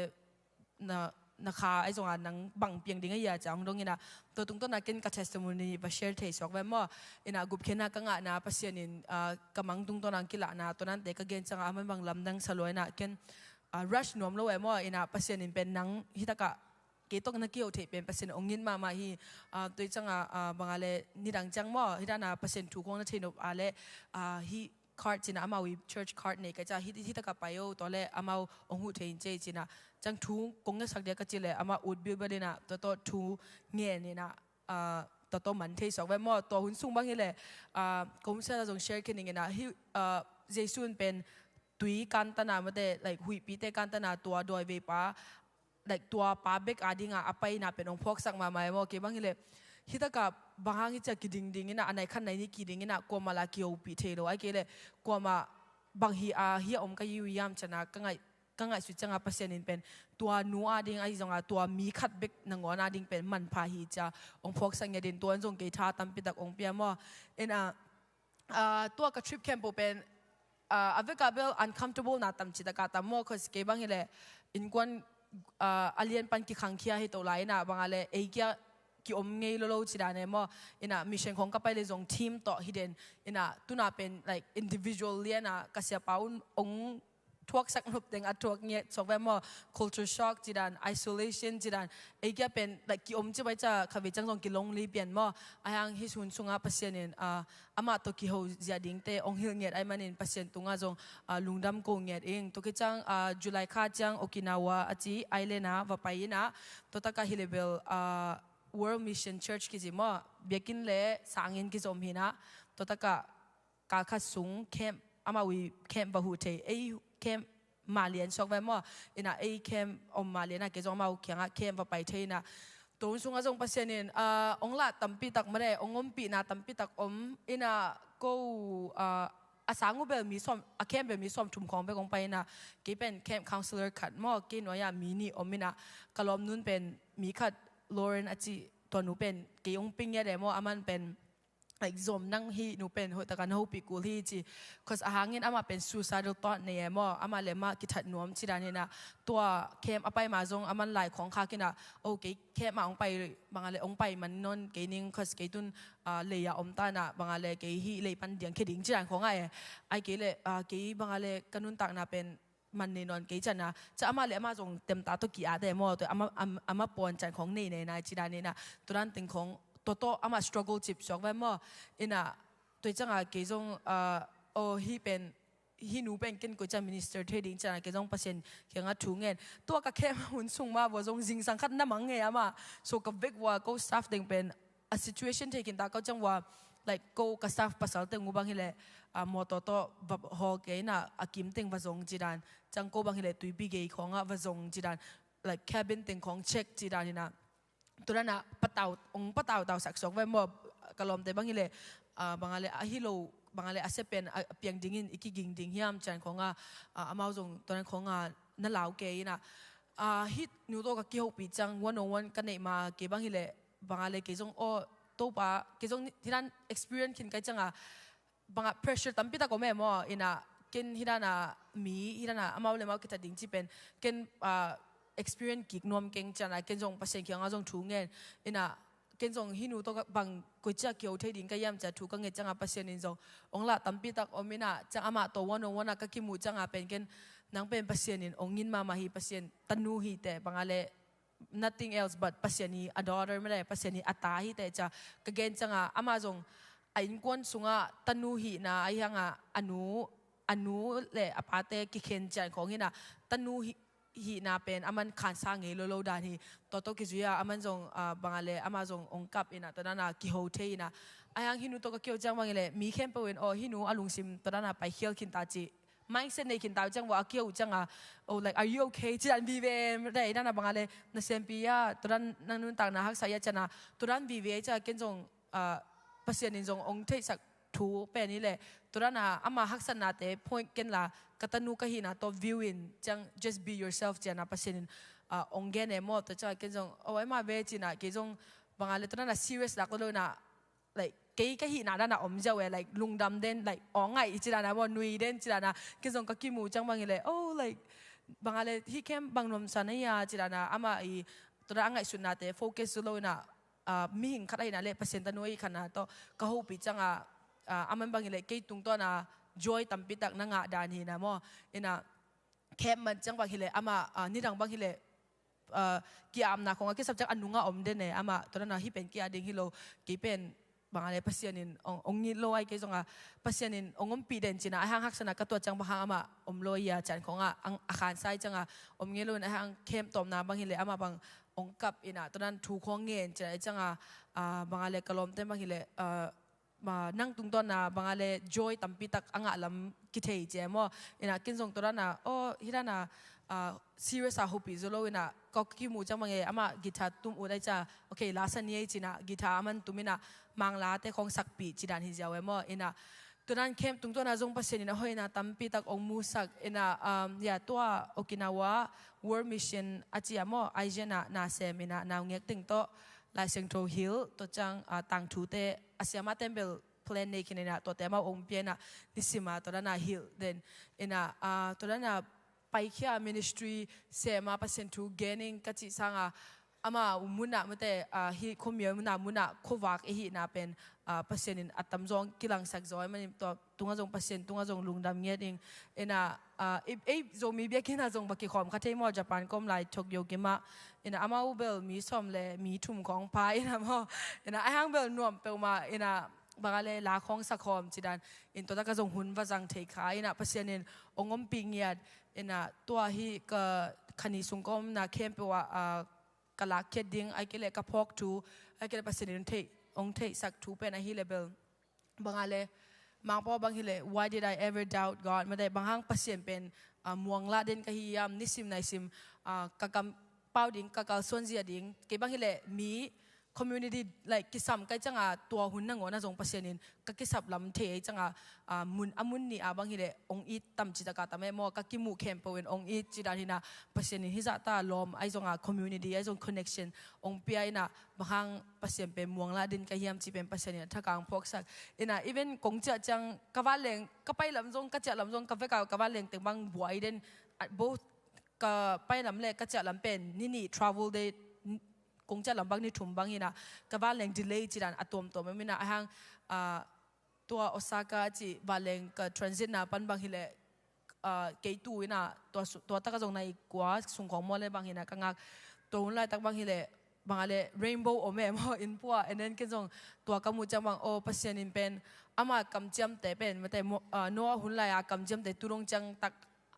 na, na kha ai zonga nang bang piang ding a hia ciang dong ina, tua tungtawn a ken ka testimony va share thei suak ve maw ina, gupkhiatna ka ngahna Pasian in, ah, ka mang tungtawn a kilahna tua dante ka gen cianga aman bang lamdang sa lua ina, ken, ah, rush nuam lo e maw ina, Pasian in pen nang hi taka kei tawh na kiho theih pen Pasian ong it mahmah hi, ah, tua cianga, ah, bang a le nidang ciang maw hi dan a Pasian thu kong na thei nop a le, ah, hi card ci ina, amau i church card nei ka cia, hi, hi taka pai o, tua le amau ong huh thei in cei ci ina, ciang thu kong ngetsak dia ka ci le amah ut bilbel ina, tua tawh thu ngen ina, ah, tua tawh man thei suak ve maw, tua hun sung bang hi le, ah, kong sel a zong share khe ning ina, hi, ah, Jesu in pen tui kan tana mate, like, huihpite kan tana tua dawi vei pa, like, tua pa bek a dinga a paina pen ong phawksak mahmah e maw, kei bang hi le hi taka bang hang hi cia kiding ding ina, a nai khat nai ni kiding ina, kuama la kihopih thei lo, ai kei le kuama bang hi a hi a om ka hi uh hiam ci ana ka ngaih, ka ngaihsut cianga Pasian in pen tua nu a ding ahi zonga tua mi khat bek nangawn a ding pen manpha hi cia ong phawksak ngiat in, tua in zong kei tha tampi tak ong pia maw ina, ah, tua ka trip camp uh pen, ah, a veka bel uncomfortable na tam ci taka tam maw, cause kei bang hi le innkuan, ah, a lian pan kikhangkhia hi to lai ina, bang a le ei kia kiom ngei lo lo ci dan e maw ina, mission khong ka pai le zong team tawh hi den ina, tuna pen, like, individual liana ka siapa un ong thuaksak nop teng a thuak ngiat suak ve maw, culture shock ci dan, isolation ci dan, ei kia pen, like, kiom ci bai cia kha vei ciang zong kilonely pian maw, ai hang hi hun sunga Pasian in, ah, amah tawh kiho zia dingte ong hilh ngiat ai manin Pasian tunga zong, ah, lungdam ko ngiat ing. Tua kiciang, ah, July kha ciang Okinawa a ci island a va pai ina, tua taka hi le bel, ah, World Mission Church kici maw, biakinn le sanginn kizom hi ina, tua taka kal khat sung camp, amau i camp va huh thei, ei camp mah lian suak ve maw ina, ei camp om mah liana kei zong amau kiangah camp va pai thei ina, tua hun sungah zong Pasian in, ah, ong lah tampi tak mare, ong ompihna tampi tak om ina, ko, ah, a sang uh bel mi sawm, a camp bel mi sawm thum khawng bek ong pai ina, kei pen camp counselor khat maw, kei nuai-ah mi nih om ina, ka lawmnun pen mi khat Lauren a ci, tua nu pen kei ong ping ngiat e maw, aman pen, like, zom nang hi nu pen hoih taka na hopih kul hi ci. Cause a hangin amah pen suicidal thought nei e maw, amah le amah kithat nuam ci dan hi ina, tua camp a pai ma zong aman lai khawng khak ina, oh, kei camp ah ong pai, bang a le ong pai man nawn kei ning, cause kei tun, ah, lei ah om ta ina, bang a le kei hih lei pan diang khe ding ci dan khawng a e. Ai kei le, ah, kei bang a le ka nuntakna pen man nei nawn kei ci ana, cia amah le amah zong temta tawh ki-at e maw, tua amah, am-, amah pawn ci dan khawng nei nei nai ci dan ina, tua dan teng khawng tua tawh amah struggle cip suak ve maw ina, tua cianga kei zong, ah, oh, hih pen hih nu pen ken koici a minister thei ding ciangah kei zong Pasian kiangah thu ngen. Tua ka camp hun sung mah vua zong zingsang khat na mang ngei a mah. So ka vek vua ko staff ding pen a situation thei khin ta ko ciang vua, like, ko ka staff pasal teng uh bang hileh, ah, mawtaw tawh va haw kei inah a kim teng va zong ci dan. Ciang ko bang hileh tuipi gei khawngah va zong ci dan. Like, cabin teng khawng check ci dan inah. Tua dan ah patau, ong patau tau sak suak ve maw, ka lawmte bang hileh, ah, bang a leh a hi lo, bang a leh a sia pen a piang dingin i kiging ding hiam cian khawngah, ah, amau zong tua dan khawngah na lau kei inah. Ah, hih nu tawh ka kihopih ciang one on one ka neih ma kei bang hileh, bang a leh kei zong aw, Topa, kei zong hih dan experience khin kai ciangah, bangah pressure tampi tak om e maw, inah ken hih dan a mi, hih dan a amau le amau kithat ding ci pen, ken, ah, experience kik nuam keng cian a, ken zong Pasian kiangah zong thu ngen, inah ken zong hih nu tawh bang koici a kiho thei ding ka hiam ci a thu ka nget ciangah Pasian in zong ong lah tampi tak om inah, ciang amah tawh one on one ah ka kimuh ciangah pen ken, nang pen Pasian in ong ngin mahmah hi, Pasian tanu hi teh, bang a leh nothing else but Pasian hi a daughter mah le, Pasian hi a ta hi teh ci a ka gen ciangah, amah zong a innkuan sungah tanu hihna ahi hangah a nu, a nu le a pate kikhen cian khawng hinah, tanu hi, hihna pen aman khansa ngei lo lo dan hi. Tua tawh kizui a aman zong, ah, bang a leh amah zong ong kap inah, tua dan a kiho thei inah. Ahi hang hih nu tawh ka kiho ciang bang hileh mi khempeuh in aw, hih nu a lungsim tua dan a paikhial khin ta ci mindset nei khin ta uh ciang vua a kiho uh ciangah, oh, like, are you okay? Ci dan vive, dai dan a bang a leh na sempi a, tua dan na nuntakna haksa a cian a, tua dan vive ci a ken zong, ah, Pasian in zong ong theihsak thu pen hileh, tua dan a amah haksatnate point ken la, ka tanu ka hihna tawh view in, ciang just be yourself cian a Pasian in, ah, ong gen e maw, tua ciang ken zong, oh, ahi mah ve ci inah, kei zong bang a leh tua dan a serious lak lo inah, like, kei ka hihna dan a om ziau e, like, lungdam den, like, aw ngaih ci dan a maw, nui den ci dan a, ken zong ka kimuh ciang bang hileh, oh, like, bang a leh hih camp bang nuamsa na hia ci dan a, amah i tua dan a ngaihsutnate focus zo lo inah, ah, mihing khat ahihna le Pasian tanu ahih khatna tawh ka hopih ciangah, ah, aman bang hileh kei tungtawn a joy tampi tak na ngah dan hi inah maw, inah camp man ciang bang hileh amah, ah, nidang bang hileh, ah, ki-apna khawngah kisap ciang a nungah om den e, amah tua dan a hih pen ki-at ding hi lo, kei pen bang a leh Pasian in ong, ong ngit lo ai kei zongah, Pasian in ong ompih den ci inah, ahi hang haksatna ka tuat ciang bang hang amah om lo a cian khawngah, ang, a khansa ciangah om ngei lo inah, ahi hang camp tawpna bang hileh amah bang ong kap inah, tua dan thu khawng ngen ci inah, ciangah, ah, bang a leh ka lawmte bang hileh, ah, ma, nang tungtawn a bang a leh joy tampi tak a ngah lam kithei ci e maw. Inah ken zong tua dan a, oh, hih dan a, ah, serious a hopih zo lo inah, ka kimuh ciang bang e, amah guitar tum ut ai ci a, okay, la sa ni ei ci inah, guitar aman tum inah, Manglate khawng sakpih ci dan hi ziau e maw. Inah tua dan camp tungtawn a zong Pasian in a hoihna tampi tak ong musak inah, um, ya, tua Okinawa World Mission a ci a maw, Aizen ah na sem inah, naungek teng tawh Lai Siangtho hilh, tua ciang, ah, tangthute a siama temple plan nei khin inah, tuate amau ong pia inah, nisim a tua dan a hilh den inah, ah, tua dan a paikhia ministry sem a Pasian thu gen ing ka cih sangah, amah mun ah mate, ah, hih khuamial mun ah, mun ah khuavak i hihna pen, ah, Pasian in a tamzaw kilangsak zaw ahih manin tua tungah zong Pasian tungah zong lungdam ngiat ing. Inah, ah, ei, ei Zomi biakinn ah zong va kikhawm kha thei maw, Japan ka om lai Tokyo kim ah. Inah amau bel mi sawm le mi thum khawng pha inah maw. Inah ahi hang bel nuam peuhmah inah, bang a leh la khawng sa khawm ci dan. In tua tak a zong hun va zang thei kha inah, Pasian in ong ompih ngiat. Inah tua hih ka kha nih sung ka omna khempeuh ah, ah, ka lakkhiat ding, ahih kei leh ka phawk thu, ahih kei leh Pasian in ong theih, ong theihsak thu pen ahi leh bel, bang a leh, Mangpau bang hileh, why did I ever doubt God? Mate, bang hang Pasian pen, ah, muanglah den ka hi hiam, nisim naisim, ah, ka kampau ding, ka kalsuan zia ding, kei bang hileh mi community, like, kisam kai ciangah, tua hun nangawn ah zong Pasian in ka kisap lam thei ai ciangah, ah, mun, a mun nih ah bang hileh ong it tam ci tak a tam e maw, ka kimuh khempeuh in ong it ci dan hi inah, Pasian in hih zahta lawm ai zongah, community ai zong connection ong pia inah, bang hang Pasian pen muanglah den ka hiam cih pen Pasian in a thak ah ong phawksak. Inah even kong ciah ciang ka vanleng, ka pai lam zong, ka ciah lam zong, ka vek a ka vanleng teng bang buai den, ah, both ka pai lam le ka ciah lam pen ni nih travel day, kong ciah lam bang ni thum bang inah, ka vanleng delay ci dan a tuamtuam om inah, ahi hang, ah, tua Osaka cih vanleng ka transit na pan bang hileh, ah, kei tu inah, tua su-, tua tak a zong nai kua sung khawng maw le bang inah ka ngak. Tua hun laitak bang hileh, bang a leh rainbow om e maw, inn pua, and then ken zong tua ka muh ciang bang, oh, Pasian in pen, ama kamciamte pen mate, Noah hun lai-a kamciamte tu dong ciang tak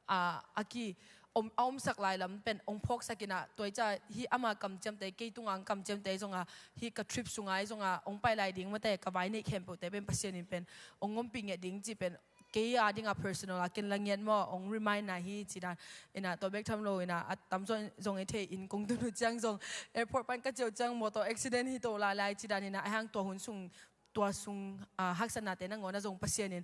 a ki om, a omsak lai lam pen ong phawksak in ah, tua hi ciang hih ama kamciamte, kei tunga kamciamte zong a, hih ka trip sunga zong a ong pai lai ding mate, ka vai neih khempeuhte pen Pasian in pen ong ompih ngiat ding cih pen kei a ding a personal a ken la ngiat maw, ong remind na hi ci dan. In ah tua bek tham lo in ah, a tamzaw zong i thei in, kong tun uh ciang zong airport pan ka ciah uh ciang motor accident hi to lai lai ci dan in ah, a hang tua hun sung, tua sung haksatnate nangawn ah zong Pasian in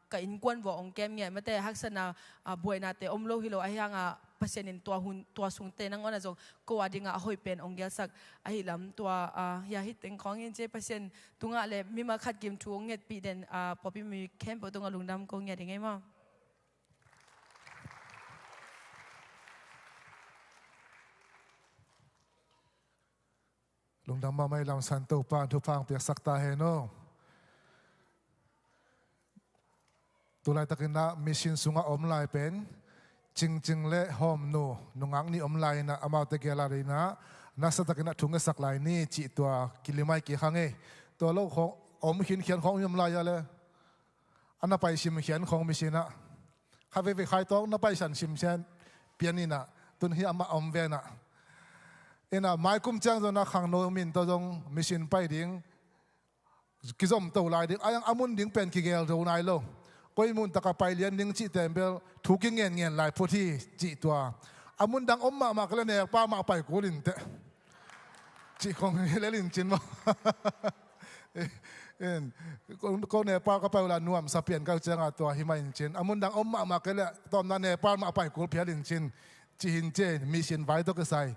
ka innkuan vua ong kem ngiat mate, haksatna buainate om lo hi lo, a hang a Pasian in tua hun, tua sungte nangawn ah zong ko a ding a hoih pen ong gelsak ahi lam, tua hi a, hih teng khawng hi in ci. Pasian tungah le mimal khat kim thu ong ngetpih den pawlpi mi khempeuh tungah lungdam ko ngiat ing ei maw. Lungdam mahmah ei, lamsan Topa in thupha ong piaksak ta hen aw. Tulaitakin ah mission sungah om lai pen Cingcing le Hawmnu nungak nih om lai in ah, amaute gel lai in ah nasatakin ah thu ngetsak lai ni cih tua kilim a i kik hang ei. Tua lo khawng om khinkhian khawng om lai a le, a na pai simkhian khawng mission ah, kha veivei Khaitawng na pai san simkhian pian in ah, tun hi amah om ven ah. In ah mai kum ciang zong ah khangno min tawh zong mission pai ding kizom to lai ding, a yang a mun ding pen kigel zo nai lo. Koi mun taka pai lian ding cih tembel thu kingen ngen lai phut hi cih tua. A mun dang om mahmah kei le Nepal mah pai kul in teh cih khawng hi lel in cin maw. Ko Nepal ka pai uh la nuamsa pian ka uh ciang a tua hi mah in cin. A mun dang om mahmah kei le tawmna Nepal mah pai kul phial in cin. Ci hi in ci, mission vai tawh kisai.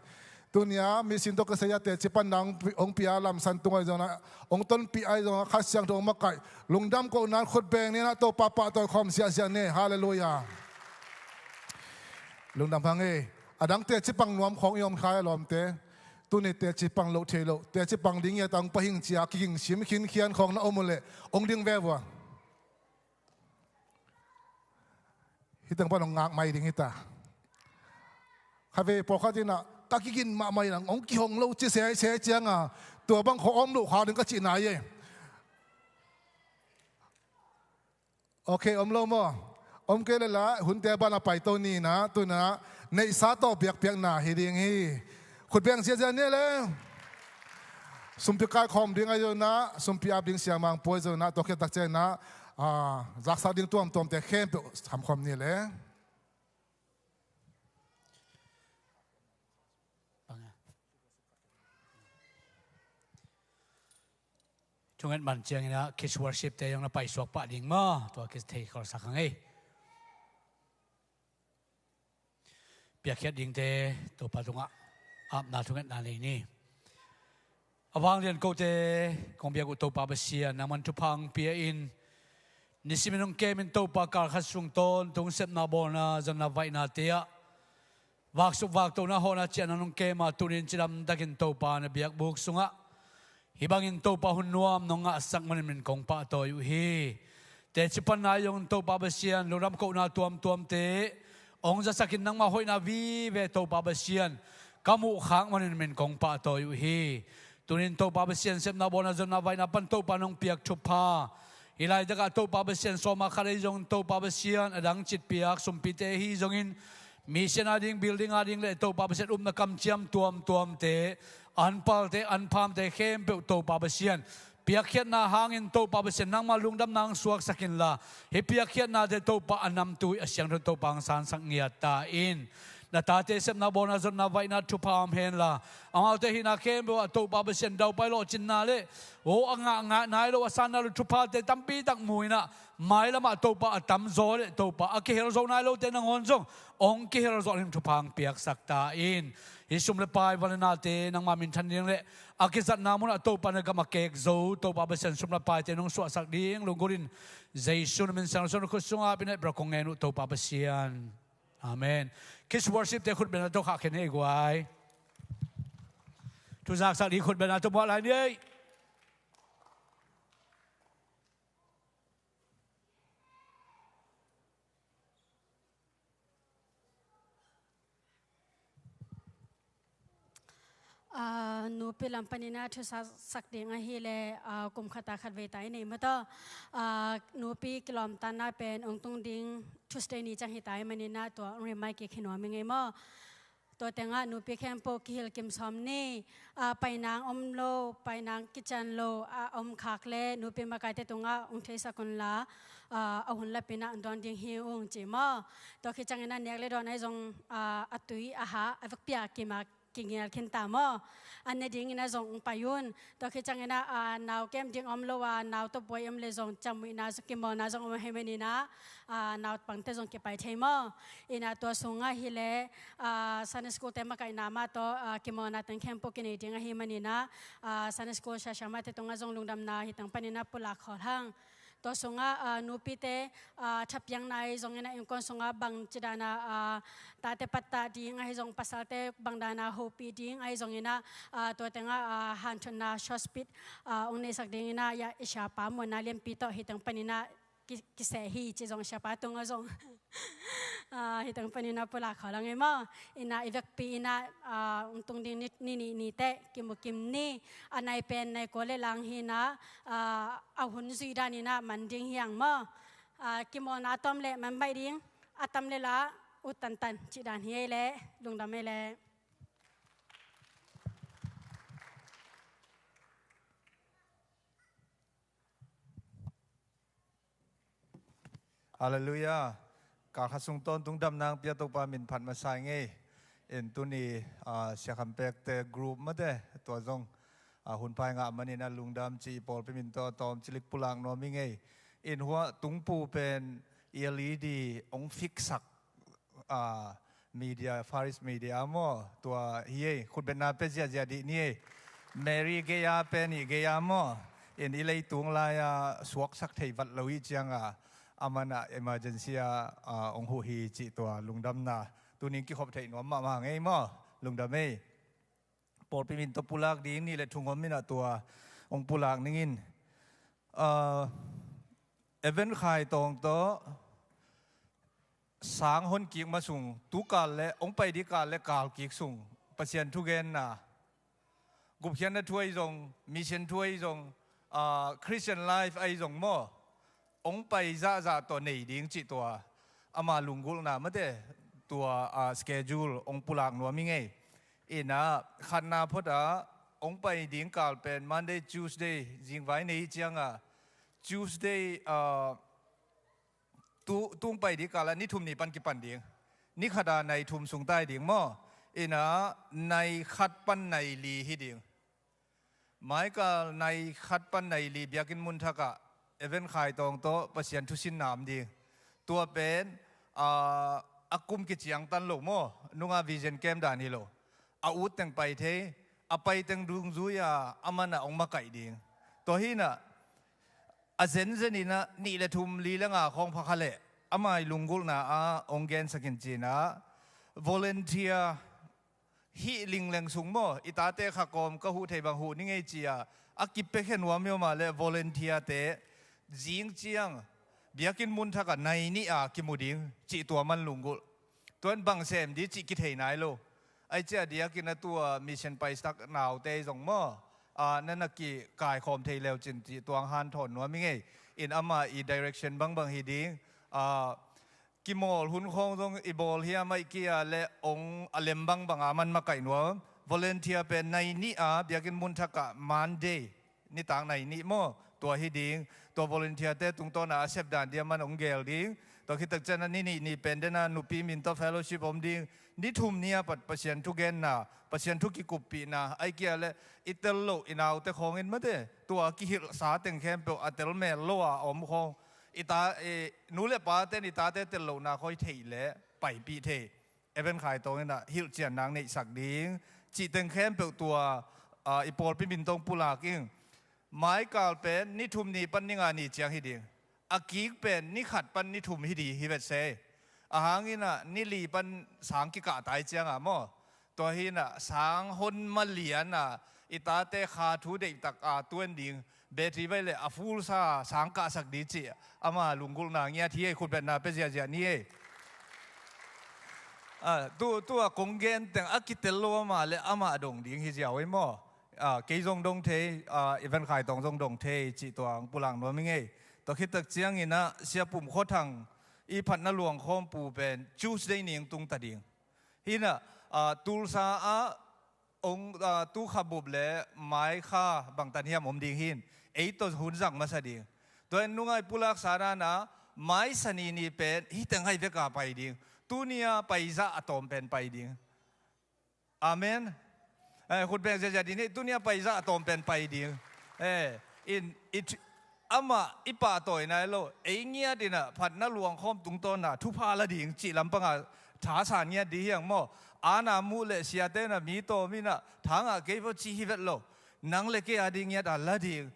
Tuni a mission tawh kisai a teci panna hong pia lamsan tung ahi zongin ah, hong tonpih ahi zongin ah, Kha Siangtho hong makaih, lungdam kohna in khut beng ni in ah, Topa pahtawi khawm siahsiah ni. Halleluiah. Lungdam hang ei. A dang teci pang nuam khawng i om kha a lawmte, tuni teci pang loh thei loh, teci pang ding hi a, tang pahing ci a kiging sim khinkhian khawng na om uh leh hong ding ve vua. Hih teng pan hong ngak mai ding hi ta. Kha vei pawlkhat in ah, ka kigin mahmah in ah hong kihong lo ci sese ciang a, tua bang khawng om loh kha ding ka cihna hi ei. Ok, om lo maw? Om kei le la, hunte ban a paito ni in ah, tu in ah neihsa tawh biakpiakna hi ding hi. Khut beng ziazia ni le. Sumpi kaikhawm ding ahi zongin ah, sumpi ap ding siamang puai zongin ah, tua khit tak ciangin ah, zaksak ding tuamtuamte khempeuh hamkhawm ni le. Thunget man ciangin ah kids worship te zong na paisuak pah ding maw? Tua kids thei kholsak hang ei. Piakkhiat dingte Topa tungah apna thungetna nei ni. A vanglian kote kong biak uh Topa Pasian, nangman thupha hong pia in, nisimin hong kemin Topa, kal khat sung tawntung sepna bawlna zonna vaihnate ah vaksuk vaktohna hawhna ciahna nong kem a, tuni in cidamtakin Topa na biakbuk sungah hih bangin Topa hun nuam nong ngahsak manin min kong pahtawi uh hi. Teci panna ahi zongin Topa Pasian, lungdam kohna tuamtuamte hong zasakin nangmah hoihna vive Topa Pasian ka muhkhak manin min kong pahtawi uh hi. Tuni in Topa Pasian, sepna bawlna zonna vaihnate pan Topa nong piak thupha, hih laitakah Topa Pasian, sawma khat ahi zongin Topa Pasian, a dang citpiak sumpite ahi zongin, mission a ding, building a ding le Topa Pasian, upna kamciam tuamtuamte, anpalte, anphamte khempeuh Topa Pasian, piakkhiatna hangin Topa Pasian, nangmah lungdamna hong suaksak inla, hih piakkhiatnate Topa a namtui a siangtho Topa hong sansak ngiat ta in. Na tate sepna bawlna zonna vaihna thupha om henla, amaute hihna khempeuh ah Topa Pasian, daupai lawhcinna le aw a ngah, ngah nai lo, a san nai lo thuphate tampi tak mu in ah, mailamah Topa a tamzaw le Topa a kihel zo nai lote nangawn zong hong kihel zawh ding thupha hong piaksak ta in. Hih sum le pai, van le nate nangma minthan ding le a kizatna munah Topa na gam a kek zo Topa Pasian, sum le paite nong suahsak ding lunggulhin Jesu na min siangtho na khut sungah ap in, hehpih in kong ngen uh Topa Pasian. Amen. Kids worship te khutbetna tawh khahkhia ni ei guai. Thuzaksak ding khutbetna tawh muah lai ni ei. Ah, nupi lam panin ah thusak ding ahih leh, ah, kum khat a khat vei ta i nei maw taw. Ah, nupi kilawmtatna pen hong tung ding Tuesday ni ciang hi ta ahih manin ah tua hong remind kik hi nuam ing ei maw. Tua tengah nupi khempeuh kihilh kim sawm ni. Ah, painang om lo, painang kician lo a om khak leh nupi makaite tungah hong theisak un la, ah, a hun lapin ah hong dawn ding hi ung ci maw. Tua khit ciangin ah nek le dawn ahi zong, ah, a tui a ha a vekpi a kim a kigel khin ta maw. A ne dingin ah zong hong pai un. Tua khit ciangin ah, ah, nau kem ding om lo a, nau tawh buai om leh zong ciamnuihna zong kimawlna zong om ahih manin ah, ah, naupangte zong kipai thei maw. In ah tua sungah hi leh, ah, Sunday school te makaihna mah tawh, ah, kimawlna teng khempeuh kinei ding ahih manin ah, ah, Sunday school siasia mahte tungah zong lungdamna hi teng panin ah pulak khol hang. Tua sungah, ah, nupite, ah, thapiakna ahi zongin ah innkuan sungah bangci dan a, ah, tate pattah ding ahi zong, pasalte bang dan a hopih ding ahi zongin ah, ah, tua tengah, ah, hanthotna short speech, ah, hong neisak dingin ah, ya, i siapa muanna lianpi tawh hi teng panin ah ki, kiseh hi ci zong siapa tungah zong, ah, hi teng panin ah pulak khol hang ei maw. In ah i vekpi in ah, ah, hong tung ding ni, ni, ni, ni teh kimu kim ni. A nai pen nai kua le lang hi in ah, ah, a hun zuih dan in ah man ding hi hang maw. Ah, kimawlna a tawm leh man baih ding, a tam le la ut tantan cih dan hi ei leh, lungdam ei leh. Halleluiah. Kal khat sung tawntung damna hong pia Topa min phat masa ing ei. In tuni, ah, Sia Kham Pek te group mate tua zong, ah, hun pha i ngah manin ah lungdam ci, i pawlpi min tawh tawm cilik pulak nuam ing ei. In hua tungpu pen L E D hong fix sak, ah, media, Far East Media maw, tua hi ei, khutbetna pia ziahziah dih ni ei. Mary gei-a pen i gei-a maw, in i leitung lai-a suaksak thei vat lo i ciangah, a man ah emergency ah, ah, hong huh hi cih tua lungdamna. Tuning kikhop theih nuam mahmah ing ei maw, lungdam ei. Pawlpi min tawh pulak ding nih le thum om in ah tua hong pulak ning in. Ah, Evan Khai Tawng tawh sang hon kik ma sung, tu kal le, hong pai dih kal le kal kik sung, Pasian thugenna, gupkhiatna thu ahi zong, mission thu ahi zong, ah, Christian life ahi zong maw, hong pai zahzah tawh nei ding cih tua ama lunggulhna mate tua, ah, schedule hong pulak nuam ing ei. In ah khatna phot ah hong pai ding kal pen Monday, Tuesday, zingvai nei ciangah Tuesday, ah, tu, tung pai ding kal ah ni thum ni pan kipan ding. Ni khat ah nai thum sung tai ding maw. In ah nai khat pan nai li hi ding. Maikal nai khat pan nai li biakinn mun thak ah Evan Khai Tawng tawh Pasian thusinna om ding. Tua pen, ah, a kum kiciangtan lo maw, nunga vision kem dan hi lo. A ut teng pai thei, a pai teng dungzui a, a man ah hong makaih ding. Tua hi in ah, a zenzen in ah nih le thum, li le nga khawng pha kha leh, a mai lunggulhna ah hong gensak in ci in ah, volunteer hih lingleng sung maw, i tate kha kawm ka huh thei bang huh ning ei ci a, a kipiakhia nuam i om a leh volunteer te zing ciang biakinn mun thak ah nai nih a kimu ding cih tua man lunggulh. Tua in bang sem ding cih kithei nai lo. Ai ciah diakin a tua mission paisak naute zong maw, ah, na na kikaikhawm thei leu cin cih tua hong hanthawn nuam ing ei. In ama i direction bangbang hi ding, ah, kimawl hun khawng zong i bawl hiam, ahih kei leh hong a lem bangbang a man makaih nuam. Volunteer pen nai nih a biakinn mun thak ah Monday nitak nai nih maw, tua hi ding. Tua volunteer te tungtawn ah a sep dan ding a man hong gel ding. Tua khit tak ciang ah ni nih ni pen den ah nupi min tawh fellowship om ding. Ni thum ni a pat Pasian thugenna, Pasian thu kikuppihna, ahih kei leh i tel loh i naute khawng in mate, tua kihilhsa teng khempeuh a tel mel lo a om khawng, i ta, i nu le pa ten i tate tel lohna khawng i theih leh paipih thei. Evan Khai Tawng in ah hilhcianna hong neihsak ding cih teng khempeuh tua, ah, i pawlpi min tawh pulak ing. Maikal pen ni thum ni pan ni nga ni ciang hi ding. A kik pen ni khat pan ni thum hi ding hi vet se. A hang in ah ni li pan sang kikah tai ciang a maw. Tua hi in ah sang hon ma lian a, i tate kha thu deihtak a tuan ding, battery vai le a full sa sang kahsak ding cih ama lunggulhna ngiat hi ei, khutbetna pia ziahziah ni ei. Ah, tu, tu a kong gen teng a kitel lo amah le amah dong ding hi ziau ei maw? Ah, kei zong dong thei, ah, Evan Khai Tawng zong dong thei cih tua ang pulak nuam i ngei. Tua khit tak ciangin ah Sia Pum Khua Thang i phatna luangkhawm pu pen Tuesday ni ang tung ta ding. Hi in ah, ah, Tulsa ah ong, ah, tu kha bup le mai kha bangtan hiam om ding hi in, ei tawh hun zang masa ding. Tua in nungai pulak sa dan ah mai Sani ni pen hi teng hai vek a pai ding. Tuni a pai zah a tawm pen pai ding. Amen. Eh, khut beng ziazia ding hi, tuni a pai zah a tawm pen pai ding. Eh, in, it, amah i pahtawi nai lo, ei ngiat in ah phatna luangkhawm tungtawn ah thupha la ding cih lampang ah thasan ngiat ding hi ang maw? Ana muh le siate in ah mi tawm in ah tha ngah kei vo ci hi vet lo. Nang le kei a ding ngiat a la ding.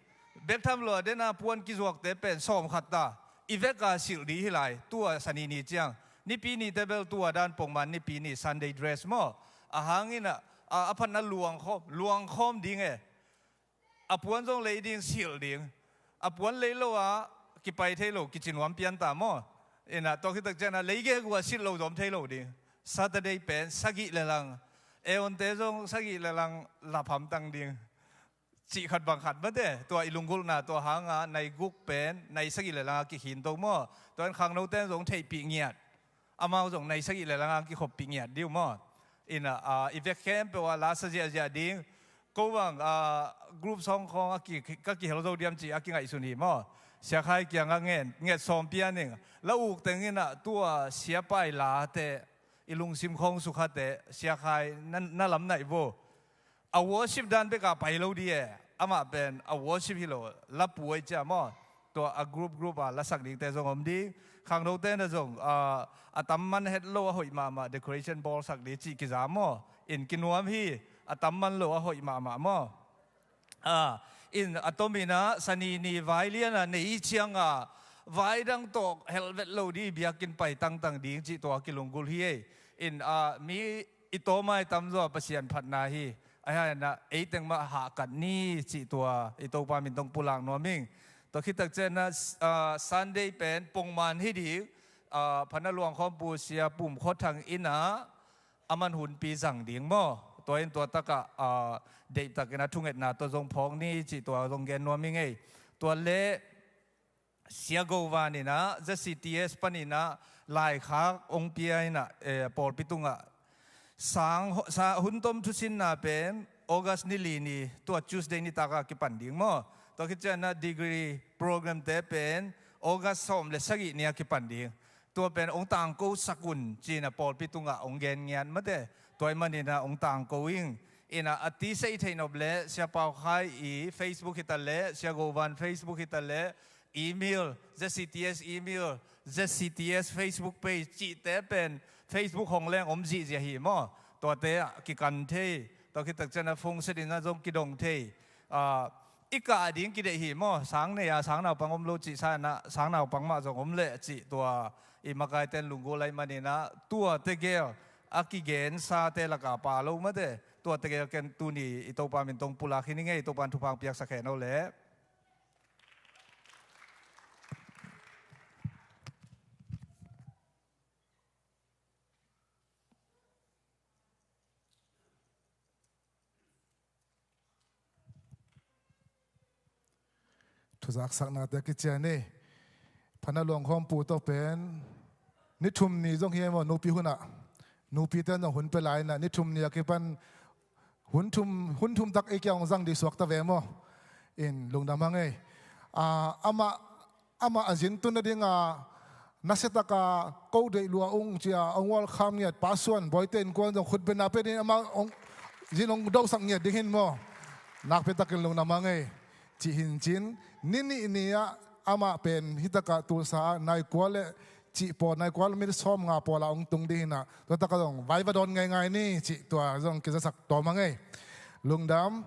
Bek tham lo a den a puan kizuakte pen sawm khat ta. I vek a silh ding hi lai, tu a Sani ni ciang. Nipi nite bel tu a dan pongman Nipi ni Sunday dress maw? A hang in ah, a, a phatna luangkhawm, luangkhawm ding e. A puan zong lei ding, silh ding. A puan lei lo a kipai thei lo, kici nuam pian ta maw? In ah, tua khit tak ciang ah lei gegu a silh lo zom thei lo ding. Saturday pen sagih le lang. E onte zong sagih le lang lap hamtang ding. Cih khat bang khat mate, tua i lunggulhna tua hang a nai guk pen nai sagih le lang a kikhin to maw? Tua in khangnote zong theihpih ngiat. Amau zong nai sagih le lang a kikhoppih ngiat ding uh maw? In ah, ah, i vek khempeuh ah la sa ziahziah ding. Ko bang, ah, group song khawng a ki, ka kihel zo diam cih a kingaihsun hi maw? Sia Khai kiang ah ngen, nget sawm pian ing. La uk teng in ah tu a Sia Pai late, i lungsim khawng sukhate, Sia Khai na, na lam naih vo. A worship dan bek a pai lo ding e. Amah pen a worship hi lo, la puai cia maw? Tua a group group a la sak dingte zong om ding. Khangnote na zong, ah, a tam man het lo a hoih mahmah decoration bawl sak ding cih kiza maw? In kinuam hi, a tam man lo a hoih mahmah maw? Ah, in a tom in ah Sani ni vai lian a nei ciang a vai dang tawh helh vet lo ding, biakinn pai tangtang ding cih tua kilunggulh hi ei. In, ah, mi i tawm a i tamzaw a Pasian phatna hi. Ahi hang in ah ei teng mah hahkat ni cih tua i Topa min tawh pulak nuam ing. Tua khit tak ciang ah, ah, Sunday pen pongman hi ding, ah, phatna luangkhawm pu Sia Pum Khua Thang in ah a man hunpi zang ding maw? Tua in tua tak ah, ah, deihtak in ah thungetna tawh zong phawk ni cih tua zong gen nuam i ngei. Tua le Sia Go Van in ah Z C T S pan in ah laikhak ong pia in ah, eh, pawlpi tungah sang, sa, hun tom thusinna pen August ni li ni, tua Tuesday nitak a kipan ding maw? Tua khit ciang ah degree program te pen August sawm le sagih ni a kipan ding. Tua pen ong tangko sak un ci-in ah pawlpi tungah ong gen ngiat mate. Tua ahih manin ah ong tangko ing. In ah a tisa i theih nop le Sia Pau Khai i Facebook hi ta le, Sia Go Van Facebook hi ta le, email, Z C T S email, Z C T S Facebook page cihte pen Facebook hong leng om zihziah hi maw? Tuate ah kikan thei, tua khit tak ciang ah phone set in ah zong kidong thei. Ah, i kah ding kideih hi maw? Sang nei a sang naupang om lo cih sa in ah sang naupang mah zong om leh cih tua i makaite in lunggulh ahih manin ah tuate gel a kigen sate lak a pha lo mate. Tuate gel ken tuni i Topa min tawh pulak hi ning ei, i Topa in thupha piaksak hen o leh. Thuzaksaknate kician hi. Phatna luangkhawm pu tawh pen ni thum ni zong hi ei maw, nupi hun ah. Nupite in zong hun pia lai in ah ni thum ni a kipan hun thum, hun thum tak ei kiang hong zang ding suak ta ve maw? In lungdam hang ei. Ah, amah, amah a zin tun nading a nasia tak a ko deih lua ung ci-a hong welcome ngiat Pa Suan Bawite innkuan zong khutbetna pia ding, amah hong zin hong dosak ngiat ding hi maw? Nakpi takin lungdam hang ei. Cih hi in cin, ni nih ni ah amah pen hi tak ah Tulsa ah nai kua le cih pawl, nai kua le minit sawmnga pawl ah hong tung ding hi in ah, tua tak ah zong vai va dawn ngeingai ni cih tua zong kizasak tawm hang ei. Lungdam.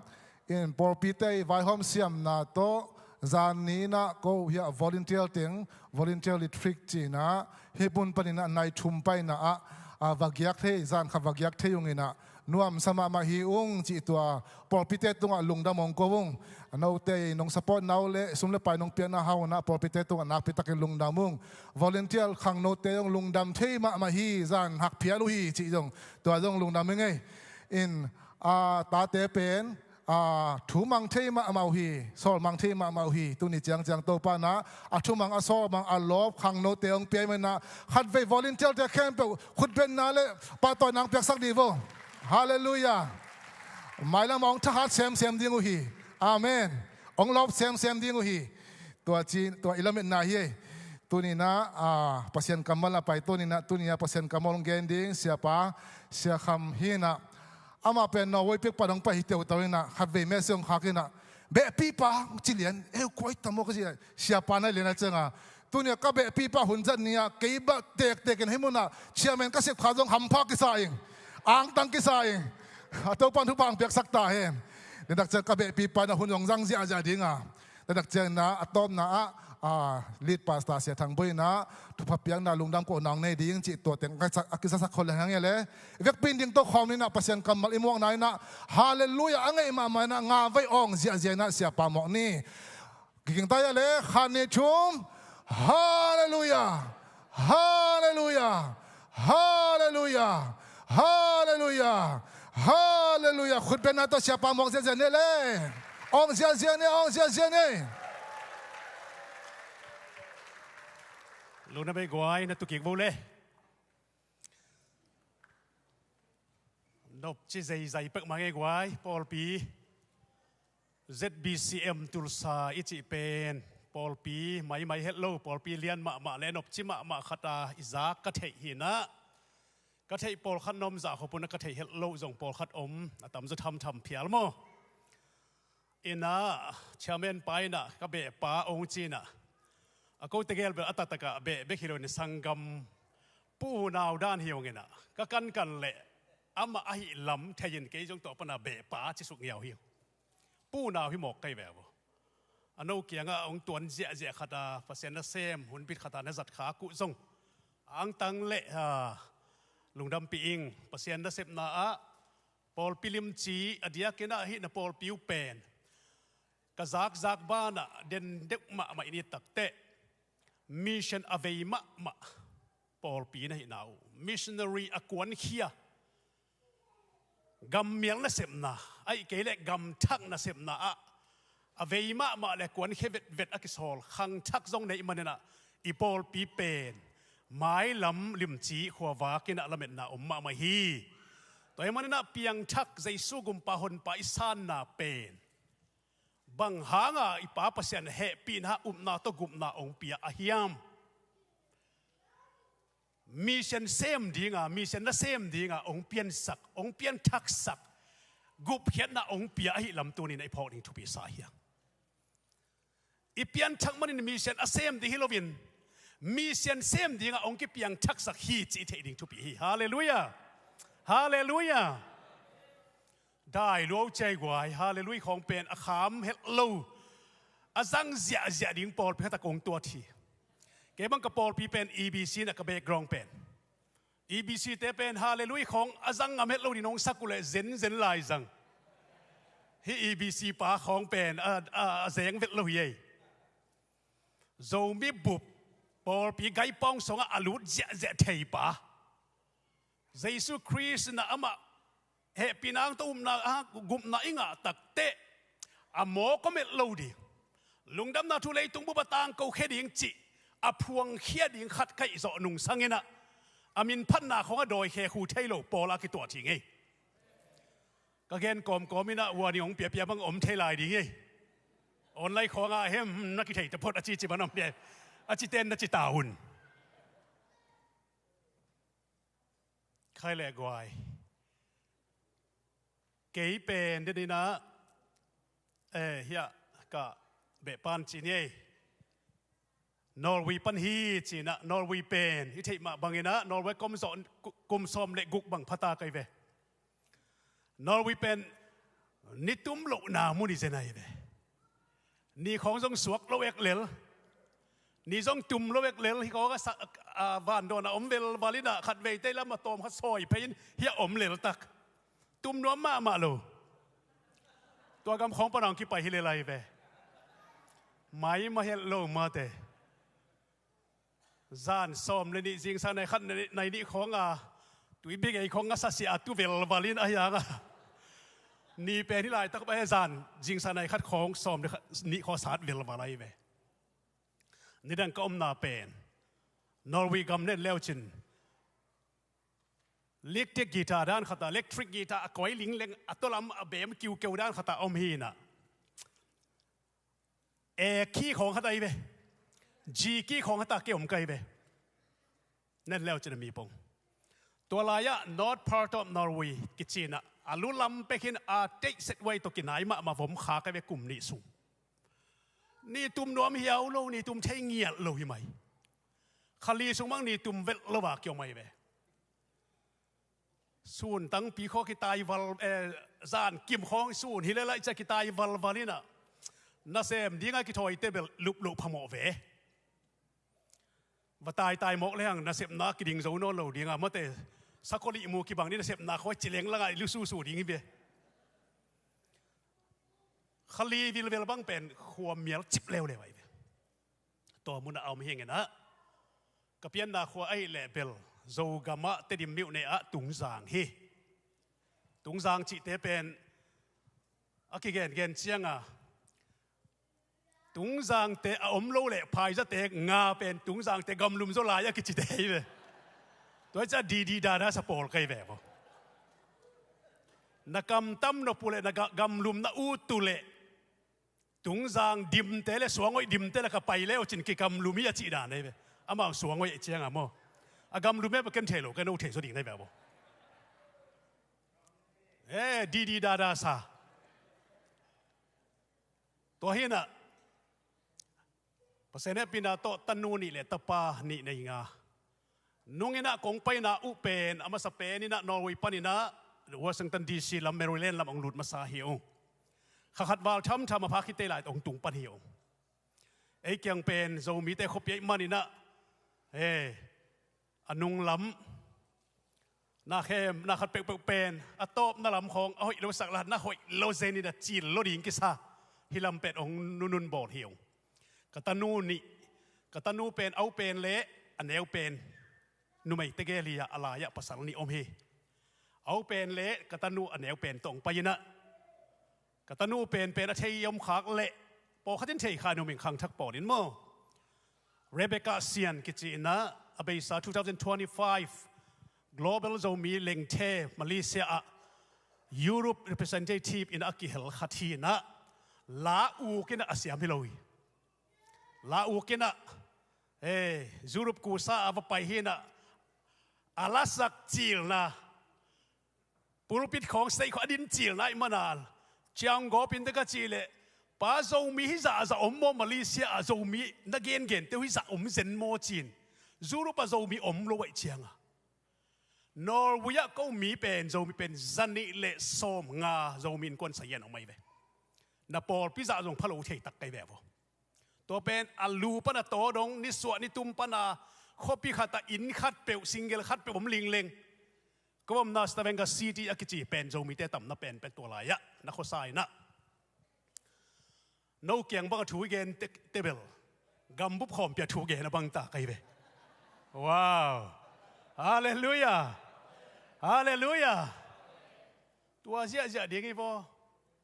In pawlpite i vaihawm siamna tawh zan ni in ah ko hiah volunteer teng, volunteer retreat ci-in ah hih mun panin ah nai thum paina ah a, va giak thei, zan khat va giak thei ung inah, nuamsa mahmah hi ung cih tua pawlpite tungah lungdam hong ko ung. Note nong support na uh le sum le pai nong piakna hang unah pawlpite tungah nakpitakin lungdam ung. Volunteer khangnote zong lungdam thei mahmah hi, zan hak phial uh hi cih zong, tua zong lungdam hi ngei. In, a, tate pen, a, thu mang thei mahmah uh hi, sawl mang thei mahmah uh hi. Tuni ciangciang Topa inah a thu mang, a sawl mang, a lawp khangnote hong pia ahih maninah khatvei volunteer-te khempeuh khutbenna le pahtawina hong piaksak dih vo. Halleluiah. Mailam ah hong thahat semsem ding uh hi. Amen. Hong lawp semsem ding uh hi. Tua ci, tua i lametna hi ei. Tuninah, a, Pasian kammal a pai tuninah, tuninah Pasian kammal hong gen ding siapa, Sia Kham hi inah, amah pen Norway pek pan hong pai hi teuteu inah, khatvei message hong khak inah, "Behpipa," ci lian, "Eu, kua hi tam aw?" ka ci. Siapa na hi lian a cianga, "Tunia ka behpipa hun zat ni-ah kei bel tektekin hih munah chairman ka sep kha zong hampha kisa ing, angtang kisa ing." A, Topa in thupha hong piaksak ta hen. Nitak ciang ka behpipa inah hun zong zang ziahziah dinga, nitak ciang inah a tawpna ah, a, lead pastor Sia Thang Boi inah thupha piakna lungdam kohna hong nei ding cih tua teng a kizasak khol leng hang e le. I vekpi in ding to khawm inah Pasian kammal i muakna inah, halleluiah, a ngeih mahmah inah, nga vei awng ziahziah inah siapa muak ni. Kiging ta hia le, khat, nih, thum. Halleluiah. Halleluiah. Halleluiah. Halleluiah. Halleluiah. Khutbenna tawh siapa muak ziahziah ni le. Awng ziahziah ni, awng ziahziah ni. Lungdam ei guai, na tu kik vo le. Nopci zeizai pek mah ngei guai, pawlpi. Z B C M Tulsa i cih pen pawlpi maimai het lo, pawlpi lian mahmah le nopci mahmah khat a i zak ka theih hi inah, ka theih pawlkhat na om zah khop un a ka theih het loh zong pawlkhat om, a tamzaw thamtham phial maw. Inah, chairman pa inah ka behpa hong ci inah, a kote gel bel a taktakah beh bek hi lo inah sanggam pu unau dan hi ung inah, ka kankan leh amah ahih lam thei in kei zong tua pana behpa ci suk ngiau hi ung. Pu unau hi mawk kei ve vo. A no kiangah hong tuan ziahziah khat a, Pasian nasem hun bit khat a na zat khak uh zong, angtang le, a, lungdampih ing. Pasian nasepna ah pawlpi limci a diakin ah hih na pawlpi uh pen ka zakzak banah den deuh mahmah in i et takteh, mission a vei mahmah pawlpi na hihna uh, missionary a kuankhia, gammial nasepna, ahih kei leh gamthak nasepna ah a vei mahmah le kuankhia vetvet a kisawl khangthak zong neih maninah, i pawlpi pen mailam limci khuavak inah lametna om mahmah hi. Tua ahih maninah piangthak Jesu gumpa honpa i sanna pen bang hanga i Pa Pasian hehpihna upna tawh gupna hong pia a hiam? Mission sem dinga, mission nasem dinga hong piansak, hong pianthaksak, gupkhiatna hong pia ahih lam tuninah i phawk ding thupi sa hi hang. I pianthak manin mission a sem ding hi loin, mission sem dinga hong kipiangthaksak hi cih i theih ding thupi hi. Halleluiah. Halleluiah. Dai lua uh ciai guai, halleluiah khawng pen a kham het lo, a zang ziahziah ding pawlpi khat a kong tuat hi. Kei bang ka pawlpi pen E B C na ka background pen. E B C te pen halleluiah khawng a zang ngam het lo ding nong sak uh leh zenzen lai zang. Hih E B C pa khawng pen a, a, a zeng vet lo hi ei. Zomi bup pawlpi gaipawng sungah a lut ziahziah thei pa, Jesu Khrist na amah hehpihna ang tawh upna, a, gupna i ngah takteh a mawk om het lo ding, lungdamna thu leitung bup a tangko khia ding cih a phuangkhia ding khat kaih zawh nungsang inah, a minphatna khawng a dawi khekhu thei lo pawl a kituah thei ngei. Ka gen kawmkawm inah warning hong piapia bang om thei lai ding hi. Online khawngah hem na kithei taphot a cici bang om thei, a citen na ci ta un. Khai le guai. Kei pen deninah, eh, hiah ka behpan ci ni ei. Norway pan hi cinah, Norway pen i theih mah banginah Norway kum sawm, kum sawm le guk bang phata kai ve. Norway pen nitum lohna mun i zen ahi ve. Ni khawng zong suak lo ek lel. Ni zong tum lo bek lel hi khawng a sa, a, vandawn a om velval in ah khat vei tei lam a tawm khat sawi phei in hi a om lel tak. Tum nuam mahmah lo. Tua gam khawng pan a hong kipai hi lel ahi ve. Mai mah het lo mate. Zan sawm le nih zingsang nai khat nai nih khawng a tui bik ei khawng a sa sia tu velval in ahi hang a. Ni pen hi laitak bang he zan zingsang nai khat khawng sawm le khat nih khawng sat velval ahi ve. Nidang ka omna pen Norway gam nen leucin electric guitar dan khat a, electric guitar a koi lingleng a tolam a bem kiukeu dan khat a om hi in ah. E key khawng khat ahi ve. G key khawng khat a kei om ka hi ve. Nen leucin a mi pong. Tua lai-ah North part of Norway kici in ah a lu lam pek in a teih set uai tawh kinai mahmah vom kha ka hi ve kum nih sung. Ni tum nuam hiau lo, ni tum thei ngiat lo hi mai. Kha li sung bang ni tum velh lo a kiom ahi ve. Sun tangpi khawng kitaival, eh, zan kim khawng sun hi le lai cia kitaivalval in ah nasem ding a kithawi tebel lup lo phamawh ve. Va taitai mawk le hang nasepna kiding zo nawn lo ding a mate. Sakawlih mu kibang ni nasepna khawng cileng lang a i lu susu ding hi ve. Kha li vilvel bang pen khua mial cip leuleu ahi ve. Tua mun a om hi ing in ah ka pianna khua ahih leh bel Zogam ah Tedim myone ah Tungzang hi. Tungzang cihte pen a kigengen ciang a Tungzangte a om lo leh phaizate nga pen Tungzangte gamlum zaw lai a kicite hi ve. Tua hi ciah didi dada sa pawl ka hi ve maw. Na kamtam nop uh leh na ga-, gamlum na ut uh leh Tungzang dimte le Suangoih dimte le ka pai le uh cin kigamlum hi a cih dan ahi ve. Amau Suangoih ciang a maw a gamlum e bang ken thei lo ka no thei zaw ding na hi ve maw. Eh, didi dada sa. Tua hi in ah Pasian hehpihna tawh tanu nih le tapa nih nei nga. Nung in ah kong paina uh pen a masa pen in ah Norway pan in ah Washington D C lam, Maryland lam hong lut masa hi ung. Kha khat val thamtham a pha khit tei lai tawh hong tung pan hi ung. Ei kiang pen Zomite khuapi ahih man in ah, eh, a nung lam na khem, na khat peuhpeuh pen a tawpna lam khawng a hoih lo sak la, na hoih lo zen in a cil lo ding kisa hi lam pen hong nunun bawl hi ung. Ka tanu nih, ka tanu pen au pen le a neu pen numei tegel hi a, a lai-ah pasal nih om hi. Au pen le ka tanu a neu pen tawh hong pai in ah ka tanu penpen a thei om khak leh pawlkhat in thei kha nuam ing khangthak pawl in maw. Rebecca Sian kici in ah a beisa two thousand twenty-five Global Zomi Lengthe Malaysia ah Europe Representative in a kihel khat hi in ah la uk in ah a siam hi lo hi. La uk in ah, eh, Europe kusa a va pai hi in ah a lasak cilna pulpit khawng stage khawng a din cilna i man a cianggawp in te ka cih leh pa Zomi hi zahzah om maw, Malaysia ah Zomi na gengen te uh hi zah om zen maw cin. Europe ah Zomi om lo aih ciang a Norway ah ko mi pen Zomi pen zanih le sawm nga Zomi innkuan sa hian om ahi ve. Na pawlpi zah zong pha lo thei tak ka hi ve vaw. Tua pen a lu pan a taw dong nisuah nitum pan a khuapi khat ah inn khat peuh single khat peuh om lingleng. Ka omna Stavanger City a kici pen Zomite tamna pen pen tua lai-ah na khuasa in ah no kiang bang a thu i gen te, tebel gambup khawmpi a thu gen a bang ta ka hi ve. Wow. Halleluiah. Halleluiah. Tua ziahziah ding hi vaw.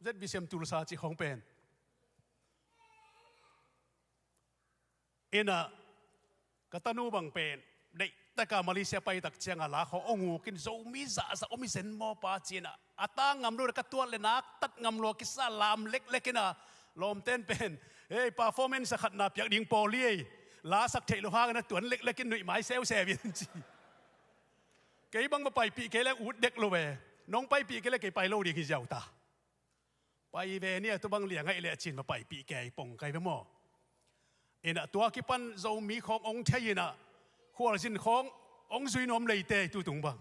Zet bisiam tulsa cih khawng pen in ah ka tanu bang pen deihtaka Malaysia paitak cianga la khawng ong ukin Zomi zahzah om hi zen maw pa ci-in ah a ta ngam lo ka tuat le nak tat ngam lo kisa lam leklek in ah lawmten pen hei performance a khatna piak ding pawl hi ei la sak theih lo hangin a tuan leklek in nuih mai seuseu in ci. Kei bang va paipih kei le ut dek lo ve. Nong paipih kei le kei pai lo ding hi ziau ta. Pai ve nia tu bang liang aih leh cin va paipih kei pong kai ve maw? Inah tua kipan Zomi khawng ong thei inah khualzin khawng ong zui nuam leite tutung bang.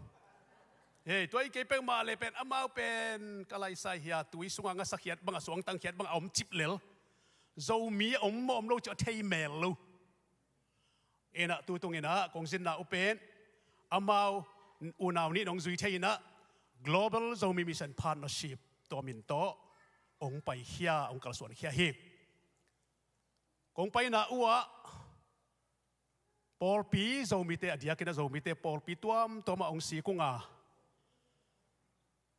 Hei tua i kei pek mah le pen amau pen ka laisai hia tui sunga ngasa khiat bang a suangtang khiat bang a om cip lel. Zomi a om maw om lo cu a thei mel lo. Inah tutung inah kong zinna uh pen amau unau nih nong zui thei inah Global Zomi Mission Partnership tua min tawh hong paikhia, hong kalsuankhia hi. Kong paina uhah pawlpi Zomite a diakinah Zomite pawlpi tuamtuamah hong sik unga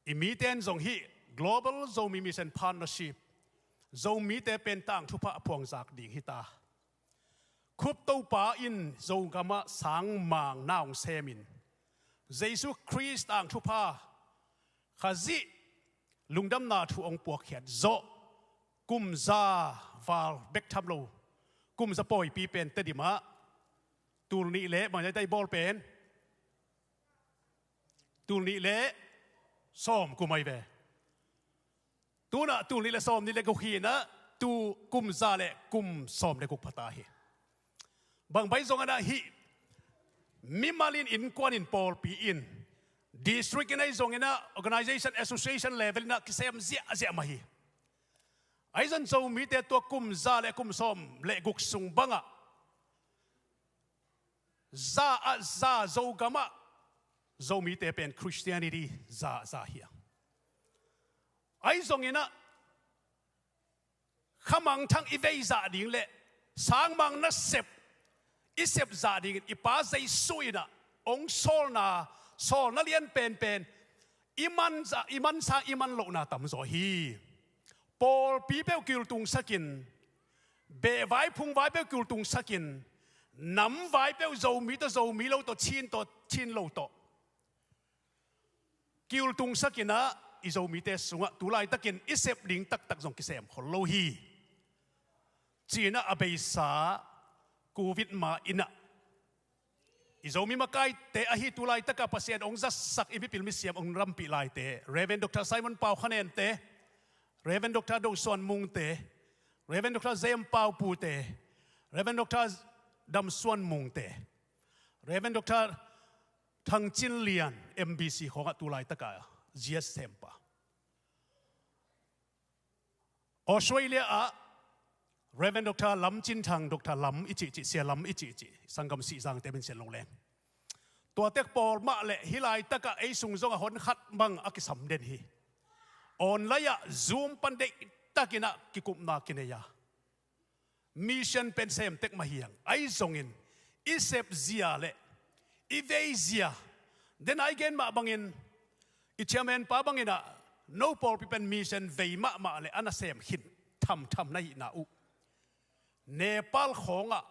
i mite in zong hih Global Zomi Mission Partnership Zomite pen tangthupha a phuangzak ding hita. Khup Topa in Zogamah sangmang na hong semin Jesu Khrist tangthupha Khazih lungdamna thu hong puakkhiat zawh kumza val bek tham lo, kumza pawipi pen Tedim ah tul nih le bangzah i bawl pen tul nih le sawm kum ahi ve. Tunah tul nih le sawm nih le guk hi inah tu kumza le kum sawm le guk phata hi. Bang bai zong inah hih mimal in, innkuan in, pawlpi in, district in ahi zong inah organization, association level inah kisem ziahziah mah hi. Ahi zong Zomite tua kumza le kum sawm le guk sung bangah za ah za Zogamah Zomite pen Christianity za za hi a. Ahi zong inah khamangthang i veizah ding le sangmang nasep i sepzah dingin i Pa Jesu inah hong sawlna, sawlna lian penpen i mansa, i mansa, i man lohna tamzaw hi. Pawlpi peuh kiltungsakin, behvai phungvai peuh kiltungsakin, namvai peuh Zomi tawh Zomi lo tawh, Chin tawh Chin lo tawh kiltungsak inah i Zomite sungah tu laitakin i sep ding taktak zong kisem khol lo hi. Ci inah a beisa Covid ma inah i Zomi makaite ahi tu laitakah Pasian hong zatsak i mipil misiam hong rampih laite, Reverend Doctor Simon Pau Khanente, Reverend Doctor Do Suan Mungte, Reverend Doctor Jem Pau Pute, Reverend Doctor Dam Suan Mungte, Reverend Doctor Thang Cin Lian, M B C khawngah tu laitakah G S sempa. Australia ah Reverend Doctor Lam Cin Thang, Doctor Lam i cihcih, Sia Lam i cihcih, sanggam Sih Zangte min Sian Long Leng. Tua tek pawl mah le hih laitakah ei sung zongah hon khat bang a kisam den hi. Online ah Zoom pan deihtakin ah kikupna kinei a, mission pen sem tek mah hi hang. Ahi zongin i sepzia le i veizia, den a i gen mah bangin, i chairman pa bangin ah no pawlpi pen mission vei mahmah le a nasem khin thamtham na hihna uh. Nepal khawngah,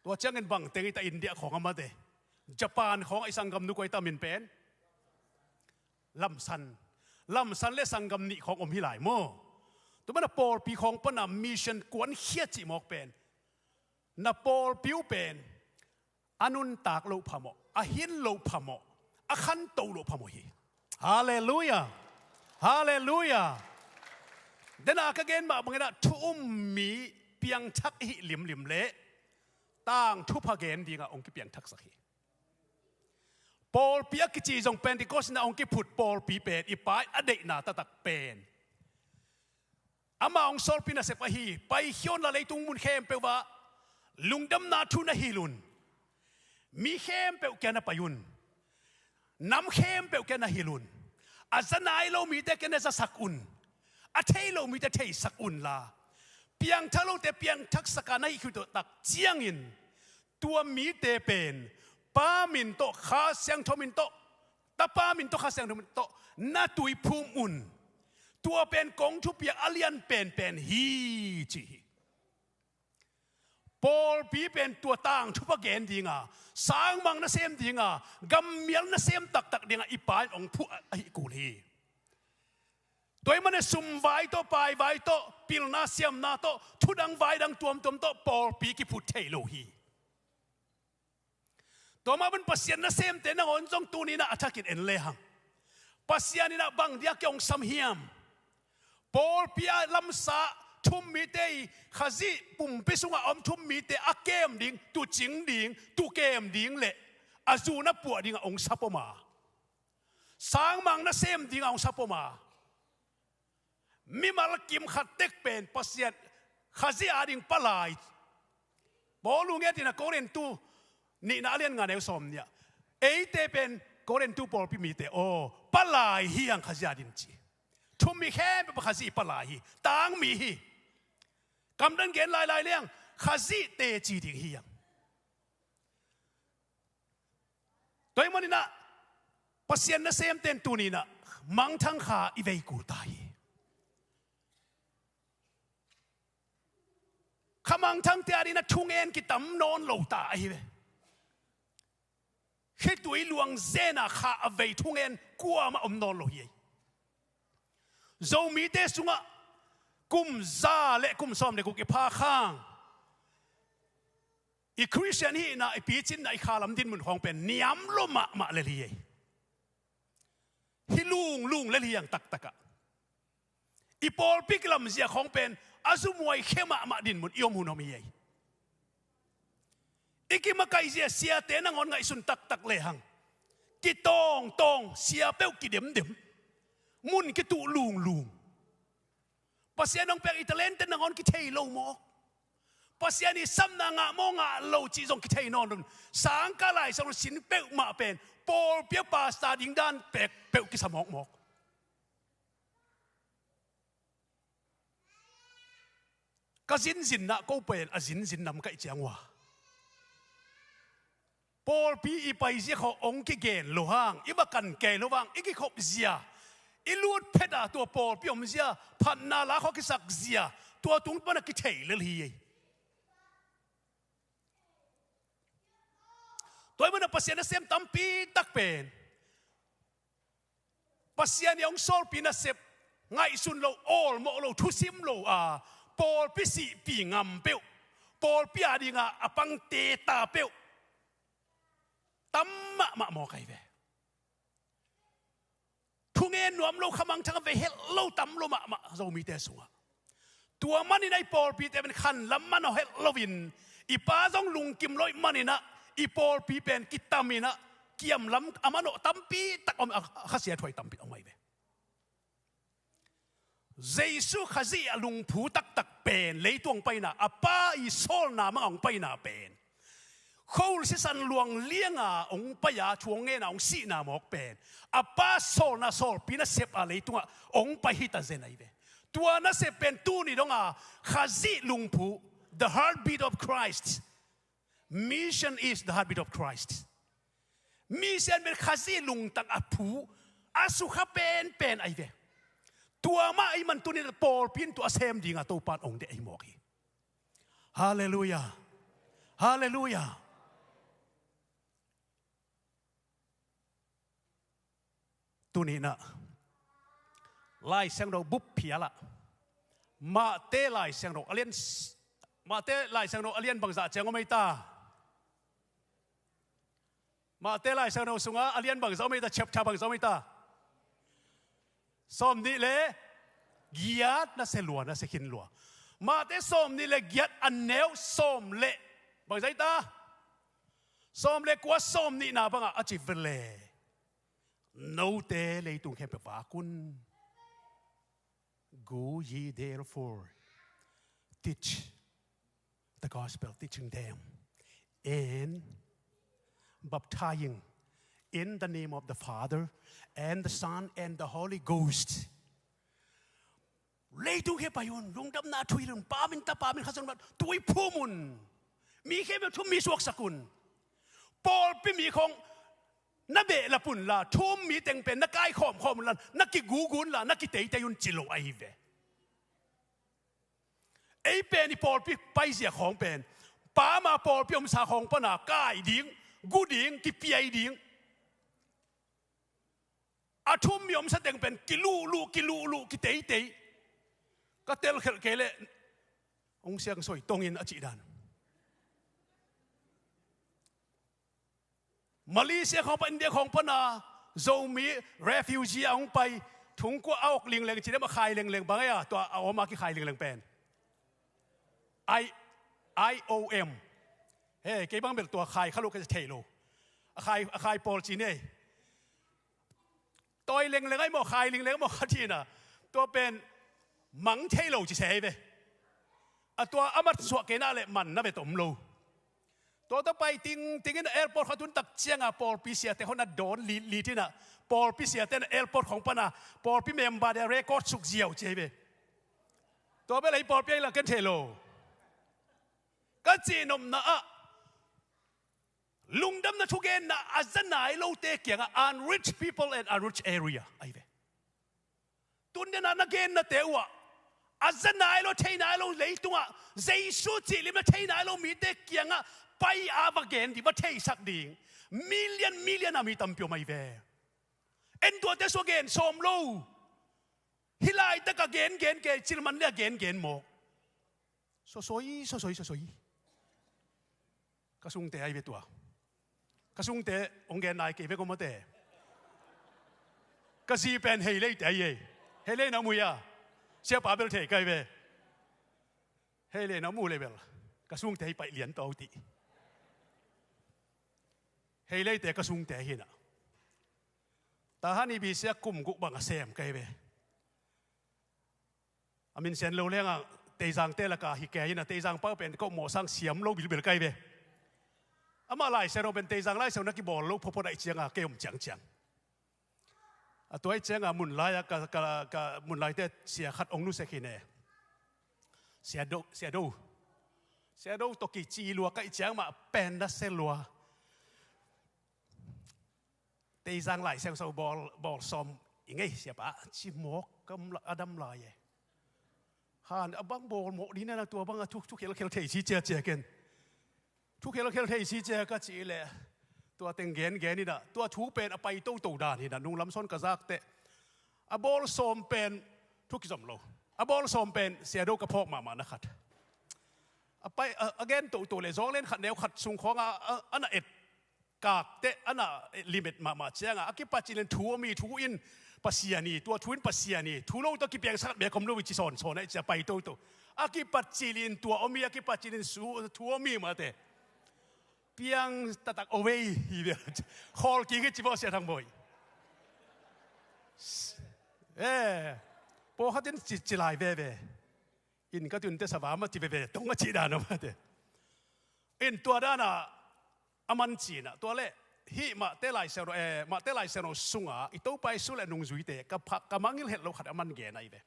tua ciangin bangteng i ta, India khawngah mate, Japan khawngah i sanggamnu kua i ta min pen Lamsan. Lamsan le sanggam nih khawng om hi lai maw? Tua mana pawlpi khawng pana mission kuankhia cih mawk pen, na pawlpi uh pen a nuntak loh phamawh, a hin loh phamawh, a khanto loh phamawh hi. Halleluiah. Halleluiah. Dena ka gen mah bangin ah thu um mi piangthak i hih limlim le tangthupha gen dingah hong kipiangthaksak hi. Pawlpi a kici zong Pentecost in ah hong kiphut pawlpi pen i Pa in a deihna taktak pen, ama hong sawlpi nasep ahi, paikhia unla leitung mun khempeuh ah lungdamna thu na hilh un. Mi khempeuh kiang na pai un. Nam khempeuh kiang na hilh un. A za nai lo mite kiang na zasak un. A thei lo mite theisak unla, piangthak lote piangthaksak a na hih khit uh tak ciangin tua mite pen Pa min tawh, Kha Siangtho min tawh, Tapa min tawh, Kha Siangtho min tawh na tuiphum un. Tua pen kong thupiak a lian penpen hi, ci hi. Pawlpi pen tua tangthupha gen dinga, sangmang nasem dinga, gammial nasem taktak dinga i Pa in hong phuh ahih kul hi. Tua ahih manin sumvai tawh, paivai tawh, pilna siamna tawh, thudang vaidang tuamtuam tawh pawlpi kiphut thei lo hi. Tua mah bangin Pasian nasemte nangawn zong tuni-in ah a thakin en lehang, Pasian in ah bang dia kei hong sam hiam? Pawlpi a lamsa thum mite, Khazih pumpi sungah a om thum mite a kem ding, tuucing ding, tuukem ding le a zun a puah dingah hong sa pom a, sangmang nasem dingah hong sa pom a, mimal kim khat tek pen Pasian, Khazih ading palai. Paul in nget in ah Korintu Nihna a lian nga neu sawm nih ah, eite pen Korintu pawlpi mite aw, palai hi hang Khazih adingin ci. Thu-um mi khempeuh Khazih palai hi, tangmi hi. Kamdan gen lailai leng Khazih teci ding hi hang. Tua ahih manin ah Pasian nasemte in tuni-in ah mangthang kha i vei kul ta hi. Kha mangthangte adingin ah thungen kitam nawn lo ta ahi ve. Khitui luang zen a kha a vei thungen kuamah om nawn lo hi. Zomite sungah kum za le kum sawm le guk i phak hang, i Khristian hihna, i picinna, i khalam dinmun khawng pen niam lua mahmah lel hi. Hi lunglung lel hi hang taktak ah. I pawlpi kilamzia khawng pen a zumhuai khia mahmah dinmun i om hun om hi. I kimakaihzia siate nangawn ngaihsun taktak lehang, kitawngtawng, sia peuh kidemdem, mun kituh lunglung. Pasian hong piak i talente nangawn kithei lo mawk. Pasian i sapna ngah maw ngah lo cih zong kithei nawn lo. Sangkah laisiangtho sin peuhmah pen pawlpi a pastor ding dan pek peuh kisa mawkmawk. Ka zinzinna ko pen a zinzin nam ka hih ciang uh a, pawlpi i paizia khawng hong kigen lo hang, i va kan kei lo hang, i kikhop zia, i lut phet a tua pawlpi omzia, phatna la khawng kisak zia, tua tung pan a kithei lel hi. Tua ahih manin a Pasian nasem tampi tak pen Pasian i hong sawlpi nasep ngaihsun lo, awlmawh lo, thusim lo a, pawlpi sihpih ngam peuh, pawlpi adinga a pangte ta peuh tam mahmah mawk ahi ve. Thungen nuam lo, kha mangthang a vei helh lo tam lua mahmah Zomite sungah. Tua manin a i pawlpite pen khanlam manawh helh loin, i pa zong lungkim lo ahih manin ah i pawlpi pen kitamin ah kiamlam a manawh tampi tak om, a khasia thuai tampi om ahi ve. Jesu Khazih a lungphu taktak pen leitung hong paina, a pa i sawlna mangah hong paina pen, khol sisan luang lianga hong pai a, thu hong ngen a hong sihna mawk pen a pa sawlna, sawlpi nasep a leitungah hong pai hi ta zen ahi ve. Tua nasep pen tuni donga Khazih lungphu, the heartbeat of Christ. Mission is the heartbeat of Christ. Mission pen Khazih lungtang a phu, a sukha penpen ahi ve. Tua mah ahih man tuni-in pawlpi in tua a sem dinga Topa in hong deih ahi mawk hi. Halleluiah. Halleluiah. Tuni-in ah Lai Siangtho bup phial ah, Mate Lai Siangtho a lian s-, Mate Lai Siangtho a lian bangzah ciang om ei ta? Mate Lai Siangtho sungah a lian bangzah om ei ta, chapter bangzah om ei ta? Sawmnih le giat, nasia lua, nasia khin lua. Mate sawmnih le giat, a neu sawm le, bangzah ei ta? Sawm le kua, sawmnihna bangah a ci ve le, note leitung khempeuh vak un. Go ye therefore, teach the gospel, teaching them and baptizing in the name of the Father and the Son and the Holy Ghost. Leitung khempeuh pai un, lungdamna thu hilh un, Pa min, Tapa min, Kha Siangtho min, tui phum un. Mi khempeuh thu-um mi suaksak un. Pawlpi mi khawng na behlap un la, thu-um mi teng pen na kaikhawmkhawm un la, na kigugu un la, na kiteitei un ci lo ahi ve. Ei pen i pawlpi paizia khawng pen Pa ma pawlpi omsa khawng pana kai ding, gu ding, kipiai ding. A thu-um mi omsa teng pen kiluhluh, kiluhluh, kiteitei. Ka telkhelh kei leh hong siang soi tongin a cih dan. Malaysia khawng pan, India khawng pana Zomi refugee a hong pai, thungkuah a awk lingleng ci dem, a khai lengleng bang ei a, tua a om a kikhai lingleng pen. I, I O M. He, kei bang bel tua khai kha lo ka thei lo. A khai, a khai pawl ci nei. Tawi lengleng ai maw, khai lingleng ai maw, kha thina. Tua pen mang thei lo ci se hi ve. A tua a mat suah kei na le man na ve tom lo. Tua tawh pai tingting in airport khawng tun tak ciangah pawlpi siate khawng na dawn litlit in ah, pawlpi siate na airport khawng pan a pawlpi member te record suk ziau ci hi ve. Tua bel ei pawlpi ahi la ken thei lo. Ka cihnopna ah lungdamna thugenna a za nai lote kiangah, unreached people and unreached area ahi ve. Tun dena na gennate uh ah a za nai lo, thei nai lo, leitungah Jesu cihlimna thei nai lo mite kiangah pai a va gen ding, va theisak ding. Million million a mi tampi om ahi ve. En tuate sua gen sawm lo. Hih laitak a gen gen kei, cilman le a gen gen mawk. Sosoi sosoi sosoi. Ka sungte ahi ve tua. Ka sungte hong gen nai kei ve ko mawte. Ka zi pen Hei Leite ahi ei. Hei Lei na mu hia? Siapa bel thei kai ve. Hei Lei na mu le bel ka sungte hi paih lian tawh tih. Hei Leite ka sungte hi na. Tahan i bisiak kum guk bang a sem kai ve. A min sian lo lengah Teizangte laka hi kei in a, Teizang pau pen ko mawhsang siam lo bilbil kai ve. Amah Lai Siangtho pen Teizang Lai Siangtho na kibawl lo phopho daih cianga kei om ciangciang. A tua ih cianga mun lai-a ka, ka, ka mun laite sia khat ong nusek hi ne. Sia Do, Sia Do. Sia Do tawh kici lua ka ih ciang mah pen na se lua. Teizang Lai Siangtho bawl, bawl sawm i ngei siapa ci mawk kam a dam lai e. Han a bang bawl mawk dina na tua bang a thu, thu khelkhel thei si ciacia ken. Thu khelkhel thei si cia ka cih leh tua teng gengen ina tua thu pen a pai toto dan ina nunglam sawn ka zak teh. A bawl sawm pen thu kizom lo. A bawl sawm pen Sia Do ka phawk mahmah na khat. A pai a, a gen toto le zawng len khat neu khat sung khawng a, a, a na et kak teh a na limit mahmah cianga a kipat cilin thu a mi thu in Pasian hi, tua thu in Pasian hi, thu lo tawh kipiangsak bek om lo i ci sawnsawn a i ci a pai toto. A kipat cilin tua om hi, a kipat cilin su, thu a mi mate. Piang taktak away hi bel. Khawl kik hi ci vawh Sia Thang Bawi. Eh, pawlkhat in ci, ci lai veve. In ka tun te sava mah ci veve tong a cih dan a mate. In tua dana a man cina tua le hih Mate Lai Siangtho, eh, Mate Lai Siangtho sunga i Topa Jesu le nungzuite ka, ka mangngilh het lo khat a man gen ahi ve.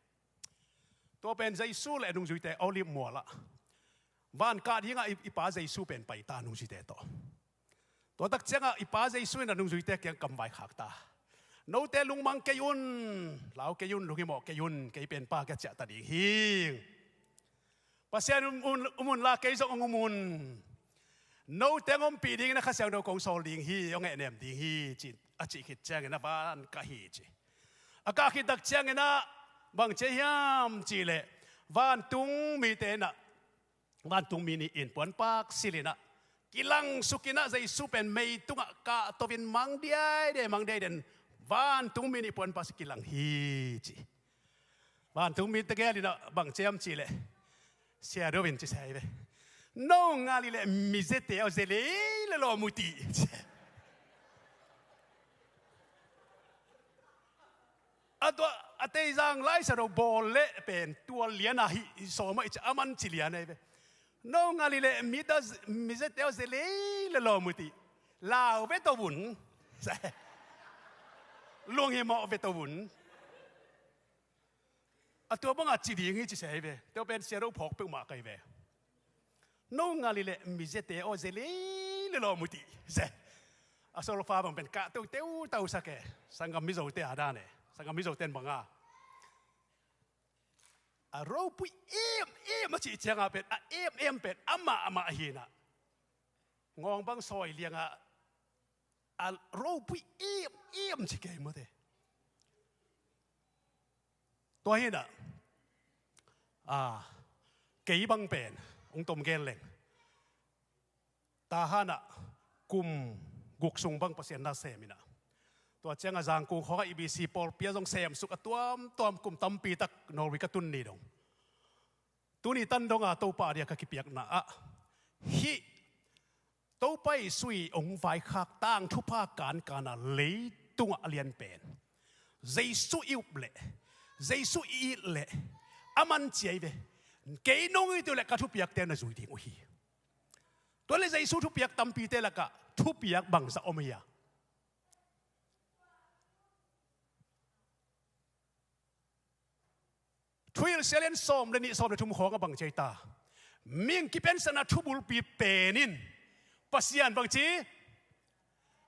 Tua pen Jesu le nungzuite Olive mualah van kah dingah i, i Pa Jesu pen pai ta nungzuite tawh. Tua tak ciangah i Pa Jesu in a nungzuite kiang kam vaikhak ta. Note lungmang kei un, lau kei un, lunghimawh kei un, kei pen Pa ka ciah ta ding hi. Pasian um, um, um un la kei zong hong um un. Note hong ompih dingin a Kha Siangtho kong sawl ding hi, hong ehnem ding hi, ci, a cih khit ciangin a van kah hi ci. A kah khit tak ciangin ah bang ci hiam cih leh vantung mite in ah, vantung mi nih in puanpak silh in ah kilangsuk in ah Jesu pen mei tungah kahto in mang diaide, mang diaide in vantung mi nih puanpak silh kilang hi ci. Vantung mi tegel in ah bang ci hiam cih leh Sia Do in ci sa hi ve. No ngal hi leh mizete aw ze lei le lawm uh tih. A tua a Teizang Lai Siangtho bawl leh pen tua lian a hih sawm a i ci a man ci lian ahi ve. No ngal hi leh mita, mizete aw ze lei le lawm uh tih. Lau ve to vun. Lunghimawh ve to vun. A tua bangah ci ding hi ci se hi ve. Tua pen Sia Do phawk peuhmah ka hi ve. No ngal hi leh mizete aw ze lei le lawm uh tih se. A solfa bang pen kah teuteu tausak e. Sanggam Mizote a dan e. Sanggam Mizote in banga a ropui im im a cih ciangah pen a im im pen amah amah hi na. Ngawng bang sawi liangah a ropui im im ci kei mawte. Tua hi na, a, kei bang pen hong tom gen leng. Tahan ah kum guk sung bang Pasian na sem in ah. Tua ciangah Zangkung khawngah E B C pawlpi ah zong semsuk a tuamtuam kum tampi tak Norway ka tun ni dong. Tuni tan donga Topa dia ka kipiakna ah hih Topa Jesu i hong vaikhak tang thupha kankan a leitungah a lian pen Jesu i up leh, Jesu i it leh a man ci ahi ve. Kei nong it uh leh ka thupiakte na zui ding uh hi. Tua le Jesu thupiak tampite lakah thupiak bangzah om hi a? Thuhilhsia lian sawm le nih, sawm le thum khawng a bang ci ei ta? Mihing kipiansakna thubulpi pen in Pasian bang ci,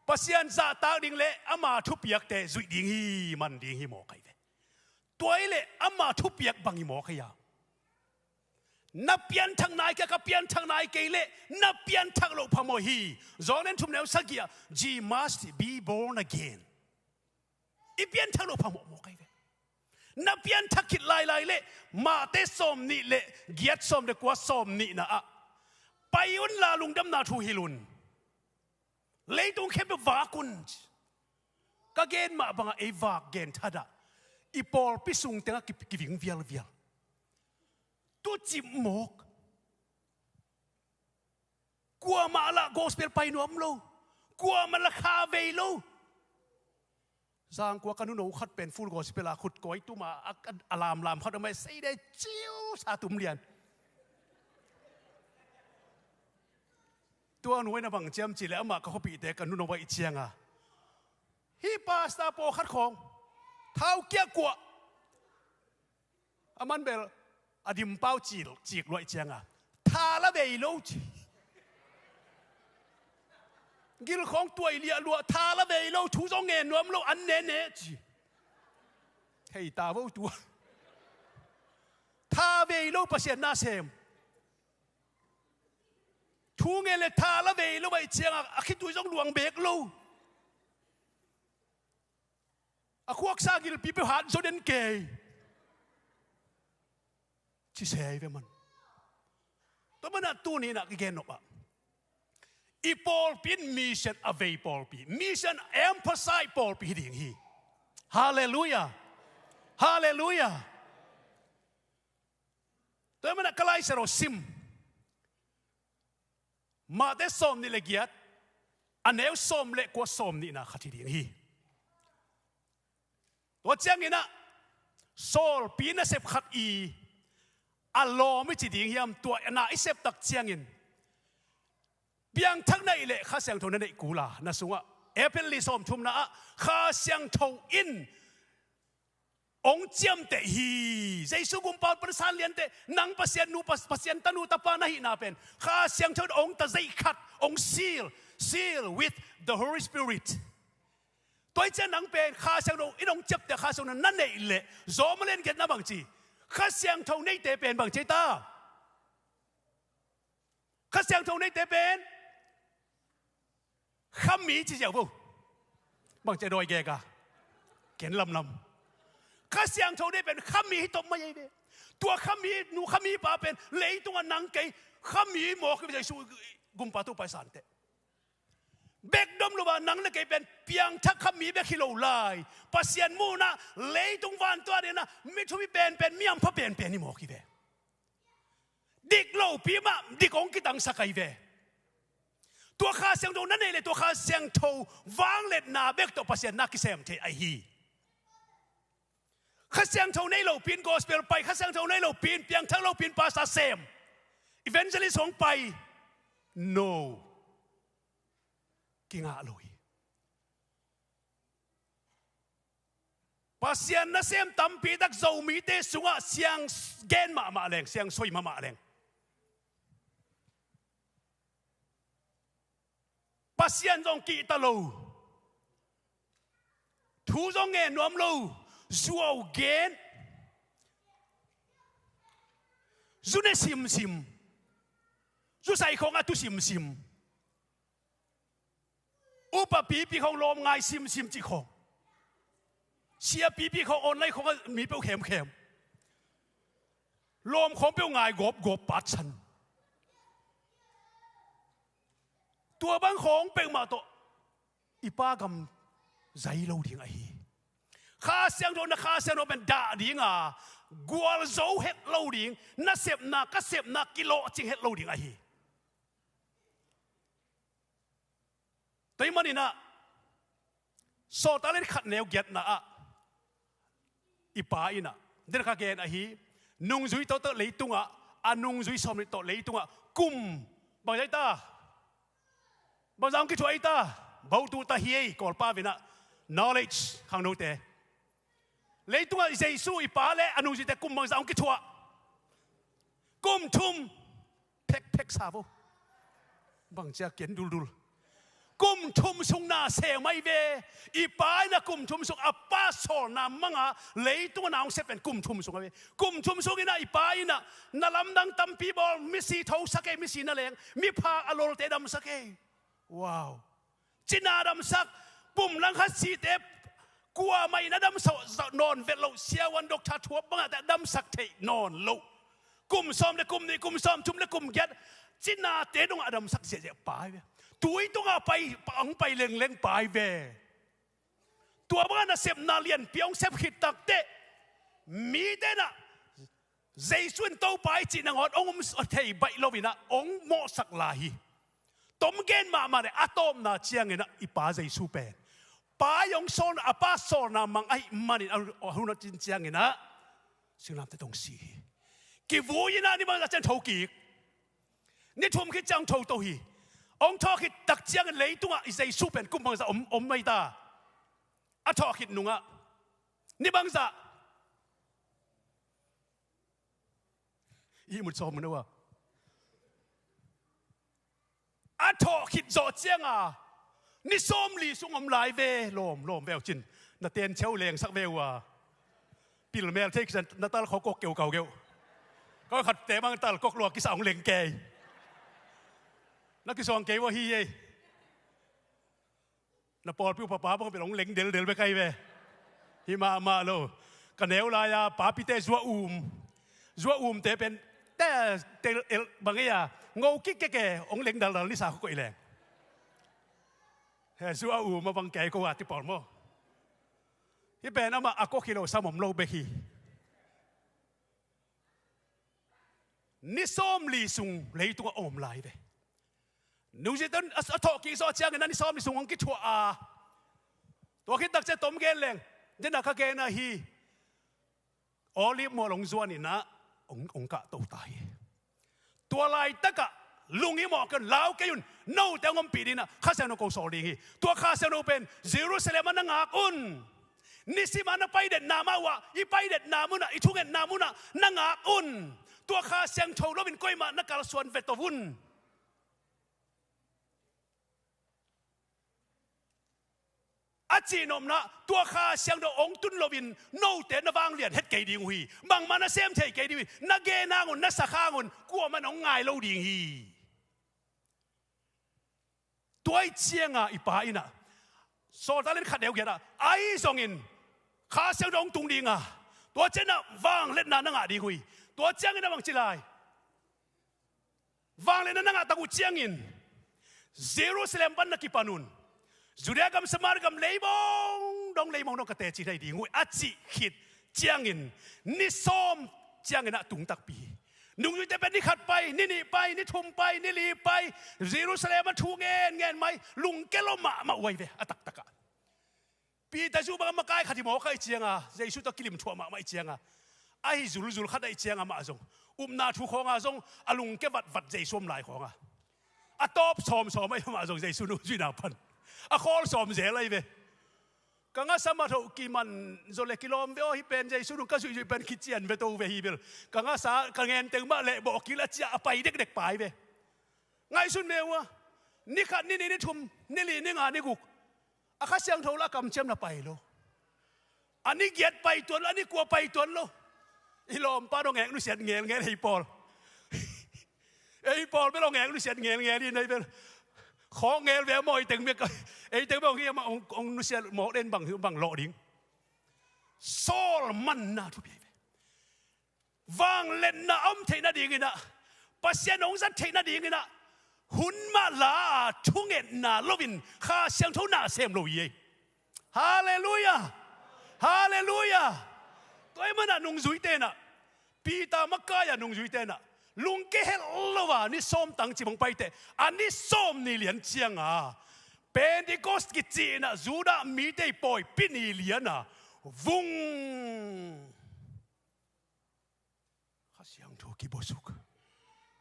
Pasian zahtak ding le ama thupiakte zuih ding hi, man ding hi mawk ahi ve. Tua hi le ama thupiak bang hi mawk ahi a? Na pianthak nai kei a, ka pianthak nai kei le na pianthak loh phamawh hi. Johan thum neu sagih ah, "Ye must be born again." I pianthak loh phamawh mawk ahi ve. Na pianthak khit lailai le Mate sawm nih le giat, sawm le kua, sawm nihna ah, "Pai unla lungdamna thu hilh un. Leitung khempeuh vak un." Ka gen mah bangah ei vak gen thadah i pawlpi sung tengah ki, kiving vialvial. Tu cip mawk. Kuamah lah gospel pai nuam lo. Kuamah lah kha vei lo. Zangkua ka nuno khat pen Full Gospel a khut kawi tuma a, a, a lamlam khat a mai sei de ciu sa tum lian. Tua nuai na bang ciam ci le amah ka khuapihte ka nuno a i cianga, "Hi pastor pawlkhat khawng thau kiak kuah." A man bel a dimpau cil cik luai cianga, "Tha la vei lo," ci. Gilkhawng tuai liah luah, "Tha la vei lo, thu zong ngen nuam lo, an nene," ci. Hei ta vo tua. Tha vei lo Pasian na sem. Thu ngen le tha la vei lo vai cianga a khitui zong luang bek lo. A khuaksa gilpi peuh hat zo den kei. Ci sei ve man. Tua manah tuni inah kigen nop ah, i pawlpi in mission a vei pawlpi, mission emphasize pawlpi hi ding hi. Halleluiah. Halleluiah. Tua manah ka Lai Siangtho sim, Mate sawm nih le giat, a neu sawm le kua, sawm nihna khat hi ding hi. Tua cianginah sawlpi nasep khat i a lawm i ci ding hiam, tua na i sep tak ciangin piangthak na hih leh Kha Siangtho na neih kul a, na sungah Efesa li sawmthumna ah Kha Siangtho in hong ciamteh hi. Jesu gumpa pan sanlianteh, nang Pasian nu, Pas-, Pasian tanu tapa na hihna pen Kha Siangtho in hong tazeih khat, hong seal, seal with the Holy Spirit. Tua hi ciang nang pen Kha Siangtho in hong ciamteh, Kha Siangtho na neih leh, Rom a lian giatna bang ci, Kha Siangtho neite pen bang ci ta? Kha Siangtho neite pen khami ci ziau vo. Bang ci a dawi gek a, ken lamlam. Kha Siangtho nei pen khami hi tawp mai ei ve. Tua khami nu khami pa pen leitungah nang kei khami mawk hi ve, Jesu gumpa tu pai santeh. Bek dom lo a nang le kei pen piangthak khami bek hi lo lai, Pasian muhna leitung vantung a dena mi thupi penpen, mi hampha penpen hi mawk hi ve. Dik lopi mah dik hong kitangsak ahi ve. Tua Kha Siangtho na neih leh tua Kha Siangtho vangliatna bek tawh Pasian na kisem thei ahi hi. Kha Siangtho nei lopi in gospel pai, Kha Siangtho nei lopi in, piangthak lopi in pastor sem, evangelist hong pai, no. Kingah lo hi. Pasian nasem tampi tak Zomite sungah siang gen mahmah leng, siang soi mahmah leng, Pasian zong kihta lo, thu zong ngen nuam lo, zuau gen, zu ne simsim, zu sai khawng a tu simsim, upa pipi khawng lawm ngai simsim cih khawng, sia pipi khawng online khawng a mi peuh khemkhem, lawm khawng peuh ngai gawpgawp patsan. Tua bang khawng peuhmah tawh i Pa gam zai lo ding ahi. Kha Siangtho na Kha Siangtho pen dah dinga gualzo het lo ding, na sepna ka sepna kilawhcing het lo ding ahi. Tua ahih maninah Sawltak lian khat neu giatna ah i pa inah, den kha gen ahi, nungzui tawh tawh leitungah, a nungzui sawm nih tawh leitungah kum bang zai ta? Bangzah hong kithuah ei ta? Botu ta hi ei, Kawlpau in ah, knowledge, khangnote. Leitungah Jesu i Pa le a nungzuite kum bangzah hong kithuah? Kum thum. Phekphek sa vo. Bangcia ken duldul. Kum thum sung na sem ahi ve. I Pa in ah kum thum sung a Pa sawlna manga leitungah na hong sep pen kum thum sung ahi ve. Kum thum sung in ah i Pa in ah na lamdang tampi bawl, misi thosak ei, misi na leng, miphak a lolte damsak ei. Wow. Cina damsak, pum langkhat site kuamah in a damsak nawn vet loh, siavuan, doctor thuap bangahte a damsak theih nawn loh. Kum sawm le kum nih, kum sawm thum le kum giat, cinate dongah a damsak ziahziah Pa hi ve. Tui tungah pai, hong pai lengleng Pa hi ve. Tua bangah nasepna lianpi hong sep khit takteh, mite in ah Jesu in Topa i cih nangawn hong um thei baih lo in ah hong mawhsak lai hi. Tom gen mahmah le a tawpna ciangin ah i Pa Jesu pen Pa i hong sawl, a Pa sawlna mang ahih manin a hun a cin ciangin ah singlamteh tawh hong si hi. Kivui in ah ni bangzah ciang tho kik. Ni thum khit ciang tho to hi. Hong thawh khit tak ciangin leitungah i Jesu pen kum bangzah om, om mai ta? A thawh khit nungah ni bangzah? Ihmut sawm mun a, a thawh khit zawh cianga ni sawmli sung om lai ve. Lawm, lawm veu cin. Na tenciau lengsak veu a. Pilmel thei kisa na talkhok kok keukau keu. Kau khatte bang talkhok lua kisa hong leng kei. Na kisuang kei uh ahi ei. Na pawlpi uh papa bang bel hong leng deldel bek ahi ve. Hi mahmah lo. Ka neu lai-a papite zuah um, zuah umte pen te, tel, el bang ei a, ngo kik keke, hong leng daldal nisa kho koih leng. He zuah um a bang kei ko a ti pawl maw. Hih pen amah a kok hi lo, sam om lo bek hi. Ni sawmli sung leitungah om lai ve. Nungzuite in a, a thawh kik zawh ciangin a ni sawmli sung hong kithuah a. Tua khit tak ciang tom gen leng, den a ka gen ahi. Olive mual hong zuan in ah hong, hong kahto ta hi. Tua laitakah lung i mawh kei un, lau kei un, note hong ompih ding in ah Kha Siangtho ko sawl ding hi. Tua Kha Siangtho pen Jerusalem ah na ngak un. Nisim a na paidetna mah uh ah, i paidetna munah, i thungetna munah na ngak un. Tua Kha Siangtho loin koimah na kalsuan ve to un. A cihnopna, tua Kha Siangtho hong tun loin note na vanglian het kei ding uh hi. Bangmah na sem thei kei ding uh hi. Na gen hang un, na sak hang un, kuamah in hong ngai lo ding hi. Tua ahih cianga i Pa in ah, Sawltak Lian khat neu giat ah, ahi zongin Kha Siangtho hong tung ding a, tua ciangin ah vangliatna na ngah ding uh hi. Tua ciangin ah bang ci lai? Vangliatna na ngah tak uh ciangin Jerusalem pan na kipan un, Judea gam, Samaria gam, leimong dong leimong dong ka teci thei ding uh hi, a cih khit ciangin ni sawm ciangin ah tung takpi hi. Nungzuite pen ni khat pai, ni nih pai, ni thum pai, ni li pai, Jerusalem ah thu ngen ngen mai, lungke lo mahmah uh ahi ve a taktakah. Peter zong bang a makai khat hi mawk ahih cianga, Jesu tawh kilim thuah mahmah ahih cianga, ahi zulzul khat ahih cianga mah zong, upna thu khawnga zong a lungke vatvat Jesu om lai khawnga, a tawp sawmsawm ahih mah zong Jesu nungzuihna pan a khawl sawm zel ahi ve. Ka ngasa mah thoh kiman zaw le kilawm ve aw, hih pen Jesu nung ka zuihzuih pen kician ve to ve hi bel. Ka ngasa, ka ngenteng mah leh bawhkil a ciah a pai dekdek pa hi ve. Ngaihsun ve uh a, ni khat, ni nih, ni thum, ni li, ni nga, ni guk, a Kha Siangtho lah a kamciam na pai lo. A ni giat pai tuan lo, a ni kua pai tuan lo. I lawmpa dong ngek nusiat ngelngel, ei pawl. Ei pawl bel dong ngek nusiat ngelngel in ei bel. Khawk ngel ve maw, ei teng bek, ei teng bek hong hi a, hong, hong nusiat mawk den bang, bang lawh ding. Sawl manna thupi ve. Vangliatna a om theih nadingin ah, Pasian hong zat theih nadingin ah, hun mah la a thungetna loin Kha Siangtho na sem lo hi ei. Halleluiah! Halleluiah! Tua ahih manah nungzuite in ah, Peter makai a nungzuite in ah, lungke helh lo a ni sawm tang cimawng paiteh, a ni sawm ni lian cianga Pentecost kici in ah Judah mite i pawipi ni lian a vung. Kha Siangtho kibosuk.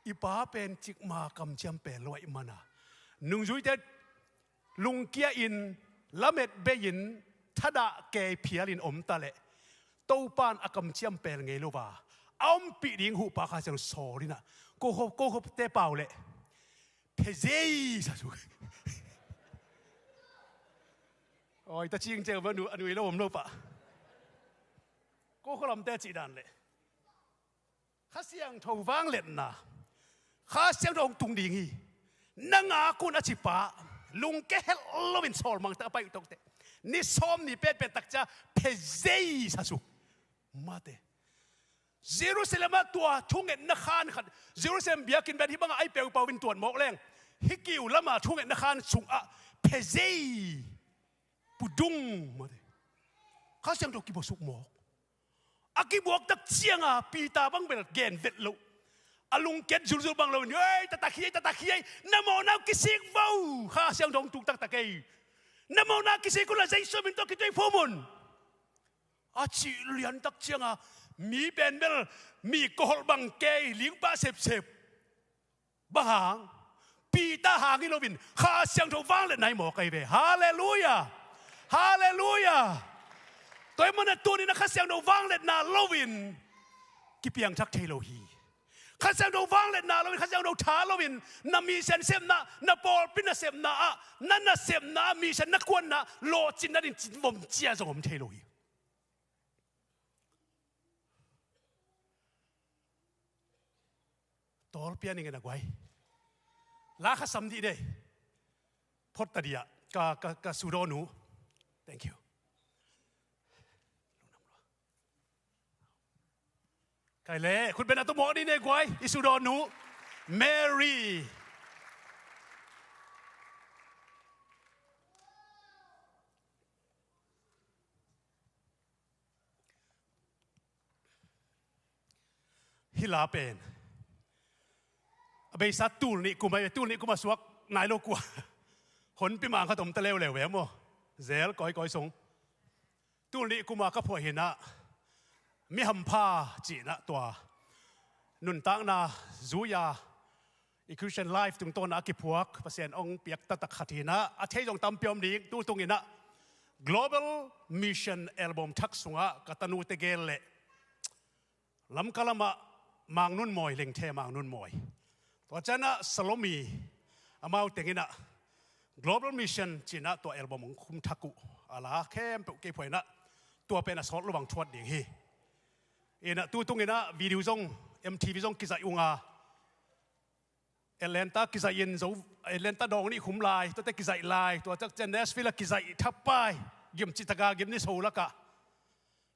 I Pa pen cikmah kamciam pen lo ahih mana, nungzuite lungkia-in, lamet bei-in, thadah kei phialin om ta leh, Topa in a kamciam pel ngei lo a, a ompih ding huhpa Kha Siangtho sawl in ah, ko khop, ko khopte pau leh, phezei sa suk. Oi, ta cing ceu ma nu, a nui lo om lo pah. Ko kho lamte cih dan leh, Kha Siangtho vangliatna, Kha Siangtho hong tung ding hi. Na ngak un a cipa, lungke helh loin sawlmang tak a pai uh tokte, ni sawm ni petpet tak cia phezei sa suk. Mate. Jerusalem ah tua thungetna khan khat, Jerusalem biakinn pen hih bangah ai peupau in tuat mawk leng, hih kiu lama thungetna khan sungah phezei, pudung, mate. Kha Siangtho kibuasuk mawk. A kibuak tak cianga Peter bang bel gen vet loh, a lungkiat zulzul bang loin, ei, tatakhiai, tatakhiai, na mawhna uh kisik vo. Kha Siangtho hong tung taktak ei. Na mawhna kisik unla Jesu min tawh kituiphum un, a cih lian tak cianga mi pen bel mi koholh bang kei, lingpah sepsep. Bang hang? Peter hang hi loin Kha Siangtho vangliatna hi mawk ahi ve. Halleluiah. Halleluiah. Tua ahih manin tuni-in ah Kha Siangtho vangliatna loin kipiangthak thei lo hi. Kha Siangtho vangliatna loin, Kha Siangtho tha loin na mission sepna, na pawlpi nasepna ah, na nasepna ah, mission na kuanna ah lawhcinna ding cin vom cia zong om thei lo hi. Tawlpia ning in a guai. La kha sam dih de. Phot ta dih ah. Ka, ka, ka sudaw nu. Thank you. Kai le, khut beng a tumawh dih ne guai. I sudaw nu. Mary. Hih la pen a beisa tul nih kum a, tul nih kum a suak nai lo kua. Honpi mang khat om ta leuleu ve maw. Zel kawikawi sung. Tul nih kum a ka phuah hi-in ah, Mi Hampha ci-in ah tua nuntakna zui-a i Christian life tungtawn ah a kiphuak, Pasian hong piak taktak khat hi-in ah, a thei zong tampi om ding. Tu tung in ah Global Mission album thak sungah ka tanute gel leh Lamka lamah Mang Nun Mawi, Lengthe Mang Nun Mawi, tua ciang ah Salomi, amau teng in ah Global Mission ci-in ah tua album hong khum thak uh, a la khempeuh kei phuah in ah, tua pen a sawt lo bang thuat ding hi. In ah tu tung in ah video zong, M T V zong kizaih ung a, Atlanta kizaih in zo, Atlanta dawng nih khum lai, tuate kizaih lai, tua tak ciang Nashville ah kizaih thapai, gim cih tak a gim ni so lakah.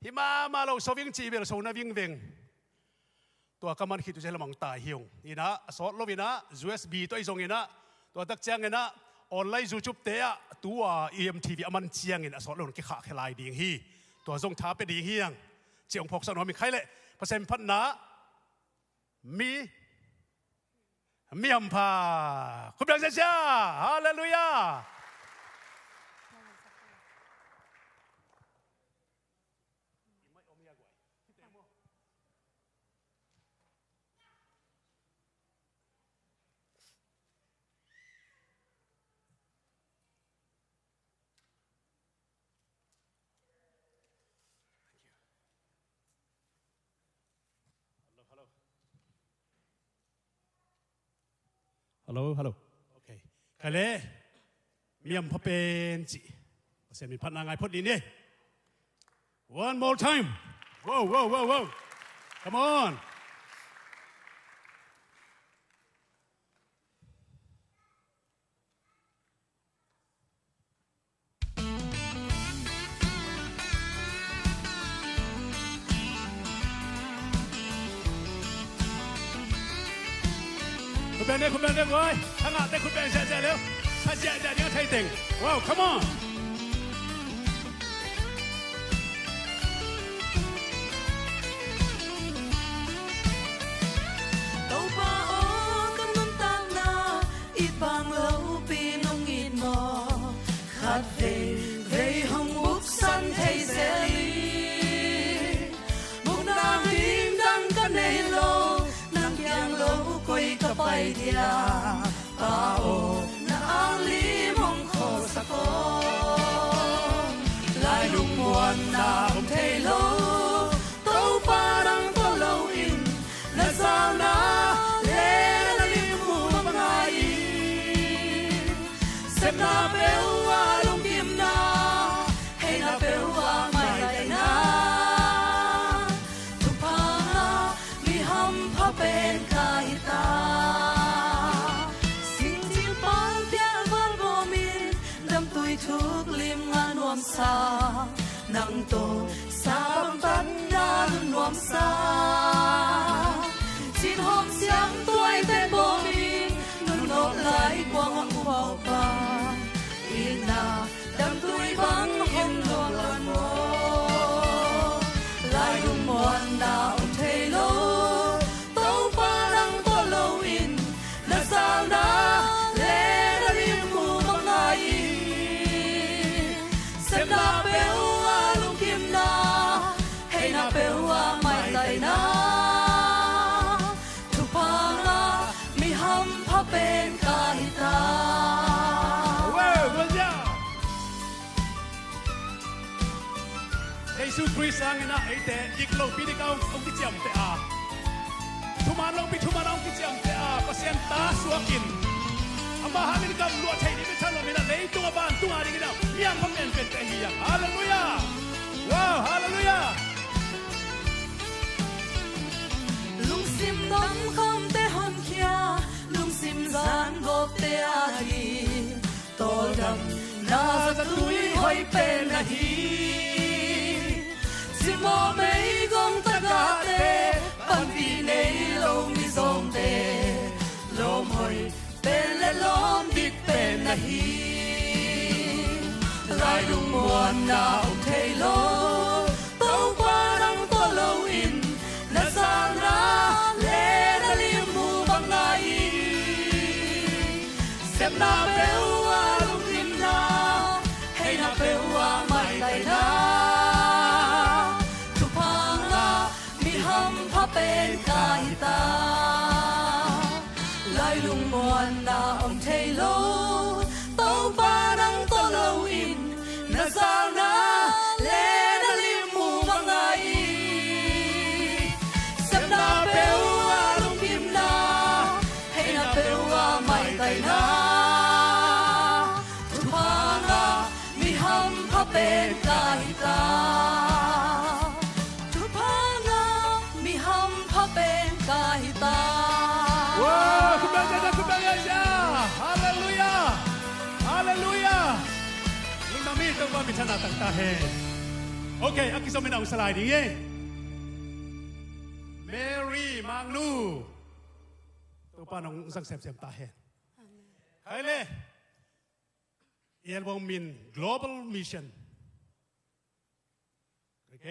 Hi mahmah lo, so ving cih bel so na vingveng. Tua ka man khit uh ciang lamang tai hi ung. In ah a sawt lo in ah U S B tawh i zong in ah, tua tak ciang in ah online YouTube te ah, tua i M T V a man ciangin a sawt lo in kikhahkhia lai ding hi. Tua zong tha pia ding hi hang. Ci hong phawksak nuam ing. Khai leh, Pasian phatna. Mi, Mi Hampha. Khut beng ziahziah. Halleluiah. Hello, hello. Hello, hello. Okay. Khai leh, Mi Hampha pen ci. Pasian min phatna ngai phot ni ni. One more time. Wow, wow, wow, wow. Come on. Khut beng ni, khut beng ni, guai. Thangahte khut beng ziahziah leu. Tha ziahziah ding a thei teng. Wow, come on. Topa aw, ka nuntakna it bang lopi nong it maw? Khat veivei hong buksan thei zel ing. Bukna ding dang ka nei lo, nang kiang lo koi ka pai dia? Pa aw, na anglim hong khawlsak Na peuh ah lungkimna, heina peuh ah maitaina, thupha ngah mi hampha pen ka hi ta. Singcing pang kiang val bawmin, damtui thuk lim ngah nuamsa, nang tawh sa bangtan na lungnuamsa. Cinhawm siam tuai pen bawmin, nunawh lai kuang a upaupa, itna damtui bangin luang luan maw. Lai lungmuanna om thei lo, Topa nang tawh loin, na salna le na limmu bang ngai in. Sepna peuh ah lungkimna, heina peuh ah maitaina, thupha ngah mi hampha pen ka hi ta. Jesu Khrist hangin ah eite dik lopi ding a hong, hong kiciamteh a, thuman lopi thuman a hong kiciamteh a, Pasian ta suakin, ama hangin gamluah thei ding mi thalawm in ah, leitung a vantung a dingin ah mi hampha penpente hi hang. Halleluiah. Wow, halleluiah. Lungsim dam khamte honkhia, lungsim zan gawpte a ding tawldamna zatui hoih pen na hi. Cimawh meigong tagahte, panpih nei lo mizawngte, lawm hoih pen le lawm dik pen na hi. Lai lungmuanna om thei lo, Topa nang tawh loin, na salna le na limmu bang ngai in. Sepna peuh ah lungkimna, heina peuh ah maitaina, thupha ngah mi hampha pen ka hi ta. Lai lungmuanna om thei lo, Topa nang tawh loin, na salna le na limmu bang ngai in. Sepna peuh ah lungkimna, heina peuh ah maitaina, thupha ngah mi hampha pen ka hi ta. Thupha ngah mi hampha pen ka hi ta. Wow, khut beng ziahziah, khut beng ziahziah. Halleluiah. Halleluiah. Lungdam hi, Topa minthanna tang ta hen. Ok, a kizom in a hong sa lai ding hi. Mary Manglu, Topa nong zang semsem ta hen. Khai le. I album min Global Mission. Ok.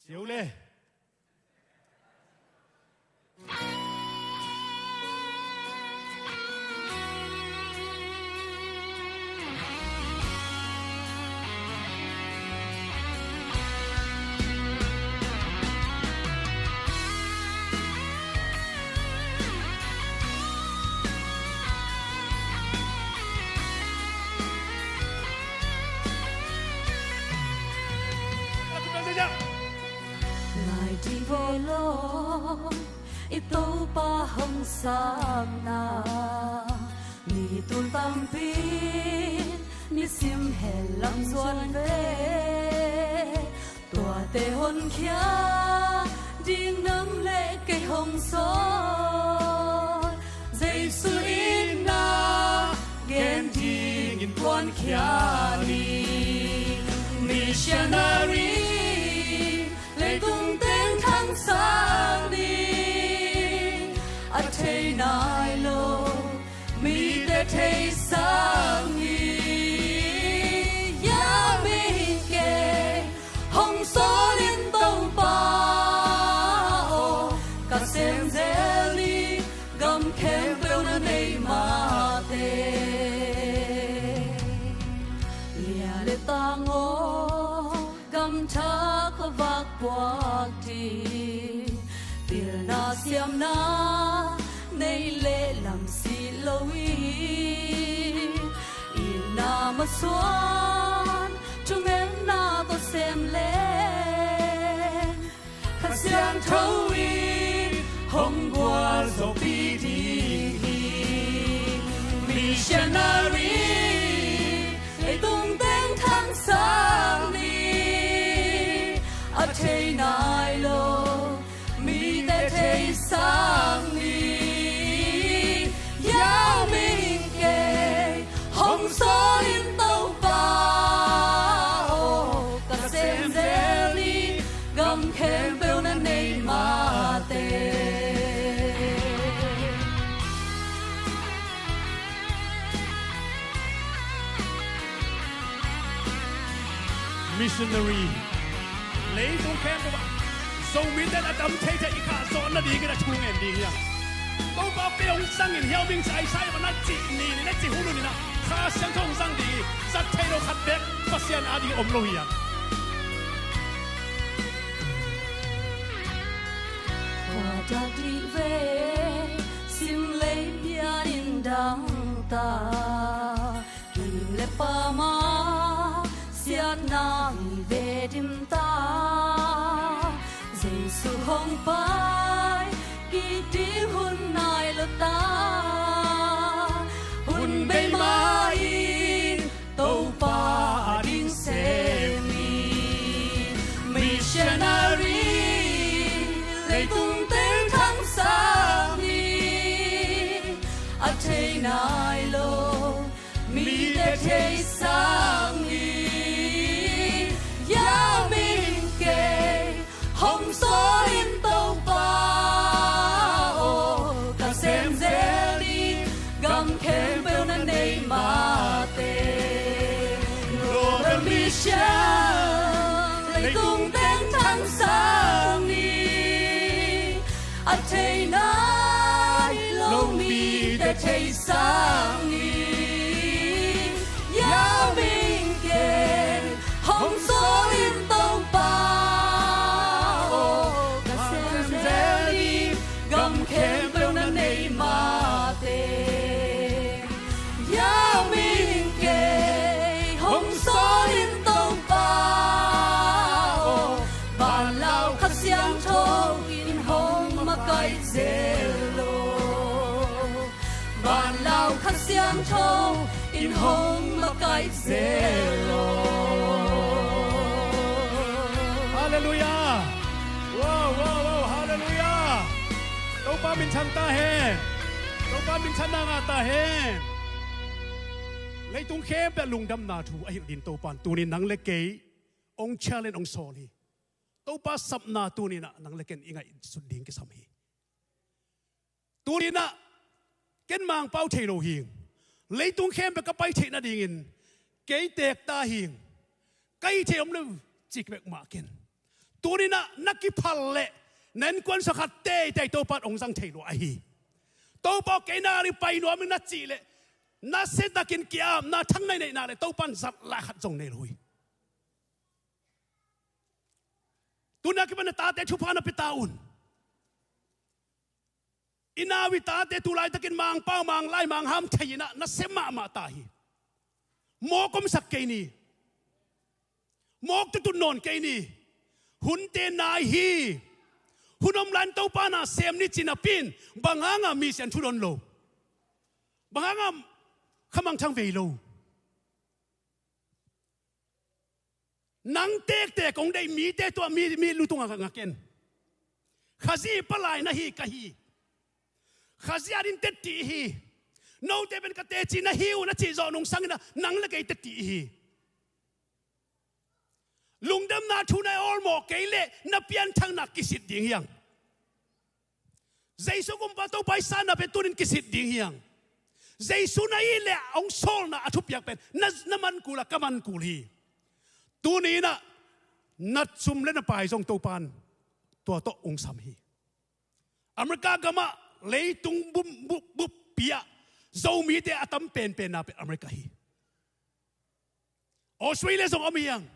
Ciu le. Lai dih ve law, i Topa hong sapna, mi tul tampi in nisim hell lam zuan ve. Tuate honkhia ding nang le kei hong sawl, Jesu itna gen dingin puankhia ni. Missionary leitung teng thangsak ni. A thei nai lo mite theisak ni. Hia mei kei hong sawl in Topa aw, ka sem zel ni, gam khempeuh na nei mate. Lia le tang aw, gam thak a vak puak ding, pilna siamna nei le lam si lo in, itna masuan thungetna tawh sem leng, Kha Siangtho in hong gualzawhpih ding hi. Khempeuh na nei mate. Missionary. Leitung khempeuh ah Zomite a dam thei thei i khah zawh nadingin a thu ngen ding hi hang. Topa, kei hong zang in, hiau ming ci, Isaiah bang na cih ni, ni na cih hun un in ah Kha Siangtho hong zang ding hi. Zat thei lo khat bek Pasian ading om lo hi hang. Khua dak dih ve, sim lei pian in dang ta. Inn le pam ah siatna vive dim ta. Jesu hong pai kik ding hun nai lo ta. Hun bei mah in Topa ading sem hi. Missionary leitung teng thang sang hi. A thei nai lo mite thei sang hi. Hiau ming kei hong sawl in Topa aw, ka sem zel ding gam khempeuh na nei mate. Global Mission leitung teng thang sang hi. A thei nai lo mite thei sang hi. Hiau ming kei hong sawl in Topa aw, ka sem zel ding gam khempeuh na nei mate. Hiau ming kei hong sawl in Topa aw, vanlau Kha Siangtho in hong makaih zel lo. Vanlau Kha Siangtho in hong makaih zel lo. Halleluiah. Wow, wow, wow, halleluiah. Topa minthang ta hen. Topa minthanna ngah ta hen. Leitung khempeuh lungdamna thu a hilh ding Topa in tuni nang le kei hong challenge, hong sawl hi. Topa sapna tuni in ah nang le ken i ngaihsut ding kisam hi. Tuni in ah ken Mangpau thei lo hi. Leitung khempeuh ka pai theih nadingin kei teek ta hi. Ka hih theih om lo cih bek mah ken. Tuni in ah na kiphal leh na innkuan sung khat teitei Topa in hong zang thei lua ahi. Topa aw, kei na ading pai nuam ing na cih leh, na siatakin ki-apna thang na i neih nak leh Topa in zat lai khat zong nei lo hi. Tuni a kipan na tate thupha na pia ta un. I nau i tate tu laitakin Mangpau, Manglai, Mangham thei in ah nasia mahmah ta hi. Mawk omsak kei ni. Mawk tutut nawn kei ni. Hunte nai hi. Hun om lai-in Topa na sem ni ci napi-in bang hanga mission thudon lo? Bang hanga khamangthang vei lo? Nang tektek hong deih mite tua mi, mi lutungah ngak in. Khazih palai na hi ka hi. Khazih ading tetti hi. Note pen ka teci na hi uh na cih zawh nungsangin ah nang le kei tetti hi. Lungdamna thu na awlmawh kei leh na pianthakna kisit ding hi hang. Jesu kumpa Topa i sanna pen tunin kisit ding hi hang. Jesu na hih leh hong sawlna a thupiak pen na, na man kul a ka man kul hi. Tuni in ah na sum le na pai zong Topa in tua tawh hong sam hi. America gamah leitung bum, bup, buppi ah Zomite a tam penpenna pen America hi. Australia zong om hi hang.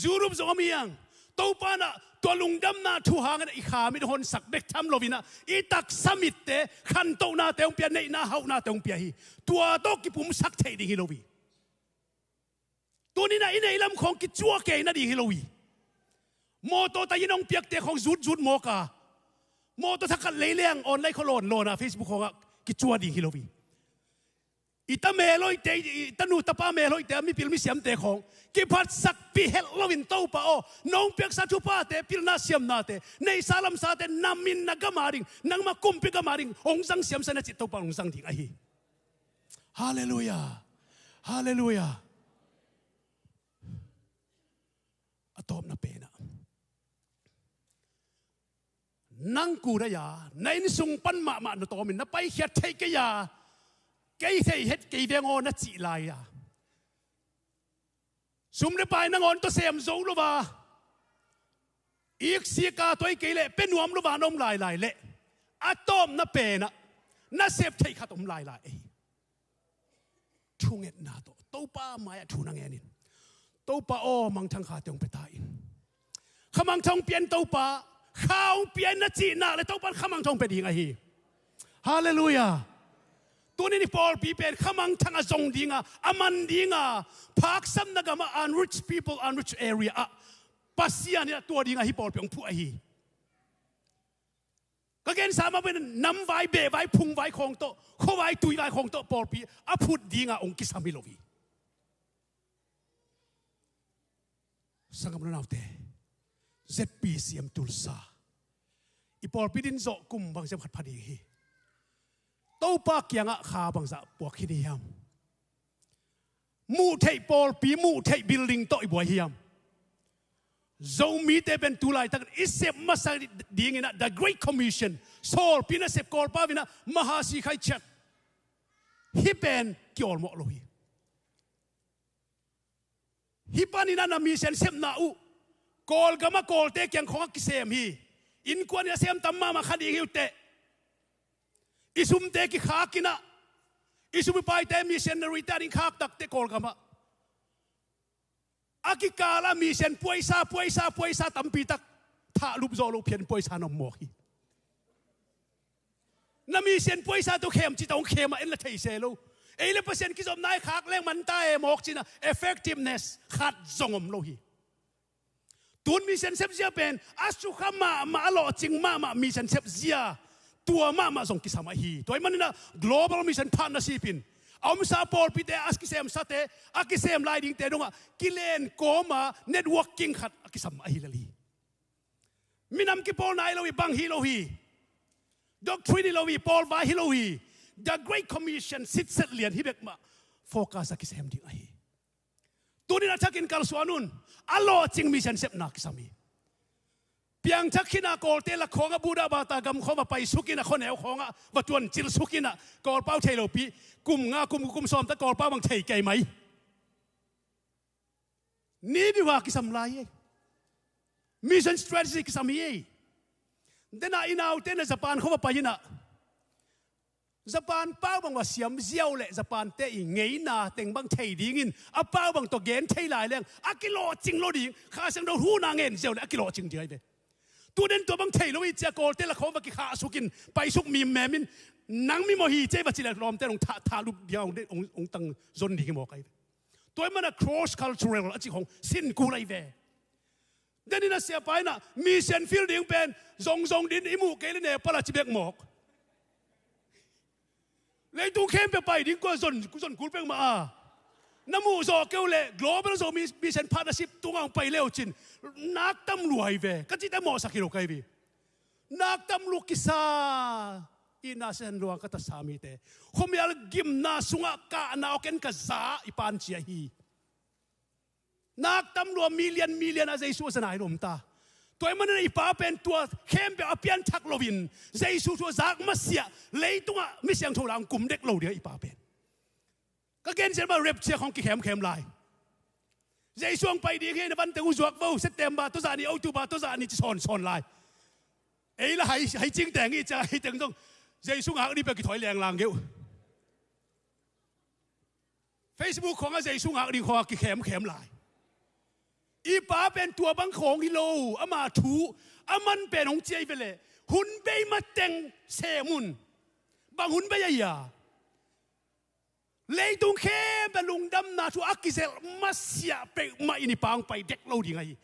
Europe zong om hi hang. Topa in ah tua lungdamna thu hangin ah i kha mit honsak bek tham lo-in ah i taksa mitte, khantohnate hong pia, neihna hauhnate hong pia hi. Tua tawh kipumsak theih ding hi lo hi. Tuni in ah i neih lam khawng kicua kei nading hi lo hi. Mawtaw taih in hong piakte khawng zutzut mawk a, mawtaw thakhat lei leng online khua lawnlawn a, Facebook khawngah kicua ding hi lo hi. I ta mel hoihte, i tanu tapa mel hoihte a mipil misiamte khawng kiphatsakpih helh loin Topa aw, nong piaksa thuphate, pilna siamnate, neihsa lamsate na min na gam ading, nangma kumpi gam ading hong zang siamsa na cih Topa hong zang ding ahi. Halleluiah. Halleluiah. A tawpna pen ah Nang kudai-a na inn sung pan mahmah na tawmin na paikhiat theih kei-a, kei theih het kei veng aw na cih lai-a, sum le pai nangawn tawh sem zo lo a, iksika tawh hi kei leh pia nuam lo a na om lailai leh, a tawpna penah na sep theih khat om lailai ei. Thungetna tawh Topa mai-ah thu na ngen in, Topa aw, mangthang khate hong pia ta in. Kha mangthang hong pia in Topa, kha hong pia in na cih nak leh Topa in kha mangthang hong pia ding ahi. Halleluiah. Tunin i pawlpi pen kha mangthang a zong dinga, a man dinga, phaksapna gamah unreached people, unreached area ah Pasian in a tua dinga hih pawlpi hong phuh ahi. Ka gensa mah pen namvai, behvai, phungvai khawng tawh, khuavai, tuivai khawng tawh pawlpi a phut dinga hong kisam hi lo hi. Sanggam le naute, Z P C M Tulsa i pawlpi din zawh kum bangzia khat pha ding hi. Topa kiangah kha bangzah puak khin i hiam? Muh theih pawlpi, muh theih building tawh i buai hiam? Zomite pen tu laitak i sep masa dinginah The Great Commission, sawlpi nasep, Kawlpau inah Mahasi Khai Chat, hih pen kiawlmawh lo hi. Hih paninah na mission sepna uh Kawlgamah Kawlte kiang khawngah kisem hi. Innkuan inah sem tam mahmah kha ding hi uh teh. I sumte kikhak inah, i sum i paite missionary te ading khak takteh Kawlgamah a kikalah mission puaisa, puaisa, puaisa tampi tak thahlup zawh loh phian puaisa na om mawk hi. Na mission puaisa tawh khem cih tawh hong khem ah en la thei se lo. Ei le Pasian kizopna i khak leng man ta e mawk cinah effectiveness khat zong om lo hi. Tun mission sepzia pen a sukha mahmah, a lawhcing mahmah mission sepzia tua mahmah zong kisam ahi. Tua ahih maninah Global Mission Partnership in a omsa pawlpite, a kisemsate, a kisem lai dingte dongah kilen kawma networking khat a kisam ahi lel hi. Minam kipawlna hi lo hi, bang hi lo hi, doctrine hi lo hi, pawlvai hi lo hi. The Great Commission sitset lian hi bek mah focus a kisem ding ahi. Tunin a thakin kalsuan un, a lawhcing mission sepna kisam hi. Piangthak khinah Kawlte lak khawngah Buddha bata gam khawng va paisuk inah, khuaneu khawngah va tuancil suk inah, Kawlpau thei lopi, kum nga, kum, kum sawm ta Kawlpau bang thei kei mai. Ni biuha kisam lai hi ei. Mission strategy kisam hi ei. Denah i naute na Japan khawng va pai inah Japan pau bang va siam ziau leh Japan te i ngeina teng bang thei dingin a pau bang tawh gen thei lai leng a kilawhcing lo ding. Kha Siangtho huhna ngen ziau leh a kilawhcing ding ahi ve. Tuden tua bang thei lo i cia Kawlte la khawng va kikhahsukin paisuk mimmemin nang mimawh hi cia i va ci leh lawmte hong thah, thahlup ding hong, hong, hong tang zon ding hi mawk ahi ve. Tua i mana cross cultural a cih khawng sin kul ahi ve. Denin a siapa inah mission field ding pen zongzong din i muh kei le Nepal a ci bek mawk. Leitung khempeuh pai ding kua zon, zon kul pek mah a. Na muh zawh keu le Global Zo Mission Partnership tungah hong pai leu cin nak tam lua hi ve. Ka cihte mawhsak hi lo ka hi ve. Nak tam lua kisa. I na sen luang ka tasa mite khuamial gimna sungah kahna awken ka za i pan cia hi. Nak tam lua million, million a Jesu a za nai lom ta. Tua i manin i pa pen tua khempeuh a pianthak loin Jesu thu a zak masiah leitungah mi siangtho la ang kum dek lo ding a i pa pen. Ka gen sian bang rapture khawng kikhemkhem lai. Jesu ang pai ding hi na vante uh zuak vo, September tawh zah ni, October tawh zah ni ci sawnsawn lai. Ei la hai, hai cing teng i cia, hai teng zong Jesu ngak ni pia kithawi lenglang geuh. Facebook khawngah Jesu ngak ding khawngah kikhemkhem lai. I pa pen tua bang khawng hi lo, ama thu a man pen hong ciai veleh hun bei mateng sem un. Bang hun bei ahi a? Leitung khempeuh lungdamna thu a kizelh masiah peuhmah in i pa hong pai dek lo ding ahi.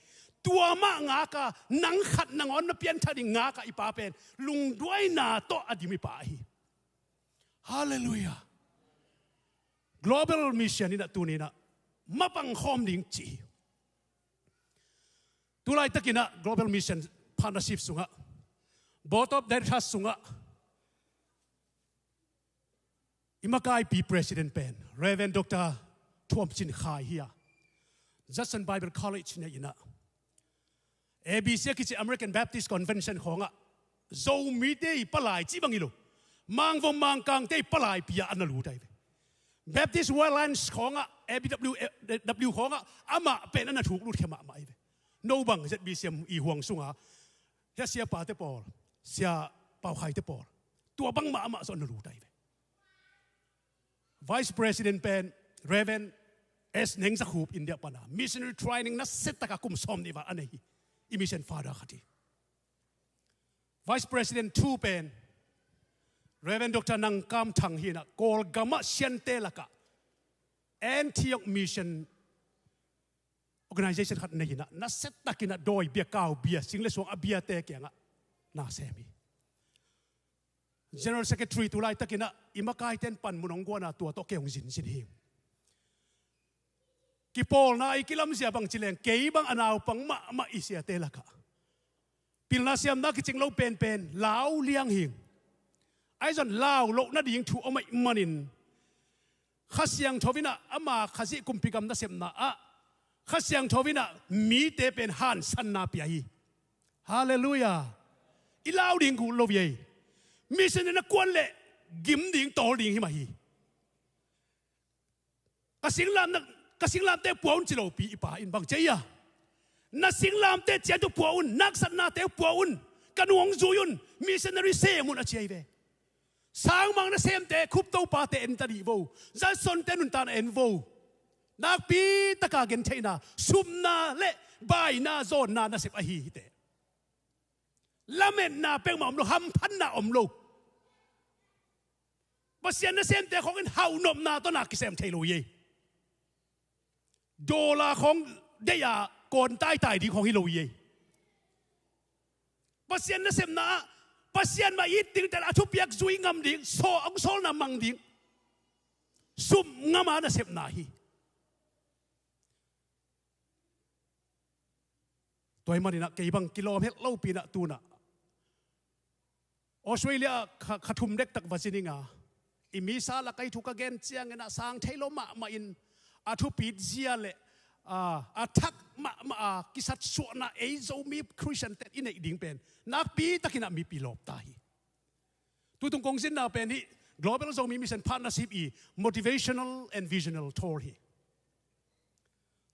Tua mah ngaka nang khat nangawn na pianthak ding ngaka i pa pen lungduaina tawh a dim i pa ahi. Halleluiah. Global Mission inah tuninah mapang khawm ding ci hi. Tulaitakinah Global Mission Partnership sungah, Board of Directors sungah i makaipi president pen Reverend Doctor Thuam Cin Khai hi a, Judson Bible College nei inah A B C a kici American Baptist Convention khawngah Zomite i palai cih bang hi lo, Mangvom Mangkangte i palai pi-a a na lut ahi ve. Baptist World Alliance khawngah, A B W, W khawngah amah pen a na thuk lut khia mahmah ahi ve. No bang Z B C M i huang sunga hia siapate pawl, sia Pau Khaite pawl, tua bangmah amah zong a na lut ahi ve. Vice President pen Reverend S Neng Za Khup, India pana missionary training nasia taka kum sawmnih val a nei hi. I mission father khat hi. Vice President two pen Reverend Doctor Nang Kam Thang hi inah, Kawlgamah Siante lakah Antioch Mission organization khat nei inah, nasia takinah dawi bia, kau bia, sing le suang a biate kiangah na sem hi. General Secretary tu laitakinah i makaite'n panmun hong guana, tua tawh kei hong zinzin hi. Kipawlna i kilamzia bang ci leng, kei bang a naupang mahmah i siate lakah pilna siamna kicing lo penpen lau liang hing. Ahi zong lau loh nading thu om ahih manin Kha Siangtho inah ama Khazih kumpi gam nasepna ah Kha Siangtho inah mite pen hansanna pia hi. Halleluiah. I lau ding kul lo hi ei. Mission in a kuan leh gim ding, tawl ding hi mah hi. Ka singlamna, ka singlamte pua un ci lopi i pa in bang ci a, na singlamte ciat uh pua un, na haksatnate uh pua un, ka nu hong zui un, missionary sem un a ci ahi ve. Sangmang nasemte, Khup Topate en ta dih vo, Judson-te nuntakna en vo. Nakpi taka gentheihna, supna le baina zawnna nasep ahi hi teh. Lametna peuhmah om lo, hamphatna om lo. Pasian nasemte khawng in hauhnopna tawh na kisem thei lo hi ei. Dollar khawng deih a kawn taitai ding khawng hi lo hi ei. Pasian nasepna ah Pasian mah it ding, tel a thupiak zui ngam ding, saw, hong sawlna mang ding, sup ngam a nasepna hi. Tua ahih maninah kei bang kilawm het lopi inah tunah Australia kha, kha thum dektak va zin ing a, i misa lak a i thu ka gen cianginah sang thei lo mahmah in a thupit zia le, a, a thak mahmah a kisatsuahna ei Zomi Khristiante i neih ding pen nakpi takinah mipi lawp ta hi. Tutung kong zinna pen hih Global Zomi Mission Partnership i motivational and visional tour hi.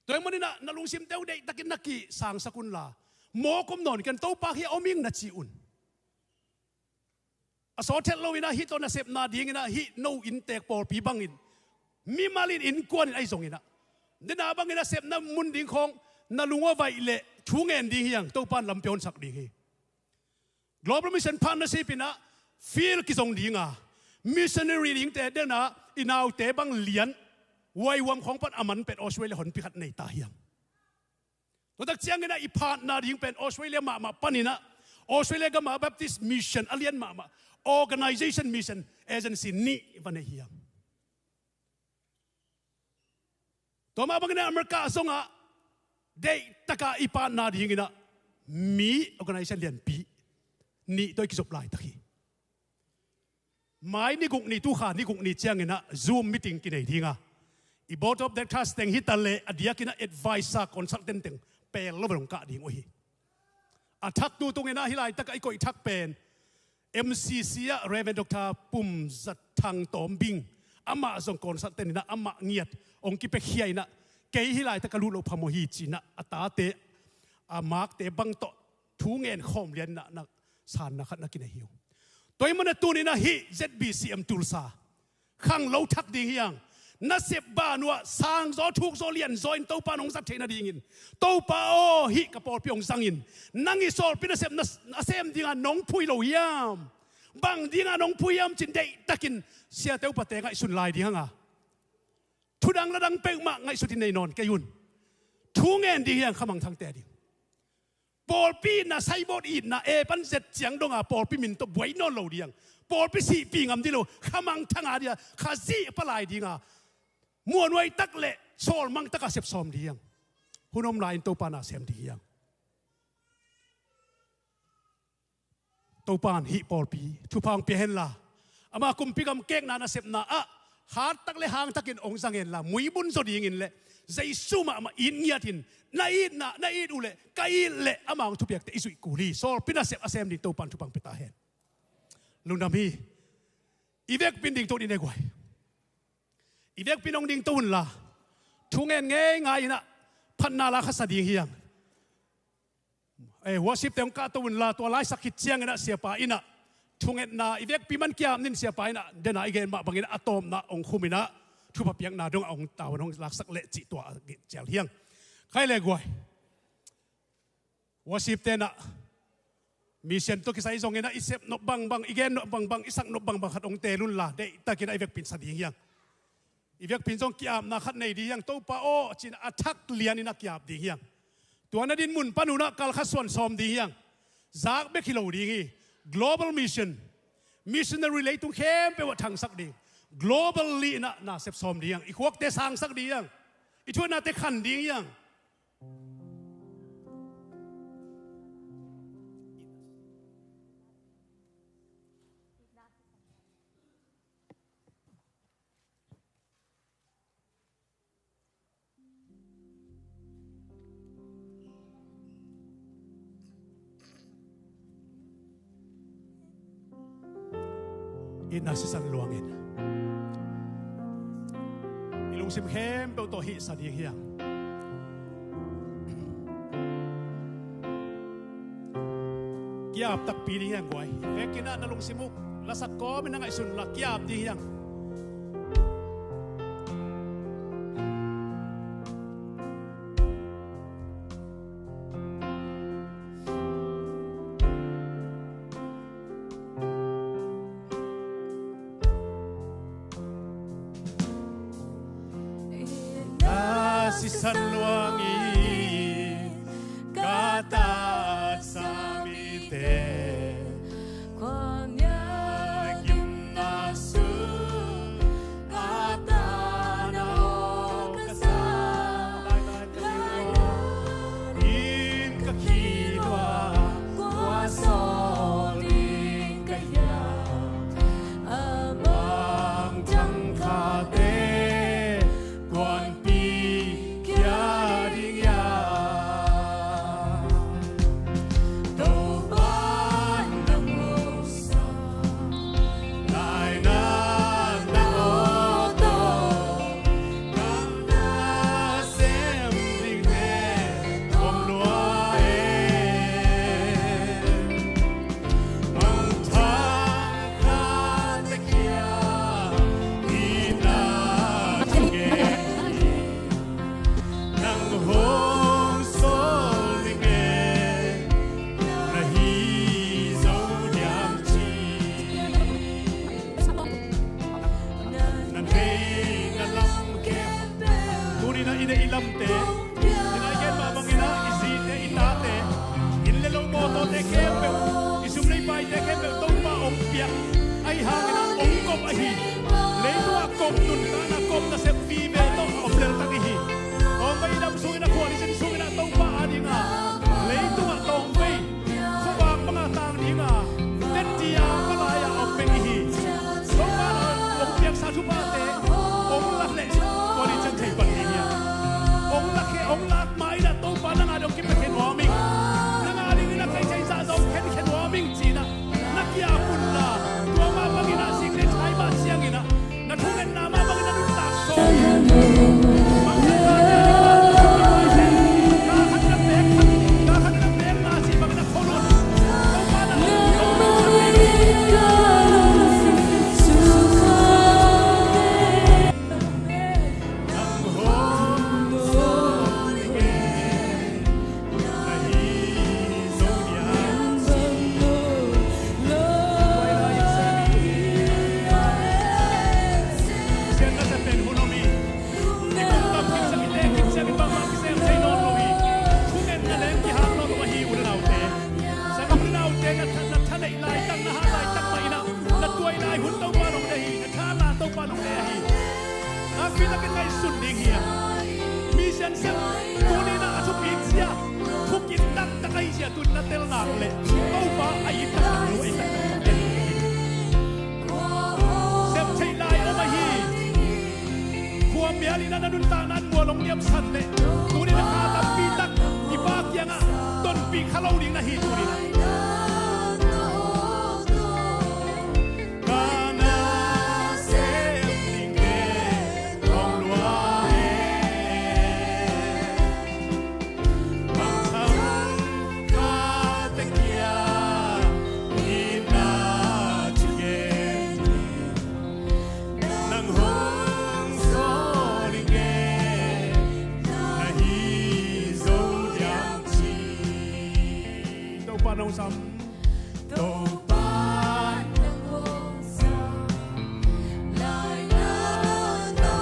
Tua ahih maninah na lungsimte uh deihtakin na kisangsak unla, mawk om nawn ken, Topa, hih a om ing na ci un. A sawt het loinah hih tawh nasepna dinginah hih no inntek pawlpi bangin mimal in, innkuan in ahi zonginah, dena bangin a sepna mun ding khawng na lung a vaih leh thu ngen ding hi hang, Topa in lampi honsak ding hi. Global Mission Partnership inah field kizong dinga, missionary dingte dena i naute bang lian, Y WAM khawng pan a man pet Australia honpi khat nei ta hi hang. Tua tak cianginah i phatna ding pen Australia mahmah paninah Australia gama Baptist Mission a lian mahmah organization, mission agency nih va nei hi hang. Tua mah bangin America zongah deihtaka i phatna dinginah mi organization lianpi nih tawh i kizop laitak hi. Mai ni guk ni, tu kha ni guk ni cianginah Zoom meeting kinei dinga, i board of directors teng hi taleh a diakinah advisor, consultant teng pel lo va dong kah ding uh hi. A thak tutunginah hih laitakah i koih thak pen M C C ah Reverend Doctor Pum Za Thang Tawm Bing, amah zong consultant inah amah ngiat hong kipiakhia inah, kei hih laitak ka lut loh phamawh hi ci-inah a tate, a makte bang tawh thu ngen khawm lian inah na sanna khat na kinei hi uh. Tua ahih manin a tuninah hih Z B C M Tulsa khang lo thak ding hi hang. Nasep ban uh ah sangzaw, thukzaw, lianzaw in Topa in hong zat theih nadingin, Topa aw, hih ka pawlpi hong zangin, nang i sawlpi nasepna a sem dinga nong phui lo hiam? Bang dinga nong phui hiam cin deihtakin siate upate ngaihsun lai ding hanga, thudang ladang peuhmah ngaihsut in nei nawn kei un. Thu ngen ding hi hang, khamangthangte a ding. Pawlpi itna, saibawt itna, A pan Z ciang donga pawlpi min tawh buai nawn lo ding hang. Pawlpi sihpih ngam ding lo, khamangthang a dinga, Khazih palai dinga muanhuai tak le sawlmang taka sepsawm ding hang. Hun om lai-in Topa na sem ding hang. Topa in hih pawlpi thupha hong pia henla, ama kumpi gam kekna nasepna ah Hattak le hangtakin hong zang hen la, muibun zaw dingin le Jesu mahmah it ngiatin, na itna na it uh leh ka it leh amah hong thupiakte i zuih kul hi. Sawlpi nasep a sem ding Topan thupha hong pia ta hen. Lungdam hi. I vekpi in dingto ni ne guai. I vekpi in hong dingto unla, thungen ngeingai inah phatna la khat sa ding hi hang. Eh, worship te hong kahto unla, tua laisak khit cianginah siapa inah thungetna, i vekpi man kiap ning, siapa inah dena i gen mah banginah a tawpna hong khum inah thupha piakna dongah hong tavuan hong laksak leh cih tua a gen cial hi hang. Khai le guai. Worship tenah mission tawh kisai zonginah i sep nop bangbang, i gen nop bangbang, i sak nop bangbang khat hong teel unla, deihtakinah i vekpi in sa ding hi hang. I vekpi in zong ki-apna khat nei ding hi hang. Topa aw, ci-inah a thak lianin a ki-ap ding hi hang. Tua na din mun pan unah kal khat suan sawm ding hi hang. Zak bek hi lo ding hi. Global mission. Missionary leitung khempeuh ah thangsak ding. Global li inah nasep sawm ding hi hang. I khuakte sangsak ding hi hang. I thuaknate khan ding hi hang. Itna sisan luangin i lungsim khempeuh tawh hihsa ding hi hang. Ki-ap takpi ding hi hang guai. Vekinah na lungsim uh lasak kawmin na ngaihsun la, ki-ap ding hi hang. Na sisan luangin ka tatsa mite khuamial gimna sung ka tana aw ka sa. In ka khit uh ah kua sawl ding ka hiam? A mangthang khate kuanpi khia ding hiam? Topa na musa laina na aw tawh, na sem dingte om lua e. Mangthang khate khia itna thugen, nang hong sawl ding e, na hi zo diam ci. Na neih na lam khempeuh, tuni na i neih i lamte, i na i gen mah banginah i zite, i tate, inn le lo mawtawte khempeuh, i sum le i paite khempeuh Topa hong piak ahi hanginah hong kop ahi. Leitungah kop nuntakna, kop nasep vive tawh a om leltak ihi. Tawngvei i dam sungin, a khualzin sungin ah Topa adinga leitungah tawngvei khuavak banga tang dinga, tetti a palai-ah a om bek ihi. Topa na hong piaksa thuphate hong lak leh tua ni ciang thei pan ding hiam? Hong lak khe, hong lak ma inah Topa nang a dong kipiakhe nuam ing. Nang a dingin a kai thei zah zong khenkhe nuam ing ci-inah na ki-ap unla, tua mah banginah sik le thai mah cianginah na thungetna mah bangin na nuntak sawm. Sian nasep pen hun om hi. I kum tam kik ciang, i te kik ciang, i bangmah kisem thei nawn lo hi. Thungetna leng kihang nawn lo ahi, u le naute. Sang u le naute, na tha, na thaneih laitak, na hah laitak mah inah na tuaina i hun Topa nong deih hi, na tha la Topa nong deih ahi. Nakpi takin ngaihsun ding hi a, mission sem tuni inah a thupi sia, thukim taktak ahi sia, tun na tel nak leh Topa a it taktak lo, a it taktak lo. Sem theih lai om ahi. Mial in a na nuntakna in mual hong niamsan leh, tuni in a kha tampi tak i Pa kiangah tonpih kha lo ding na hi tuni in a. Ka nasem ding pen hong lua e. Bang hang kha te kia itna thu gen hi. Nang hong sawl i ngen na hi zo diam ci. Topa nong sam. Topa nong sam. Lai na no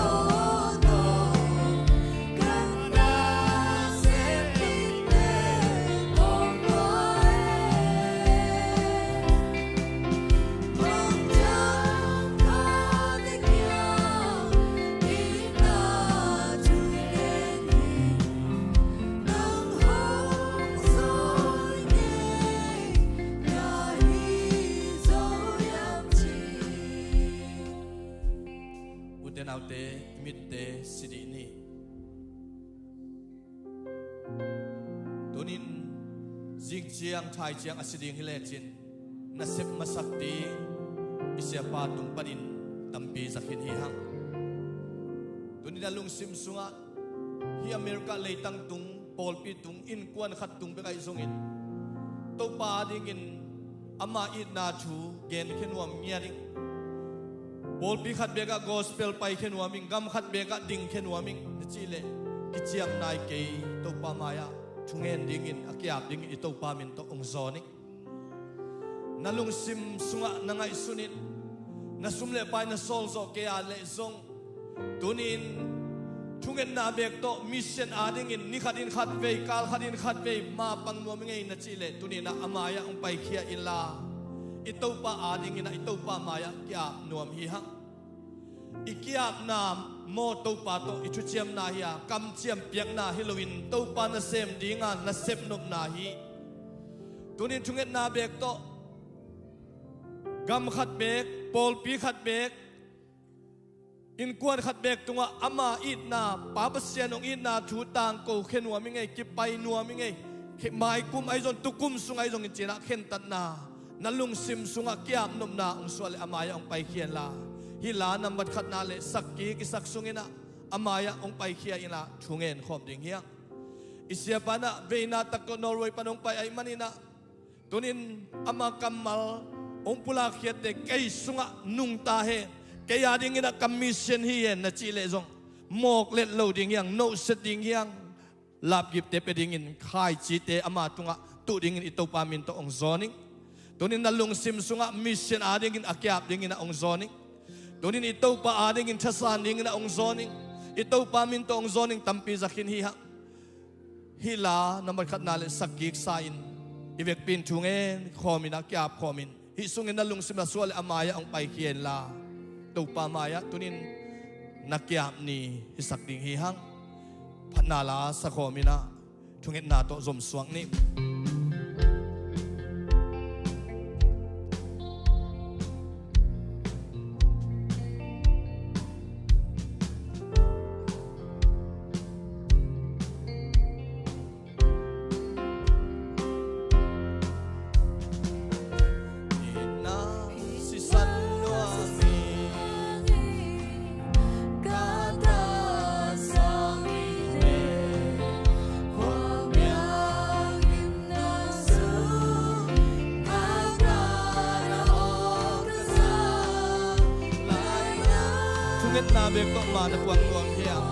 no. Kan na se te kong lai. Ute naute, mitte si dih ni. Tunin zing ciang, thai ciang a si ding hi lecin, nasep masak ding i siapa tung panin tampi za khin hi hang. Tunin a lungsim sungah hih America leitang tung, pawlpi tung, innkuan khat tung bek ahi zongin Topa dingin ama itna thu genkhia nuam ngiat ing. Pawlpi khat bekah gospel paikhia nuam ing, gam khat bekah dingkhia nuam ing na cih leh kiciam nai kei, Topa mai-ah thungen dingin a ki-ap dingin i Topa min tawh hong zawn ing. Na lungsim sungah na ngaihsun in, na sum le pai na sawl zawh kei a leh zong, tunin thungetna beek tawh mission adingin ni khat in khat vei, kal khat in khat vei mapang nuam ing ei na cih leh, tuninah a mai-ah hong paikhia inla, i Topa adinginah i Topa mai-ah ki-ap nuam hi hang. I ki-apna maw Topa tawh i thuciamna hi a, kamciam piakna hi loin Topa nasem dinga nasep nopna hi. Tunin thungetna beek tawh gam khat beek, pawlpi khat beek, innkuan khat beek tungah ama itna, Pa Pasian hong itna thu tangko khia nuam ing ei, kipai nuam ing ei. Maikum ahi zong, tukum sung ahi zongin cinah khentatna, na lungsim sungah ki-ap nopna hong suah le a mai-ah hong paikhia inla, hih la nambat khatna le sak kik i sak sunginah a mai-ah hong paikhia inla thungen khawm ding hi hang. I siapa inah veina tak tawh Norway pan hong pai ahih maninah, tunin ama kammal hong pulakkhiatte kei sungah nungta hen, kei adinginah ka mission hi hen na cih leh zong mawk let lo ding hi hang, nohset ding hi hang. Lapgipte pia dingin khaicite ama tungah tuh dingin i Topa min tawh hong zawn ing. Tunin na lungsim sungah mission adingin a ki-ap dinginah hong zawn ing. Tunin i Topa adingin thasan dinginah hong zawn ing. I Topa min tawh hong zawn ing, tampi za khin hi hang. Hih la nambat khatna le sak kik sa-in i vekpi in thungen khawminah ki-ap khawmin, hih sungin na lungsim a suah le a mai-ah hong paikhia inla, Topa mai-ah tunin na ki-ap ni hisak ding hi hang. Phatna la sa khawminah thungetna tawh zomsuak ni. Thungetna bek tawh ma na puang nuam hiam?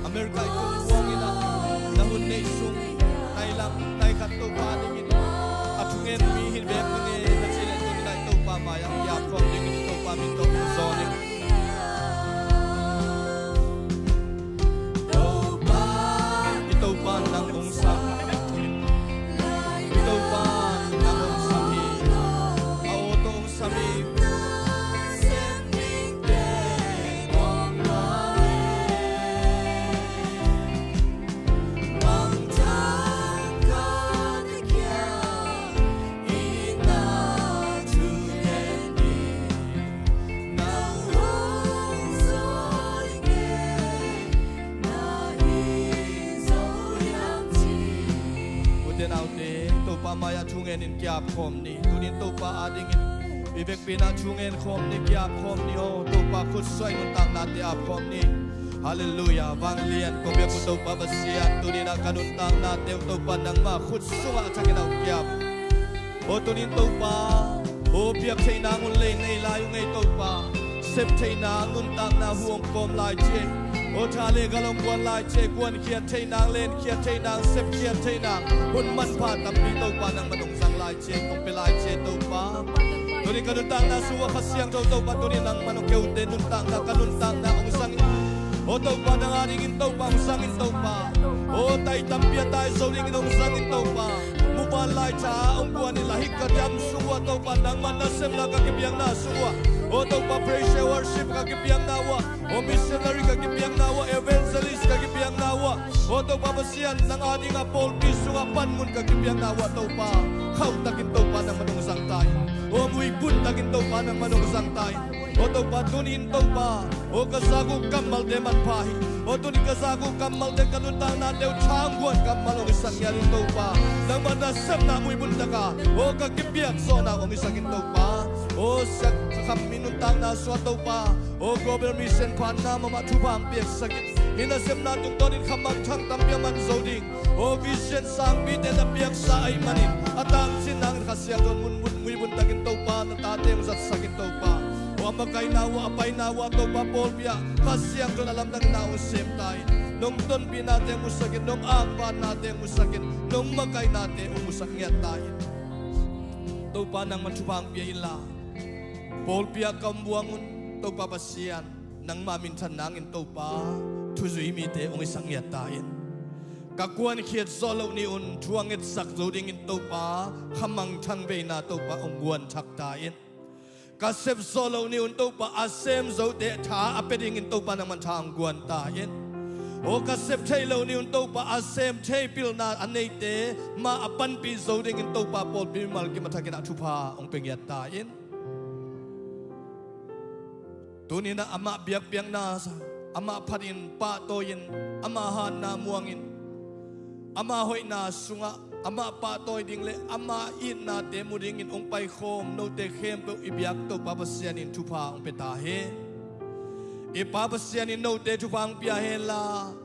America i tung puang inah na hun neih sung, nai lam, nai khat Topa dingin a thungen mi hi bek ding e na cih leh, tuni nai Topa mai-ah i ap khawm dingin Topa min tawh hong zawn ing. I Topa nang hong sam. I Topa nang hong sam hi. A aw tawh hong sam hi. Topa mai-ah thungen in ki-ap khawm ni. Tunin Topa adingin i vekpi-in ah thungen khawm ni, ki-ap khawm ni. Aw Topa, khutsuah in nuntaknate ap khawm ni. Halleluiah. Vanglian kong biak uh Topa Pasian, tunin ah ka nuntaknate uh Topa nangmah khut sungah a thakin ah hong ki-ap. Aw tunin Topa, aw piak theih nang un lei nei lai ung ei Topa. Sep theih nang nuntakna hu hong kawm lai ci ei. Aw tha le gal hong guan lai ci ei. Guankhiat theih nang, lenkhiat theih nang, sepkhiat theih nang hun manpha tampi Topa nangman hong zang lai ci ei, hong pia lai ci ei Topa. Tunin ka nuntakna sungah Kha Siangtho Topa, tunin nangman hong keute nuntakna, ka nuntakna hong zang in. Aw Topa nang adingin Topa hong zang in Topa. Aw tai tampi a tai zo dingin hong zang in Topa. Muban lai tha hong guan in, lahik ka dam sungah Topa nangman nasepna ka kipiakna sungah, aw Topa praise and worship ka kipiakna uah, aw missionary ka kipiakna uah, evangelist ka kipiakna uah, aw Topa Pasian nang adingah pawlpi sungah panmun ka kipiakna uah Topa, khauh takin Topa nangman hong zang ta in. Aw muibun takin Topa nangman hong zang ta in. Aw Topa tunin Topa, aw ka zak uh kammalte manpha hi. Aw tunin ka zak uh kammalte, ka nuntaknate uh tha hong guan kammal hong hisak ngiat in Topa. Nangmah nasepna muibun taka aw ka kipiak zawhna hong hisak in Topa. Aw siak kham i nuntakna sungah Topa, aw Global Mission phatna mahmah thupha hong piaksak in. Hih nasepna tungtawnin kha mangthang tampi a man zo ding, aw vision sangpite na piaksa ahih manin a tangcin nangin Kha Siangtho in mun, mun muibun takin Topa na tate hong zatsak in Topa. Aw a makaihna uah, a paina uah Topa pawlpi ah Kha Siangtho in a lamdanghna hong sem ta in. Nong tonpihnate hong musak in, nong angvannate hong musak in, nong makaihnate hong musak ngiat ta in. Topa nangman thupha hong pia inla, pawlpi ah ka om buang un Topa Pasian, nangmah minthan nangin Topa thuzui mite hong hisak ngiat ta in. Ka kuankhiat zawh loh ni un thu a ngetsak zo dingin Topa kha mangthang veina Topa hong guan thak ta in. Ka sep zawh loh ni un Topa a sem zote tha a pia dingin Topa nangman tha hong guan ta in. Aw ka sep theih loh ni un Topa a sem thei pilna a neite mah a panpih zo dingin Topa pawlpi mimal kim a thakin ah thupha hong pia ngiat ta in. Tunin ah amah biakpiakna amah phatin pahtawi in, amah hatna muangin, amah hoihna sungah amah pahtawi ding le amah itnate mu dingin hong paikhawm note khempeuh i biak Topa Pasian in thupha hong pia ta hen. I Pa Pasian in note thupha hong pia henla,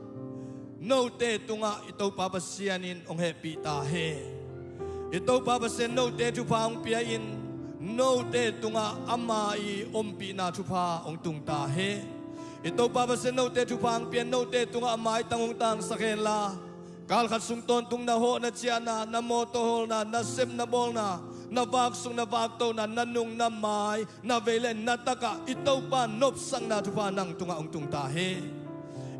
note tungah i Topa Pasian in hong hehpih ta hen. I Topa Pasian note thupha hong pia in, note tungah ama i ompihna thupha hong tung ta hen. I Topa Pasian note thupha hong pia in, note tungah a maitang hong tangsak henla, kalkhat sung tawntung na hawh na ciahna, na mawtaw hawlna, na sep na bawlna, na vak sung na vak tona, na nung na mai, na vei le na takah i Topa nopsakna thupha nang tungah hong tung ta hen.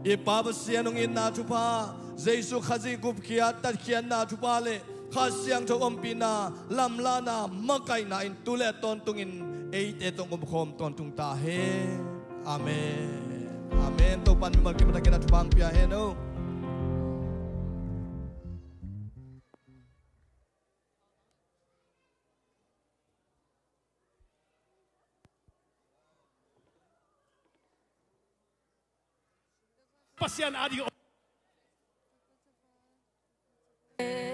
I Pa Pasian hong itna thupha, Jesu Khazih gupkhiat tatkhiatna thupha le Kha Siangtho ompihna, lamlahna, makaihna in tu le a tawntungin eite tawh omkhawm tawntung ta hen. Amen. Amen. Topa in mimal kim a thakin a thupha hong pia hen aw. Pasian ading